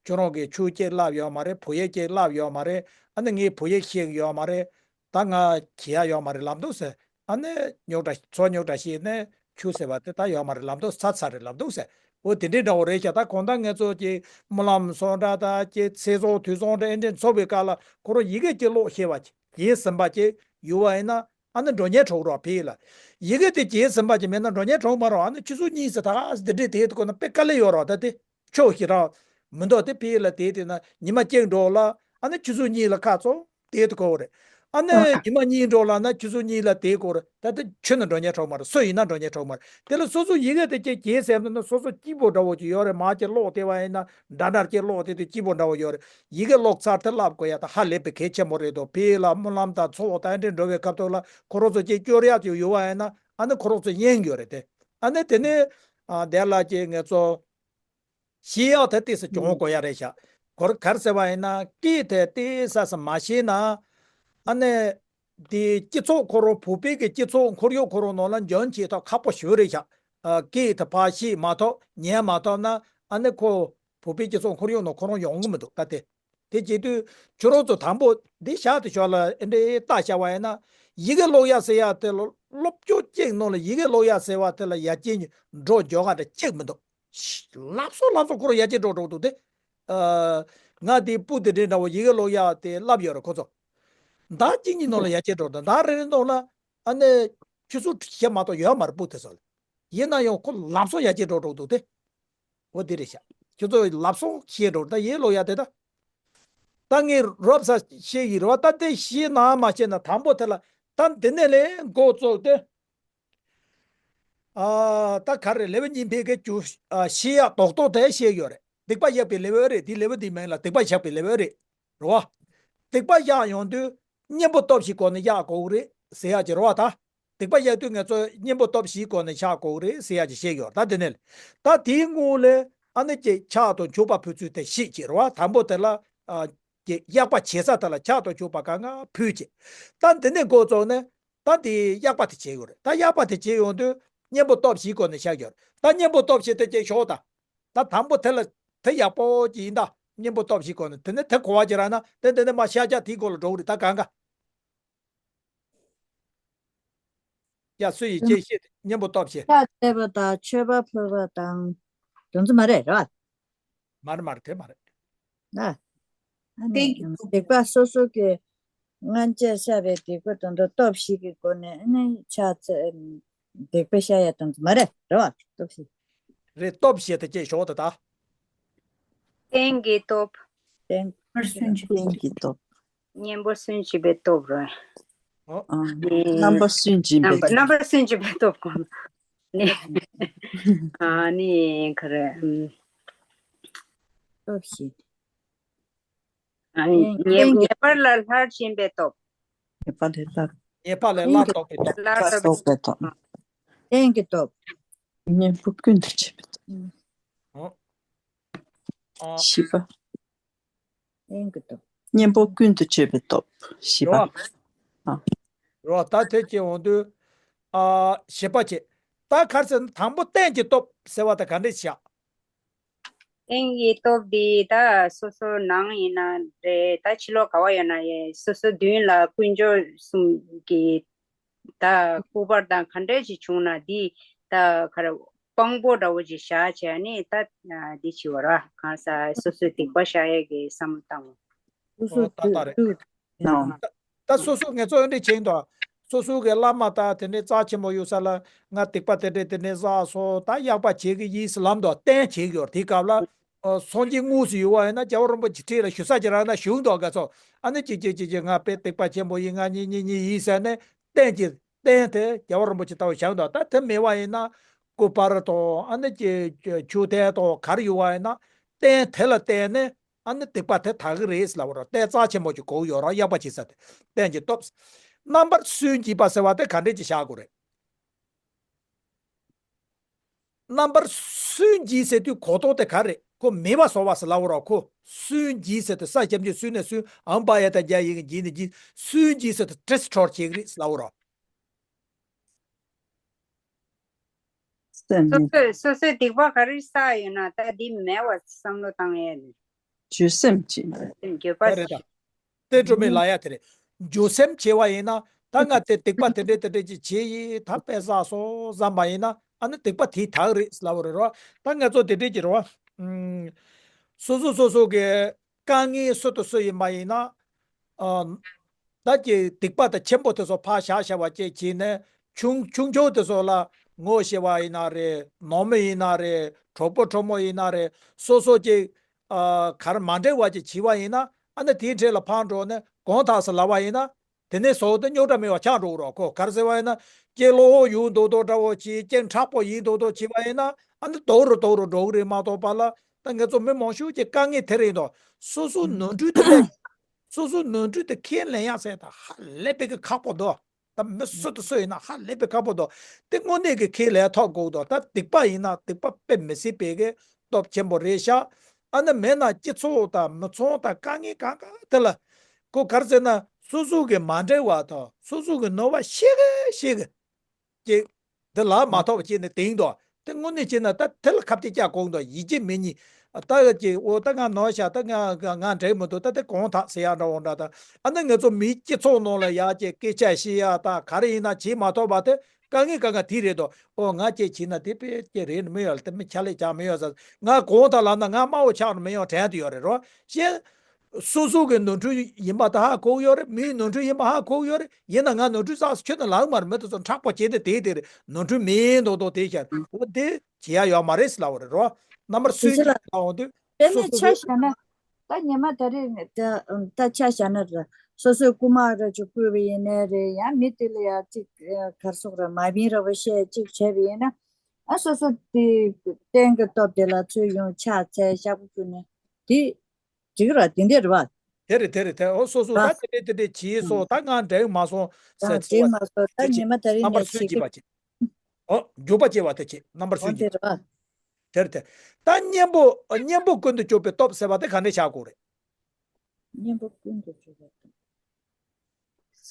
ཁྱོད་རང་གིས་ཆུ་སྐྱེལ་བསླབས་ཡོད་མ་རེད། བོད་ཡིག་སྐྱེལ་བསླབས་ཡོད་མ་རེད། ཨ་ནི་ངས་བོད་ཡིག་ཤེས་ཀྱི་ཡོད་མ་རེད། ད་ང་བྱེད་ཡག་ཡོད་མ་རེད་ལབ་འདུག་ཟེར། ཨ་ནི་རྙོག་དྲ་ཚོ་རྙོག་དྲ་བཤད་ནས་ཆུ་ཟེར་བ་དེ་ད་ཡོད་མ་རེད་ལབ་འདུག་ཚར་ཚར་རེད་ལབ་འདུག་ཟེར། འོ་དེ་འདྲའི་འདྲ་བོ་རེད་ཤག་ད་གང་ལྟར་ང་ཚོ་ཀྱི་སྨོན་ལམ་སོགས་འདྲ་ད་ཀྱི་ཚེ་སྲོག་དུས་སོང་འདྲ་ཨེ་འདྲ་འཚོགས་པའི་སྐབས་ལ་ཁོ་རང་ཡི་གེ་ཀྱི་ཀློག་ཤེས་པ་ཀྱི་ཡིན་ཟིན་པ་ཀྱི་ཡོད་བ་ཡིན་ན། ཨ་ནི་འགྲོ་ཉེན་གྲོགས་རོགས་ཕི་ལ། ཡི་གེ་དེ་གྱེས་ཟིན་པ་ཅིག་མེད་ན་འགྲོ་ཉེན་གྲོགས་མ་རོགས། ཨ་ནི་ཆུ་ཚོད་གཉིས་ཟེར་ད་འདི་འདྲས་དེ་དུ་ཁོ་ན་དཔེ་དཀའ་ལས་ཡོད་རོགས། ད་དེ་ཆོག་ཤི་ར་མི་འདུག་དེ་ཕི་ལ་དེ་དེ་ན་ཉི་མ་གཅིག་འགྲོ་ལ་ཨ་ནི་ཆུ་ཚོད་གཉིས་ལ་ཁ་ཚོ་དེ་དུ་ཁོ་རེད། ཨ་ནི་ཉི་མ་གཉིས་འགྲོ་ལ་ན་ཆུ་ཚོད་གཉིས་ལ་དེ་ཁོ་རེད། ད་དེ་ཁྱོད་ནི་འགྲོ་ཉེན་གྲོགས་མ་རེད། སུ་ཡིན་ན་འགྲོ་ཉེན་གྲོགས་མ་རེད། དེ་ལ་སོ་སོ་ཡི་གེ་དེ་ཀྱེ་གྱེས་ཟེར་ན་སོ་སོ་སྐྱིད་པོ་འདྲ་བོ་ཅིག་ཡོད་རེད། མ་ཅིག་ཀློག་དེ་བ་ཡིན་ན་འདྲ་འདྲ་ཅིག་ཀློག་དེ་དུས་སྐྱིད་པོ་འདྲ་བོ་ཡོད་རེད། ཡི་གེ་ཀློག་ཚར་དེ་བསླབ་དགོས་ཡ་ད་ཧ་ལས་པའི་གལ་ཆེན་པོ་རེད་དོ། ཕི་ལ་སྨོན་ལམ་དང་ཚོགས་དང་འདྲེ་འགྲོ་བའི་སྐབས་ཐོག་ལ་ཁོ་རང་ཚོ་ཅིག་སྐྱོར་ཡག་ཅིག་ཡོད་བ་ཡིན་ན་ཨ་ནི་ཁོ་རང་ཚོ་གཡེང་ཡོད་རེད་དེ། ཨ་ནི་དེ་ནས་ཨ་དེ་ལ་ཅིག་ངེད་ཚོ་ཤེས་ཡག་དེ་ཏོག་ཙམ་སྦྱོང་དགོས་ཡ་རེད་ཤག་གོ་ར་ག་རེ་ཟེར་བ་ཡིན་ན་སྐད་དེ་ཏོག་ཙམ་ཙམ་མ་ཤེས་ན་ཨ་ནི། དེ་སྤྱི་ཚོགས་ཁོ་རང་བོད་པའི་གི་སྤྱི་ཚོགས་ཁོར་ཡུག་ཁོ་རང་ནང་ལ་འཇོན་བྱེད་ཐབས་ཁག་པོ་ཞེ་པོ་རེད་ཤག་ཨ་སྐད་དེ་ཕར་ཤེས་མ་ཐུབ་ཉན་མ་ཐུབ་ན་ཨ་ནི་ཁོ་བོད་པའི་སྤྱི་ཚོགས་ཁོར་ཡུག་ནང་ཁོ་རང་ཡོང་གི་མི་འདུག་ད་དེ་དེ་བྱེད་དུས་ཁྱོད་རང་ཚོ་དང་པོ་འདི་བཞག་དེ་ཞོར་ལ་ཨེ་འདྲའི་ལྟ་བྱ་བ་ཡིན་ན་ཡི་གེ་ཀློག་ཡག་ཟེར་ཡག་དེ་ལ་སློབ་སྦྱོང་གཅིག་ནང་ལ་ཡི་གེ་ཀློག་ཡག་ཟེར་བ་དེ་ལ་ཡར་རྒྱས་འགྲོ་འཇོག་ག་འདྲ་གཅིག་མི་འདུག་ལབ་སོ་ལབ་སོ་ཁོ་རང་ཡར་རྒྱས་འགྲོ་འགྲོ་འདུག་དེ། ཨ་ང་དེ་སྤུ་དེ་འདྲའི་འདྲ་བོ་ཡི་གེ་ཀློག་ཡག་དེ་བསླབ་ཡོད་རེད་ཁོ་ཚོ། ཟླ་གཅིག་གཉིས་ནང་ལ་ཡར་རྒྱས་འགྲོ་འདུག་ཟླ་རེ་རེ་ནང་ལ་ཨ་ནི་ཆུ་ཚོད་བཞི་མ་གཏོགས་ཡོད་མ་རེད་སྤུ་དེ་ཚོ་ལ། ཡིན་ན་ཡང་ཁོ་ལབ་སོ་ཡར་རྒྱས་འགྲོ་འགྲོ་འདུག་དེ། འོ་དེ་རེད་ཤག་ཁྱོད་ཚོ་ལབ་སོ་ཤེས་འགྲོ་ད་ཡི་གེ་ཀློག་ཡག་དེ་ད། ད་ངས་རོབ་ས་ཤེས་ཡིན་རེད་བ། ད་དེ་ཤེས་ན་མ་ཤེས་ན་དང་པོ་དེ་ལ་ད་འདི་ནས་ལས་འགོ་བཙུགས་ཏེ། ཨ་ད་ག་རེ་ལེའུ་གཉིས་པའི་གི་རྒྱུ་ཨ་ཤེས་ཡག་རྡོག་རྡོག་དེ་ཤེས་ཡོད་རེད། སྡིག་པ་བཤགས་པའི་ལེའུ་རེད། དེ་ལེའུ་དེའི་མིང་ལ་སྡིག་པ་བཤགས་པའི་ལེའུ་རེད། རེད་བ། སྡིག་པ་བཤགས་ཡོང་དུས་གཉེན་པོ་སྟོབས་བཞིའི་སྒོ་ནས་བཤགས་དགོས་ཀྱི་རེད་ཟེར་ཡག་ཅིག་རེད་བ་ད། སྡིག་པ་བཤགས་དུས་ང་ཚོ་གཉེན་པོ་སྟོབས་བཞིའི་སྒོ་ནས་བཤགས་དགོས་ཀྱི་རེད་ཟེར་ཡག་ཅིག་བཤད་ཡོད་རེད། ད་དེ་ནས་ད་དེའི་སྔོན་ལ་ཨ་ནི་ཀྱི་ཕྱག་དང་མཆོད་པ་ཕུལ་ཚུལ་དེ་ཤེས་ཀྱི་རེད་བ། དང་པོ་དེ་ལ་ཨ་ཀྱི་གཡག་པ་བྱེད་ས་དེ་ལ་ཕྱག་དང་མཆོད་པ་གང་ག་ཕུལ་ཀྱི། ད་འདི་ནས་འགོ་བཙུགས་ནས། ད་དེ་གཡག་པ་དེ་བྱེད་ཡོད་རེད། ད་གཡག་པ་དེ་བྱེད་ཡོང་དུས་གཉེན་པོ་སྟོབས་བཞིའི་སྒོ་ནས་བཞག་ཡོད་རེད། ད་གཉེན་པོ་སྟོབས་བཞི་དེ་བྱས་ཞོག་ད། ད་དང་པོ་དེ་ལ་དེ་ཡག་པོ་ཅིག་ཡིན་ད། གཉེན་པོ་སྟོབས་བཞིའི་སྒོ་ནས་དེ་ནས་དེ་གོ་བ་ཅིག་རག་ན་དེ་དེ་ནས་མ་ཤ་རྒྱགས་དེའི་སྒོ་ལ་འགྲོ་གི་རེད། ད་གང་ག་ཡ། སུ་ཡིས་ཅེས་ཤེས་ཏེ་གཉེན་པོ་སྟོབས་ཞེས། ཕྱག་འཚལ་བ་དང་མཆོད་པ་ཕུལ་བ་དང་། དོན་ཚུལ་མ་རེད་ར། མ་རེད་མ་རེད། དེ་མ་རེད། ན། ཨ་ནི་སྡིག་པ་སོ་སོ་གི་སྔོན་ཆད་བཤགས་པའི་སྡིག་པ་དོན་དུ་སྟོབས་བཞི་གི་སྒོ་ནས་ཨ་ནི་ཕྱག་འཚལ། སྡིག་པ་བཤགས་ཡ་དོན་ཚུལ་མ་རེད་ར་བ། སྟོབས་བཞི། རེད། སྟོབས་ཞེས་ཏེ་ཅེས་ཞོག་ད་ད། རྟེན་གྱི་སྟོབས། རྟེན། རྟེན་གྱི་སྟོབས། གཉེན་པོ་སུན་འབྱིན་པའི་སྟོབས་རེད། ཨ། རྣམ་པ་སུན་འབྱིན་པའི་རྣམ་པ་སྟོབས། རྣམ་པ་སུན་འབྱིན་པའི་སྟོབས་གོ། ནི། ཨ་ནི་ག་རེ། ཨམ། སྟོབས་ཤིག་ཨ་ནི་ངེས་ངེས་པར་ལ་སླར་འབྱིན་པའི་སྟོབས། ངེས་པར་ལས་སླར། ངེས་པར་ལས་སླར་ལྡོག་པའི་སྟོབས། སླར་ལྡོག་པའི་སྟོབས། རྟེན་གྱི་སྟོབས། གཉེན་པོ་ཀུན་ཏུ་སྤྱོད་པའི་སྟོབས། ཨོ། ཨོ། བཞི་པ། རྟེན་གྱི་སྟོབས། གཉེན་པོ་ཀུན་ཏུ་སྤྱོད་པའི་སྟོབས་བཞི་པ། རོ། ཨ། རོ། ད་དེ་སྐྱེ་འོང་དུས། ཨ། བཞི་པ་བྱེད། ད་ག་རེ་ཟེར་ན་དང་པོ་རྟེན་གྱི་སྟོབས་ཟེར་བ་ད་ག་འདྲས་བྱ། རྟེན་གྱི་སྟོབས་འདི་ད་སོ་སོ་ནང་ཡིན་ན་རེད། ད་ཕྱི་ལོགས་ག་བ་ཡོད་ན་ཡང་སོ་སོ་མདུན་ལ་དཀོན་མཆོག་གསུམ་གྱི་ད་སྐུ་པར་དང་ག་འདྲས་ཅིག་བྱུང་ན་འདི་ད་ག་རེ་དཔང་པོ་འདྲ་བོ་ཅིག་བཞག་བྱས་ནས་ད་འདི་བྱེད་པ་ར། གང་ཟག་སོ་སོའི་སྡིག་པ་བཤགས་ཡས་ཀྱི་བསམ་བློ་བཏང་བ། སོ་སོ། ཨོ། ད་ད་རེད། ད་ད་སོ་སོ་ངེད་ཚོ་འདི་བྱེད་འདུག་སོ་སོ་གི་བླ་མ་དང་དེ་འདྲའི་རྩ་ཆེན་པོ་ཡོད་ས་ལ་ང་སྡིག་པ་དེ་འདྲས་དེ་འདྲས་བསགས་སོང་། ད་གཡག་པ་བྱེད་ཀྱི་ཡིན་ཟེར་ལབ་འདུག་རྟེན་བྱེད་ཀྱི་ཡོད། དེའི་སྐབས་ལ་སངས་རྒྱས་དངོས་སུ་ཡོད་པ་ཡིན་ན་རྒྱལ་བ་རིན་པོ་ཆེ་འཁྲིས་ལ་ཞུ་ས་ཅིག་རག་ན་ཞུ་འདུག་ག་ཚོ། ཨ་ནི་ཅིག་ཅིག་ཅིག་ཅིག་ང་དཔེ་སྡིག་པ་ཆེན་པོ་ཡིན། ང་གཉིས་གཉིས་གཉིས་ཡིན་ཟེར་ནས་རྟེན་གྱི་རྟེན་དེ་རྒྱལ་བ་རིན་པོ་ཆེ་ལྟ་བུ་བཞག་འདུག་ད་དེ་མེད་པ་ཡིན་ན་སྐུ་པར་དང་ཨ་ནི་ཅིག་ཆུ་གཏེར་དང་ག་རེ་ཡོད་པ་ཡིན་ན་རྟེན་དེ་ལ་བརྟེན་ནས། ཨ་ནི་སྡིག་པ་དེ་དག་གི་རེད་ལབ་པ་ར། རྟེན་རྩ་ཆེན་པོ་ཅིག་དགོས་ཡོད་ར། གཡག་པ་བྱེད་ས་དེ་རྟེན་གྱི་སྟོབས། རྣམ་པར་སུན་འབྱིན་པ་ཟེར་བ་དེ་ག་འདྲས་ཅིག་བཞག་དགོས་རེད། རྣམ་པར་སུན་འབྱིན་ཟེར་དུས་གོ་རྟོགས་དེ་ག་རེད། ཁོ་མེད་པ་བཟོ་བ་ཟེར་ལབ་པ་ར། ཁོ་སུན་འབྱིན་ཟེར་དུས་ས་ཞབས་ཀྱུ་སུ་ནས་སུན། འ་བ་ཡ་བཏགས་འཇའ་ཡི་གེ་འབྱིན་ནས་འབྱིན། སུན་འབྱིན་ཟེར་དུས་ཌི་སི་ཊོར་བྱེད་ཀྱི་རེད་ལབ་པ་ར། སེམས་སོ་ནི། སོས་སོ་སོས་སྡིག་པ་ག་རེ་བསགས་ཡོད་ན་ད་འདི་མེད་པ་བསམ་བློ་བཏང་ཡས་ནི། འགྱོད་སེམས་བྱེད། འགྱོད་པ། ད་རེད་ད། དེ་སྒྲོལ་མའི་ལ་ཡ་དེ་རེད། འགྱོད་སེམས་བྱེད་པ་ཡིན་ན་ད་ང་དེ་སྡིག་པ་དེ་འདྲས་དེ་འདྲས་ཅིག་བྱས་ཡིན། ད་དཔེ་བསགས་སོང་བསམ་པ་ཡིན་ན་ཨ་ནི་སྡིག་པ་དེ་དག་རེད་ལབ་པ་རེད་རོ། ད་ང་ཚོ་དེ་འདྲས་ཀྱི་རོ། ཨུམ། སོ་སོ་སོ་སོ་གི་དཀའ་ངལ་སུ་དང་སུ་ཡིན་པ་ཡིན་ན། ཨ། ད་ཀྱི་སྡིག་པ་དང་ཆེན་པོ་དེ་ཚོ་ཕར་བཞག་བཞག་པ་བཅས་བྱས་ནས་ཆུང་ཆུང་ཆུང་དེ་ཚོ་ལ་ངོ་ཤེས་པ་ཡིན་ན་རེད། ནང་མི་ཡིན་ན་རེད། གྲོགས་པོ་གྲོགས་མོ་ཡིན་ན་རེད། སོ་སོ་ཀྱི་ཨ་གར་མ་འདྲེས་པ་ཅིག་བྱས་པ་ཡིན་ན་ཨ་ནི་དེའི་གྲས་ལ་ཕར་འགྲོ་ནས་གང་དག་ཟེར་ལབ་པ་ཡིན་ན། དེ་ནས་བཟོ་དེ་རྙོག་དྲ་མེད་པ་ཆགས་འགྲོ་གི་རོགས། ཁོ་གར་ཟེར་བ་ཡིན་ན་ཀྱེ་བློ་ཡུལ་མདོག་མདོག་འདྲ་བོ་ཅིག་ཀྱེ་མཁྲེགས་པོ་ཡིན་མདོག་མདོག་བྱས་པ་ཡིན་ན་ཨ་ནི་དོག་རུ་དོག་རུ་འགྲོ་གི་རེད་མ་གཏོགས་པ་ལ། ད་ངེད་ཚོ་མི་མང་ཤོས་ཀྱི་དཀའ་ངལ་དེ་རེད་འདུག་སོ་སོའི་ནོར་འཁྲུལ་དེ་ལས། སོ་སོའི་ནོར་འཁྲུལ་དེ་ཁས་ལེན་ཡག་ཟེར་ད་ཧ་ལས་པའི་གི་ཁག་པོ་འདུག་ད་མི་སུ་དང་སུ་ཡིན་ན་ཧ་ལས་པའི་ཁག་པོ་འདུག་དེ་དངོས་གནས་ཀྱི་ཁས་ལེན་ཐུབ་དགོས་འདུག་ད་སྡིག་པ་ཡིན་ན་སྡིག་པ་དཔེ་མི་སྲིད་པའི་གི་སྟོབས་ཆེན་པོ་རེད་ཤག་ཨ་ནི་མེད་ན་སྤྱི་ཚོགས་དང་མི་ཚང་དང་དཀའ་ངལ་གང་ག་དེ་ལ། ཁོ་ག་རེ་ཟེར་ན་སོ་སོ་གི་མ་འདྲེས་པ་དང་སོ་སོ་གི་ནོར་བ་ཤེས་གི་ཤེས་གི་ཅིག་འདི་ལ་མ་ཐོབ་པ་བྱས་ནས་དེང་དུ་དེ་དངོས་གནས་བྱས་ན་ད་དེ་ལ་ཁ་གཏད་བཅག་དགོས་འདུག་ཡིད་ཆེས་མེད་ཉིད། ད་ཀྱི་འོ་ད་ང་ནོར་ཤག་ད་ང་ང་ང་འགྲིག་མི་འདུག་ད་དེ་གང་དག་ཟེར་ཡག་འདྲ་བོ་འདྲ། ད་ཨ་ནི་ང་ཚོ་མིའི་སྤྱི་ཚོགས་ནང་ལ་ཡག་ཅིག་སྐད་ཆ་བཤད་ཡག་ད་ག་རེ་ཡིན་ན་བྱེད་མ་ཐུབ་པ་དེ་དཀའ་ངལ་དཀའ་ངལ་དེ་རེད་དོ། འོ་ང་ཅིག་བྱས་ན་དེ་དཔེ་ཅིག་རེད་མི་ཡོང་། དེ་མི་ཆ་ལས་ཆགས་མི་ཡོང་ཟེར། ང་གང་དག་ལབ་ན་ང་དམའ་བོ་ཆགས་མི་ཡོང་དྲན་དུ་ཡོད་རེད་རོ། ཤེས། སོ་སོ་གི་ནོར་འཁྲུལ་ཡིན་པ་ད་ཧ་གོ་གི་ཡོད་རེད། མིའི་ནོར་འཁྲུལ་ཡིན་པ་ཧ་གོ་གི་ཡོད་རེད། ཡིན་ན་ང་ནོར་འཁྲུལ་བསགས་སུ་ཁྱོད་ནི་ལག་མ་རེད། མི་དེ་ཚོ་མཁྲེགས་པོ་བྱས་ཏེ་དེ་དེ་རེད། ནོར་འཁྲུལ་མིན་མདོག་མདོག་དེ་ཤར་འོ་དེ་བྱེད་ཡ་ཡོད་མ་རེད་ལབ་པ་རེད་རོ། རྣམ་པར་སུན་གྱིས་ལབ་འོང་དུས་དེ་སོ་ནི་སོ་ཆ་གི་བཞག་ན་ད་ཉི་མ་ད་རེས་ད་ད་ཆ་བཞག་ན་ར་སོ་སོའི་རྐུ་མ་ར་ཅིག་བརྐུས་པ་ཡིན་ནའི་རེད། ཡང་མི་དེ་ལ་ཡང་ཅིག་གར་སོགས་ར་མ་བིན་ར་བ་བཤད་ཅིག་བྱས་པ་ཡིན་ན་ཨ་སོ་སོ་དེ་རྟེན་གྱི་སྟོབས་དེ་ལ་ཚུར་ཡོང་ཕྱག་འཚལ་ཤག་པོ་བརྐུས་ནས་དེ། འགྲིག་ར་དེ་འདྲས་རེད་བ། དེ་རེད་དེ་རེད་དེ། འོ་སོ་སོ་ད་དེ་འདྲས་དེ་འདྲས་བྱས་སོང་། ད་ང་འགྲིག་མ་སོང་ཟེར་ཚེ་བ་དེ་བྱེད། རྣམ་པར་སུན་འབྱིན་པ་བྱེད། འོ་འགྱུར་བ་སྐྱེ་བ་དེ་བྱེད། རྣམ་པར་སུན་འབྱིན་པ། དེ་རེད་དེ། ད་གཉེན་པོ་གཉེན་པོ་ཀུན་ཏུ་སྤྱོད་པའི་སྟོབས་ཟེར་བ་དེ་ག་འདྲས་བྱ་དགོས་རེད། གཉེན་པོ་ཀུན་ཏུ་སྤྱོད་པའི་སྟོབས།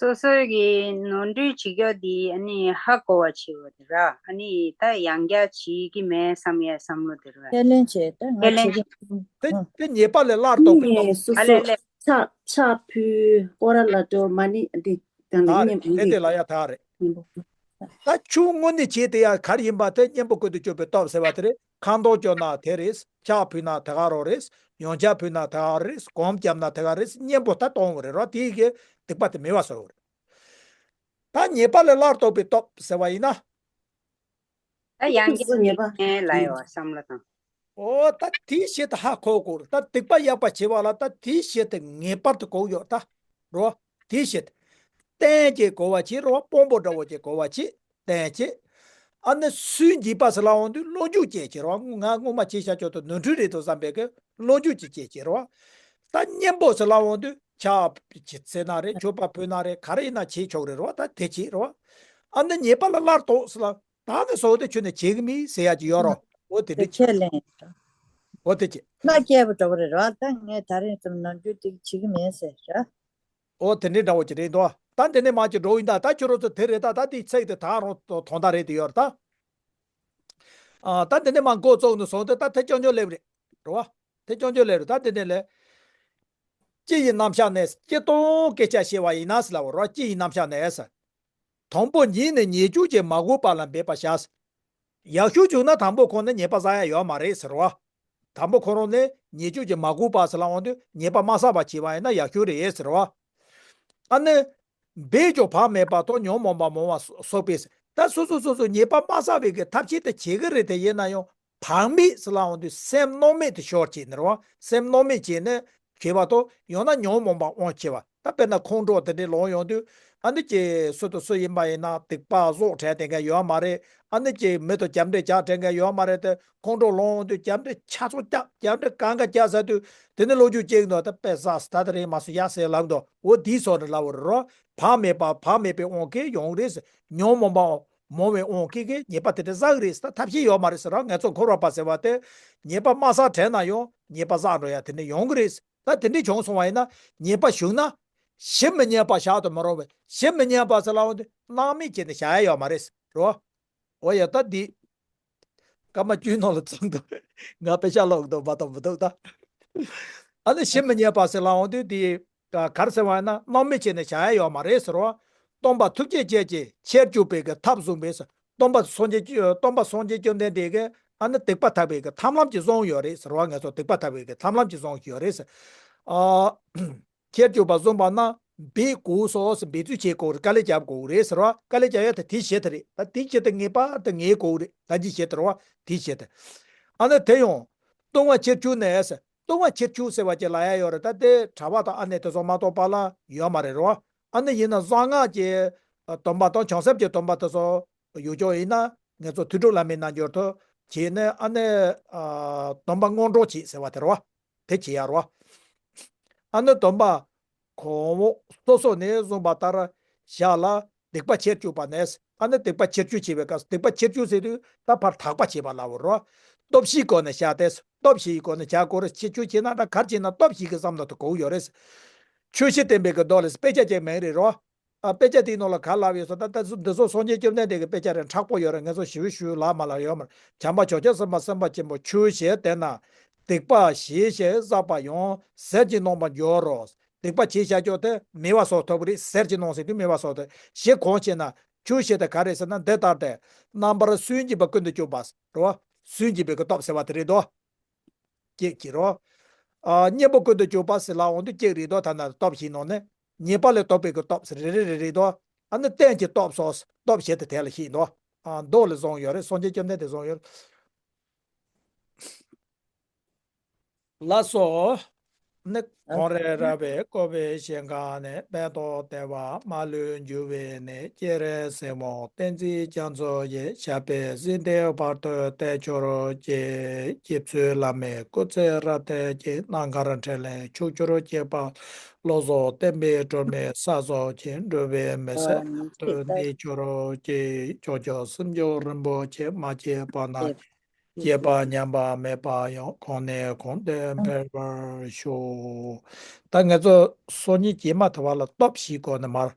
སོ་སོའི་གི་ནོར་འཁྲུལ་བྱེད་རྒྱུ་དེ་ཨ་ནི་ཧ་གོ་བ་བྱེད་དགོས་དེ་ར། ཨ་ནི་ད་ཡང་བསྐྱར་བྱེད་ཀྱི་མེད་བསམ་ཡ་བསམ་བློ་དེ་ར། ཁས་ལེན་བྱེད་ད་ང་ཁས་ལེན་བྱེད་ཀྱི་དེ་དེ་ཉེས་པ་ལས་སླར་ལྡོག་པའི་སྟོབས། ཨ་ལས་ལས། ཕྱག་ཕྱག་ཕུལ་སྐོར་ར་ལ་འགྲོ་མ་ནི་འདི་དང་ད་ལ་རེད། ཉེས་དེ་དེ་ལ་ཡ་ད་རེད། ཉེས་པོ། ད་ཆུ་དངོས་གནས་བྱས་དེ་ཡ་ག་རེ་ཡིན་པ་དེ་གཉེན་པོ་ཀུན་ཏུ་སྤྱོད་པའི་སྟོབས་ཟེར་བ་དེ་རེད། ཁ་འདོན་བཅོས་ན་དེ་རེད། ཕྱག་ཕུལ་ན་དེ་ག་རང་རེད། ཡང་བསྐྱར་ཕུལ་ན་དེ་ག་རེད། གོམ་བརྒྱབ་ན་དེ་ག་རེད། གཉེན་པོ་ད་གཏོང་བ་རེད་ར། དེ་ཡི་གེ་སྡིག་པ་དེ་མེད་པ་བཟོ་བ་རེད། ད་ཉེས་པ་ལས་སླར་ལྡོག་པའི་སྟོབས་ཟེར་བ་ཡིན་ན། ད་ཡང་སོ་སོ་ཉེས་པ་བསྐྱར་ལ་ཡོད་བསམ་བློ་དང་། ཨོ་ད་དེའི་ཆེད་དུ་ཧ་གོ་དགོས་རེད། ད་སྡིག་པ་ཡག་པ་བྱེད་པ་ལ་ད་དེའི་ཆེད་དུ་ངེས་པར་དུ་དགོས་ཡོད་ད་རོ། དེའི་ཆེད་དུ་བསྟན་བྱས་དགོས་པ་བྱེད་རོ། དཔང་པོ་འདྲ་བོ་བྱས་དགོས་པ་བྱེད། བསྟན་བྱས། ཨ་ནི་སུའི་འཇིགས་པ་ཟེར་ལ་འོང་དུས་སློབ་འཇུག་བྱས་བྱེད་རོ། ང་སྔོན་མ་བྱས་བཞག་ཆོག་ཏུ་ནོར་འཁྲུལ་རེད་དོ་བསམ་པའི་གི་སློབ་འཇུག་ཅིག་བྱས་བྱེད་རོ། ད་གཉེན་པོ་ཟེར་ལ་འོང་དུས་ཕྱག་བྱས་ཚེ་ན་རེད། མཆོད་པ་ཕུལ་ན་རེད། ག་རེ་ཡིན་ན་བྱས་ཆོག་རེད་རོ། ད་དེ་བྱེད་རོ། ཨ་ནི་ཉེས་པ་ལས་སླར་ལྡོག་ཟེར་ལ། ད་ནི་བཟོ་དེ་ཁྱོད་ནས་བྱེད་གི་མིན་ཟེར་ཡ་ཅིག་ཡོད་རོ། འོ་དེ་དེ་འདྲ་ཁས་ལེན། འོ་དེ་ཅི། ང་སྐྱེས་པ་འགྲོ་གི་རེད་ར། ད་ངས་ད་རིང་ཙམ་ནམ་རྒྱུན་དེ་བྱེད་གི་མེད་ཟེར་ར། འོ་དེ་འདྲའི་འདྲ་བོ་ཅིག་རེད་འདུག་ད་འདི་ནས་མ་ཅིག་འགྲོ་ཡིན་ད། ད་ཁྱོད་རང་ཚོ་དེ་རེད་ད། ད་དེའི་ཚིག་དེ་ད་རང་དོ་དོན་དག་རེད་དེ་ཡོད་རེད་ད། ཨ་ད་འདི་ནས་མ་འགོ་བཙུགས་ནས་བཟུང་སྟེ་ད་དེ་རྐྱང་རྐྱང་སླེབས་རེད། རེད་བ། དེ་རྐྱང་རྐྱང་སླེབས་རེད། ད་འདི་ནས་ལས། སྤྱི་ཡི་རྣམ་གཞག་ནས། སྤྱི་དང་སྐད་ཆ་བཤད་པ་ཡིན་ན་ཟེར་ལ་འོ་ར། སྤྱི་ཡི་རྣམ་གཞག་ནས་ཟེར། དང་པོ་ཉིད་ནས་ཉེས་སྤྱོད་ཀྱིས་མ་གོས་པ་ལ་འབད་པར་བྱ། ཡག་ཤོས་བྱུང་ན་དང་པོ་ཁོ་ནི་ཉེས་པ་བསགས་ཡ་ཡོད་མ་རེད་ཟེར་བ། དང་པོ་ཁོ་རང་ནི་ཉེས་སྤྱོད་ཀྱིས་མ་གོས་པ་ཟེར་ལ་འོང་དུས་ཉེས་པ་མ་བསགས་པ་བྱས་པ་ཡིན་ན་ཡག་ཤོས་རེད་ཟེར་བ། ཨ་ནི། འབད་ཀྱང་བག་མེད་པ་དང་ཉོན་མོངས་པ་མང་བ་སོགས་པས། ད་སོ་སོ་སོ་སོ་ཉེས་པ་མ་བསགས་པའི་གི་ཐབས་ཤེས་དེ་བྱེད་གི་རེད། དེ་ཡིན་ན་ཡང་བག་མེད་ཟེར་ལ་འོང་དུས་སེམས་སྣང་མེད་དུ་ཤོར་བྱས་ནི་རེད་བ། སེམས་སྣང་མེད་བྱས་ནས་བྱས་པ་དང་ཡང་ན་ཉོན་མོངས་པ་དབང་བྱས་པ། ད་དཔེར་ན་ཁོང་ཁྲོ་དེ་འདྲའི་ལངས་ཡོང་དུས། ཨ་ནི་ཀྱི་སུ་དང་སུ་ཡིན་པ་ཡིན་ན་སྡིག་པ་བསགས་དྲན་དེ་འགའ་ཡོད་མ་རེད། ཨ་ནི་ཀྱི་མི་དང་རྒྱབ་འདྲེ་རྒྱག་དྲན་འགའ་ཡོད་མ་རེད་དེ། ཁོང་ཁྲོ་ལངས་ཡོང་དུས་རྒྱབ་འདྲེ་ཆ་ཚང་རྒྱག་རྒྱབ་འདྲེ་གང་ག་རྒྱག་ཟེར་དུས། དེ་ནི་ལོ་རྒྱུས་ཅིག་འདུག་ད་དཔེ་བསགས་ད་དེ་རིང་མ་སུ་ཡ་ཟེར་ལབ་འདུག་འོ་དེའི་སོགས་ནི་ལབ་པ་རེད་རོ། བག་མེད་པ་བག་མེད་པའི་དབང་གིས་ཡོང་རེད། ཉོན་མོངས་པ་མང་བའི་དབང་གིས་གི་ཉེས་པ་དེ་འདྲ་བསགས་གི་རེད། ད་ཐབས་ཤེས་ཡོད་མ་རེད་ཟེར་ར། ངེད་ཚོ་འཁོར་བ་པ་ཟེར་བ་དེ་ཉེས་པ་མ་བསགས་དྲན་ན་ཡང་ཉེས་པ་བསགས་འགྲོ་ཡ་དེ་འདྲ་ཡོང་གི་རེད། ད་དེ་འདྲ་བྱུང་སོང་བ་ཡིན་ན་ཉེས་པ་བྱུང་ན་ཞིབ་མི་ཉན་པ་བཞག་ཏུ་མི་རུང་བས། ཞིབ་མི་ཉན་པ་ཟེར་ལབ་འོང་དུས་སྣང་མེད་བྱས་ནས་བཞག་ཡ་ཡོད་མ་རེད་རོ། འོ་ཡ་ད་འདི། སྐར་མ་བཅུའི་ནང་ལ་ཚང་འདུག་ང་དཔེ་ཆ་ཀློག་འདུག་མ་གཏོགས་མི་འདུག་ད། ཨ་ནི་ཞིབ་མི་ཉན་པ་ཟེར་ལབ་འོང་དུས་དེ། ག་རེ་ཟེར་བ་ཡིན་ན་སྣང་མེད་བྱས་ནས་བཞག་ཡ་ཡོད་མ་རེད་ཟེར་བ། སྟོན་པ་ཐུགས་བསྐྱེད་བཅས་ཀྱི་ཆེར་གྱུར་པའི་གི་ཐབས་བཟུང་བས་ཟེར། སྟོན་པ་སངས་རྒྱས་སྟོན་པ་སངས་རྒྱས་བཅོམ་ལྡན་འདས་ཀྱིས་ཨ་ནི་སྡིག་པ་དག་པའི་གི་ཐབས་ལམ་ཅིག་བཟུང་ཡོད་རེད་ཟེར་བ། ངེད་ཚོ་སྡིག་པ་དག་པའི་གི་ཐབས་ལམ་ཅིག་བཟུང་ཡོད་རེད་ཟེར། ཨ། ཁྱེར་གྱུར་པ་བཟུང་བ་ན་འབད་དགོས་སོ་ཟེར། འབད་རྩོལ་བྱེད་དགོས་རེད། དཀའ་ལས་རྒྱབ་དགོས་རེད་ཟེར་བ། དཀའ་ལས་རྒྱབ་ཡ་དེ་དེའི་ཆེད་དུ་རེད། ད་དེའི་ཆེད་དུ་ངེས་པར་དུ་ངེས་དགོས་རེད། ད་འདིའི་ཆེད་དུ་རེད་བ། དེའི་ཆེད་དུ། ཨ་ནི་དེ་ཡང་། ལྟུང་བ་ཁྱེར་གྱུར་ནས་ཟེར། ལྟུང་བ་ཁྱེར་གྱུར་ཟེར་བ་ཅིག་ལབ་ཡ་ཡོད་རེད། ད་དེ་གྲྭ་པ་དང་ཨ་ནེ་དེ་ཚོ་མ་གཏོགས་པ་ལ་ཡོད་མ་རེད་རེད་བ། ཨ་ནི་ཡིན་ན་གསང་སྔགས་ཀྱི་སྡོམ་པ་དང་བྱང་སེམས་ཀྱི་སྡོམ་པ་དེ་ཚོ་ཡོད་ཀྱོག་ཡིན་ན་ངེད་ཚོ་ཐོས་གྲོལ་བླ་མའི་རྣལ་འབྱོར་དུ་བྱས་ནས་ཨ་ནི་སྡོམ་པ་སྔོན་འགྲོ་བྱེད་ཟེར་བ་དེ་རེད་བ། དེ་བྱེད་ཡ་རོ། ཨ་ནི་སྡོམ་པ་གོང་འོག་སོ་སོ་ནས་བཟུང་བ་ལྟར་བཞག་ལ། སྡིག་པ་ཁྱེར་གྱུར་པ་ནས། ཨ་ནི་སྡིག་པ་ཁྱེར་གྱུར་བྱེད་པའི་སྐབས་སུ། སྡིག་པ་ཁྱེར་གྱུར་ཟེར་དུས་ད་ཕར་དག་པ་བྱེད་པ་ལབ་པ་རོ། སྟོབས་བཞིའི་སྒོ་ནས་བྱ་སྟེ། སྟོབས་བཞིའི་སྒོ་ནས་བྱ་དགོས་རེད། ཁྱེར་གྱུར་བྱེད་ན་ད་ག་རེ་བྱེད་ན་སྟོབས་བཞི་གི་བསམ་བློ་དེ་དགོས་ཡོད་རེད། ཆོས་བཞི་བསྟན་པའི་གི་མདོ་ལས་དཔེ་ཆ་ཅིག་མེད་རེད་རོ། ཨ་དཔེ་ཆ་དེའི་ནང་ལ་ག་ལབ་ཡོད་ཟེར་ན། ད་ལྟ་འདི་ཚོ་སངས་རྒྱས་བཅོམ་ལྡན་འདས་ཀྱི་དཔེ་ཆ་རེད། མཁྲེགས་པོ་ཡོད་རེད། ངེད་ཚོ་ཞིབ་ཞིབ་ལབ་མ་ལབ་ཡོད་མ་རེད། བྱམས་པ་ཕྱོགས་བཅུར་སེམས་དཔའ་སེམས་དཔའ་ཆེན་པོ་ཆོས་བཞི་དེ་ན། སྡིག་པ་ཞི་ཞིང་བསགས་པ་ཡང་ཟས་ཀྱི་སྣང་བར་འགྱུར་རོ། སྡིག་པ་བྱས་བཞག་ཀྱོག་དེ་མེད་པ་བཟོ་ཐུབ་རེད། ཟས་ཀྱི་སྣང་ཟེར་དུས་མེད་པ་བཟོ་ཐུབ། ཞི་གང་བྱས་ན། ཆོས་བཞི་དེ་ག་རེ་ཟེར་ན་འདི་ལྟར་ཏེ། རྣམ་པར་སུན་འབྱིན་པ་ཀུན་ཏུ་སྤྱོད་པ་རོ། སུན་འབྱིན་པའི་གི་སྟོབས་ཟེར་བ་དེ་རེད་དོ། ཅིག་གི་རོ། ཨ་གཉེན་པོ་ཀུན་ཏུ་སྤྱོད་པ་ཟེར་ལ་འོང་དུས་ཅིག་རེད་དོ། ཐ་ན་སྟོབས་བཞིའི་ནང་ནས་ཉེས་པ་ལས་ལྡོག་པའི་གི་སྟོབས་ཟེར་རེ་རེ་རེ་རེད་དོ། ཨ་ནི་རྟེན་གྱི་སྟོབས་སོགས་སྟོབས་བཞི་དེ་དེ་ལ་བཤད་དོ། ཨ་མདོ་ལ་གསུངས་ཡོད་རེད། སངས་རྒྱས་བཅོམ་ལྡན་འདས་གསུངས་ཡོད་རེད། ལགས་སོ། ནི། གངས་རི་ར་བས་བསྐོར་བའི་ཞིང་ཁམས་ནས། སྨན་དང་བདེ་བ་མ་ལུས་འབྱུང་བའི་གནས། སྤྱན་རས་གཟིགས་དབང་བསྟན་འཛིན་རྒྱ་མཚོ་ཡི། ཞབས་པད་སྲིད་མཐའི་བར་དུ་བརྟན་གྱུར་ཅིག་རྗེ་བཙུན་བླ་མའི་སྐུ་ཚེ་རབ་བརྟན་ཅིག་རྣམ་དཀར་འཕྲིན་ལས་ཕྱུག་གྱུར་ཅིག་པ། བློ་བཟང་བསྟན་པའི་སྒྲོན་མེ་གསལ་བཟང་ཅིག་འགྲོ་བའི་མི་ཟད་དུ་གནས་གྱུར་ཅིག་ཕྱོགས་བཅུ་སེམས་མཆོག་རིན་པོ་ཆེ། མ་སྐྱེས་པ་ན། སྐྱེས་པ་ཉམས་པ་མེད་པ་ཡང་། གོང་ནས་གོང་དུ་འཕེལ་བར་ཤོག་ད་ངེད་ཚོ་སང་ཉིན་རྗེས་མ་དེ་བ་ལ་སྟོབས་བཞིའི་སྒོ་ནས་མར་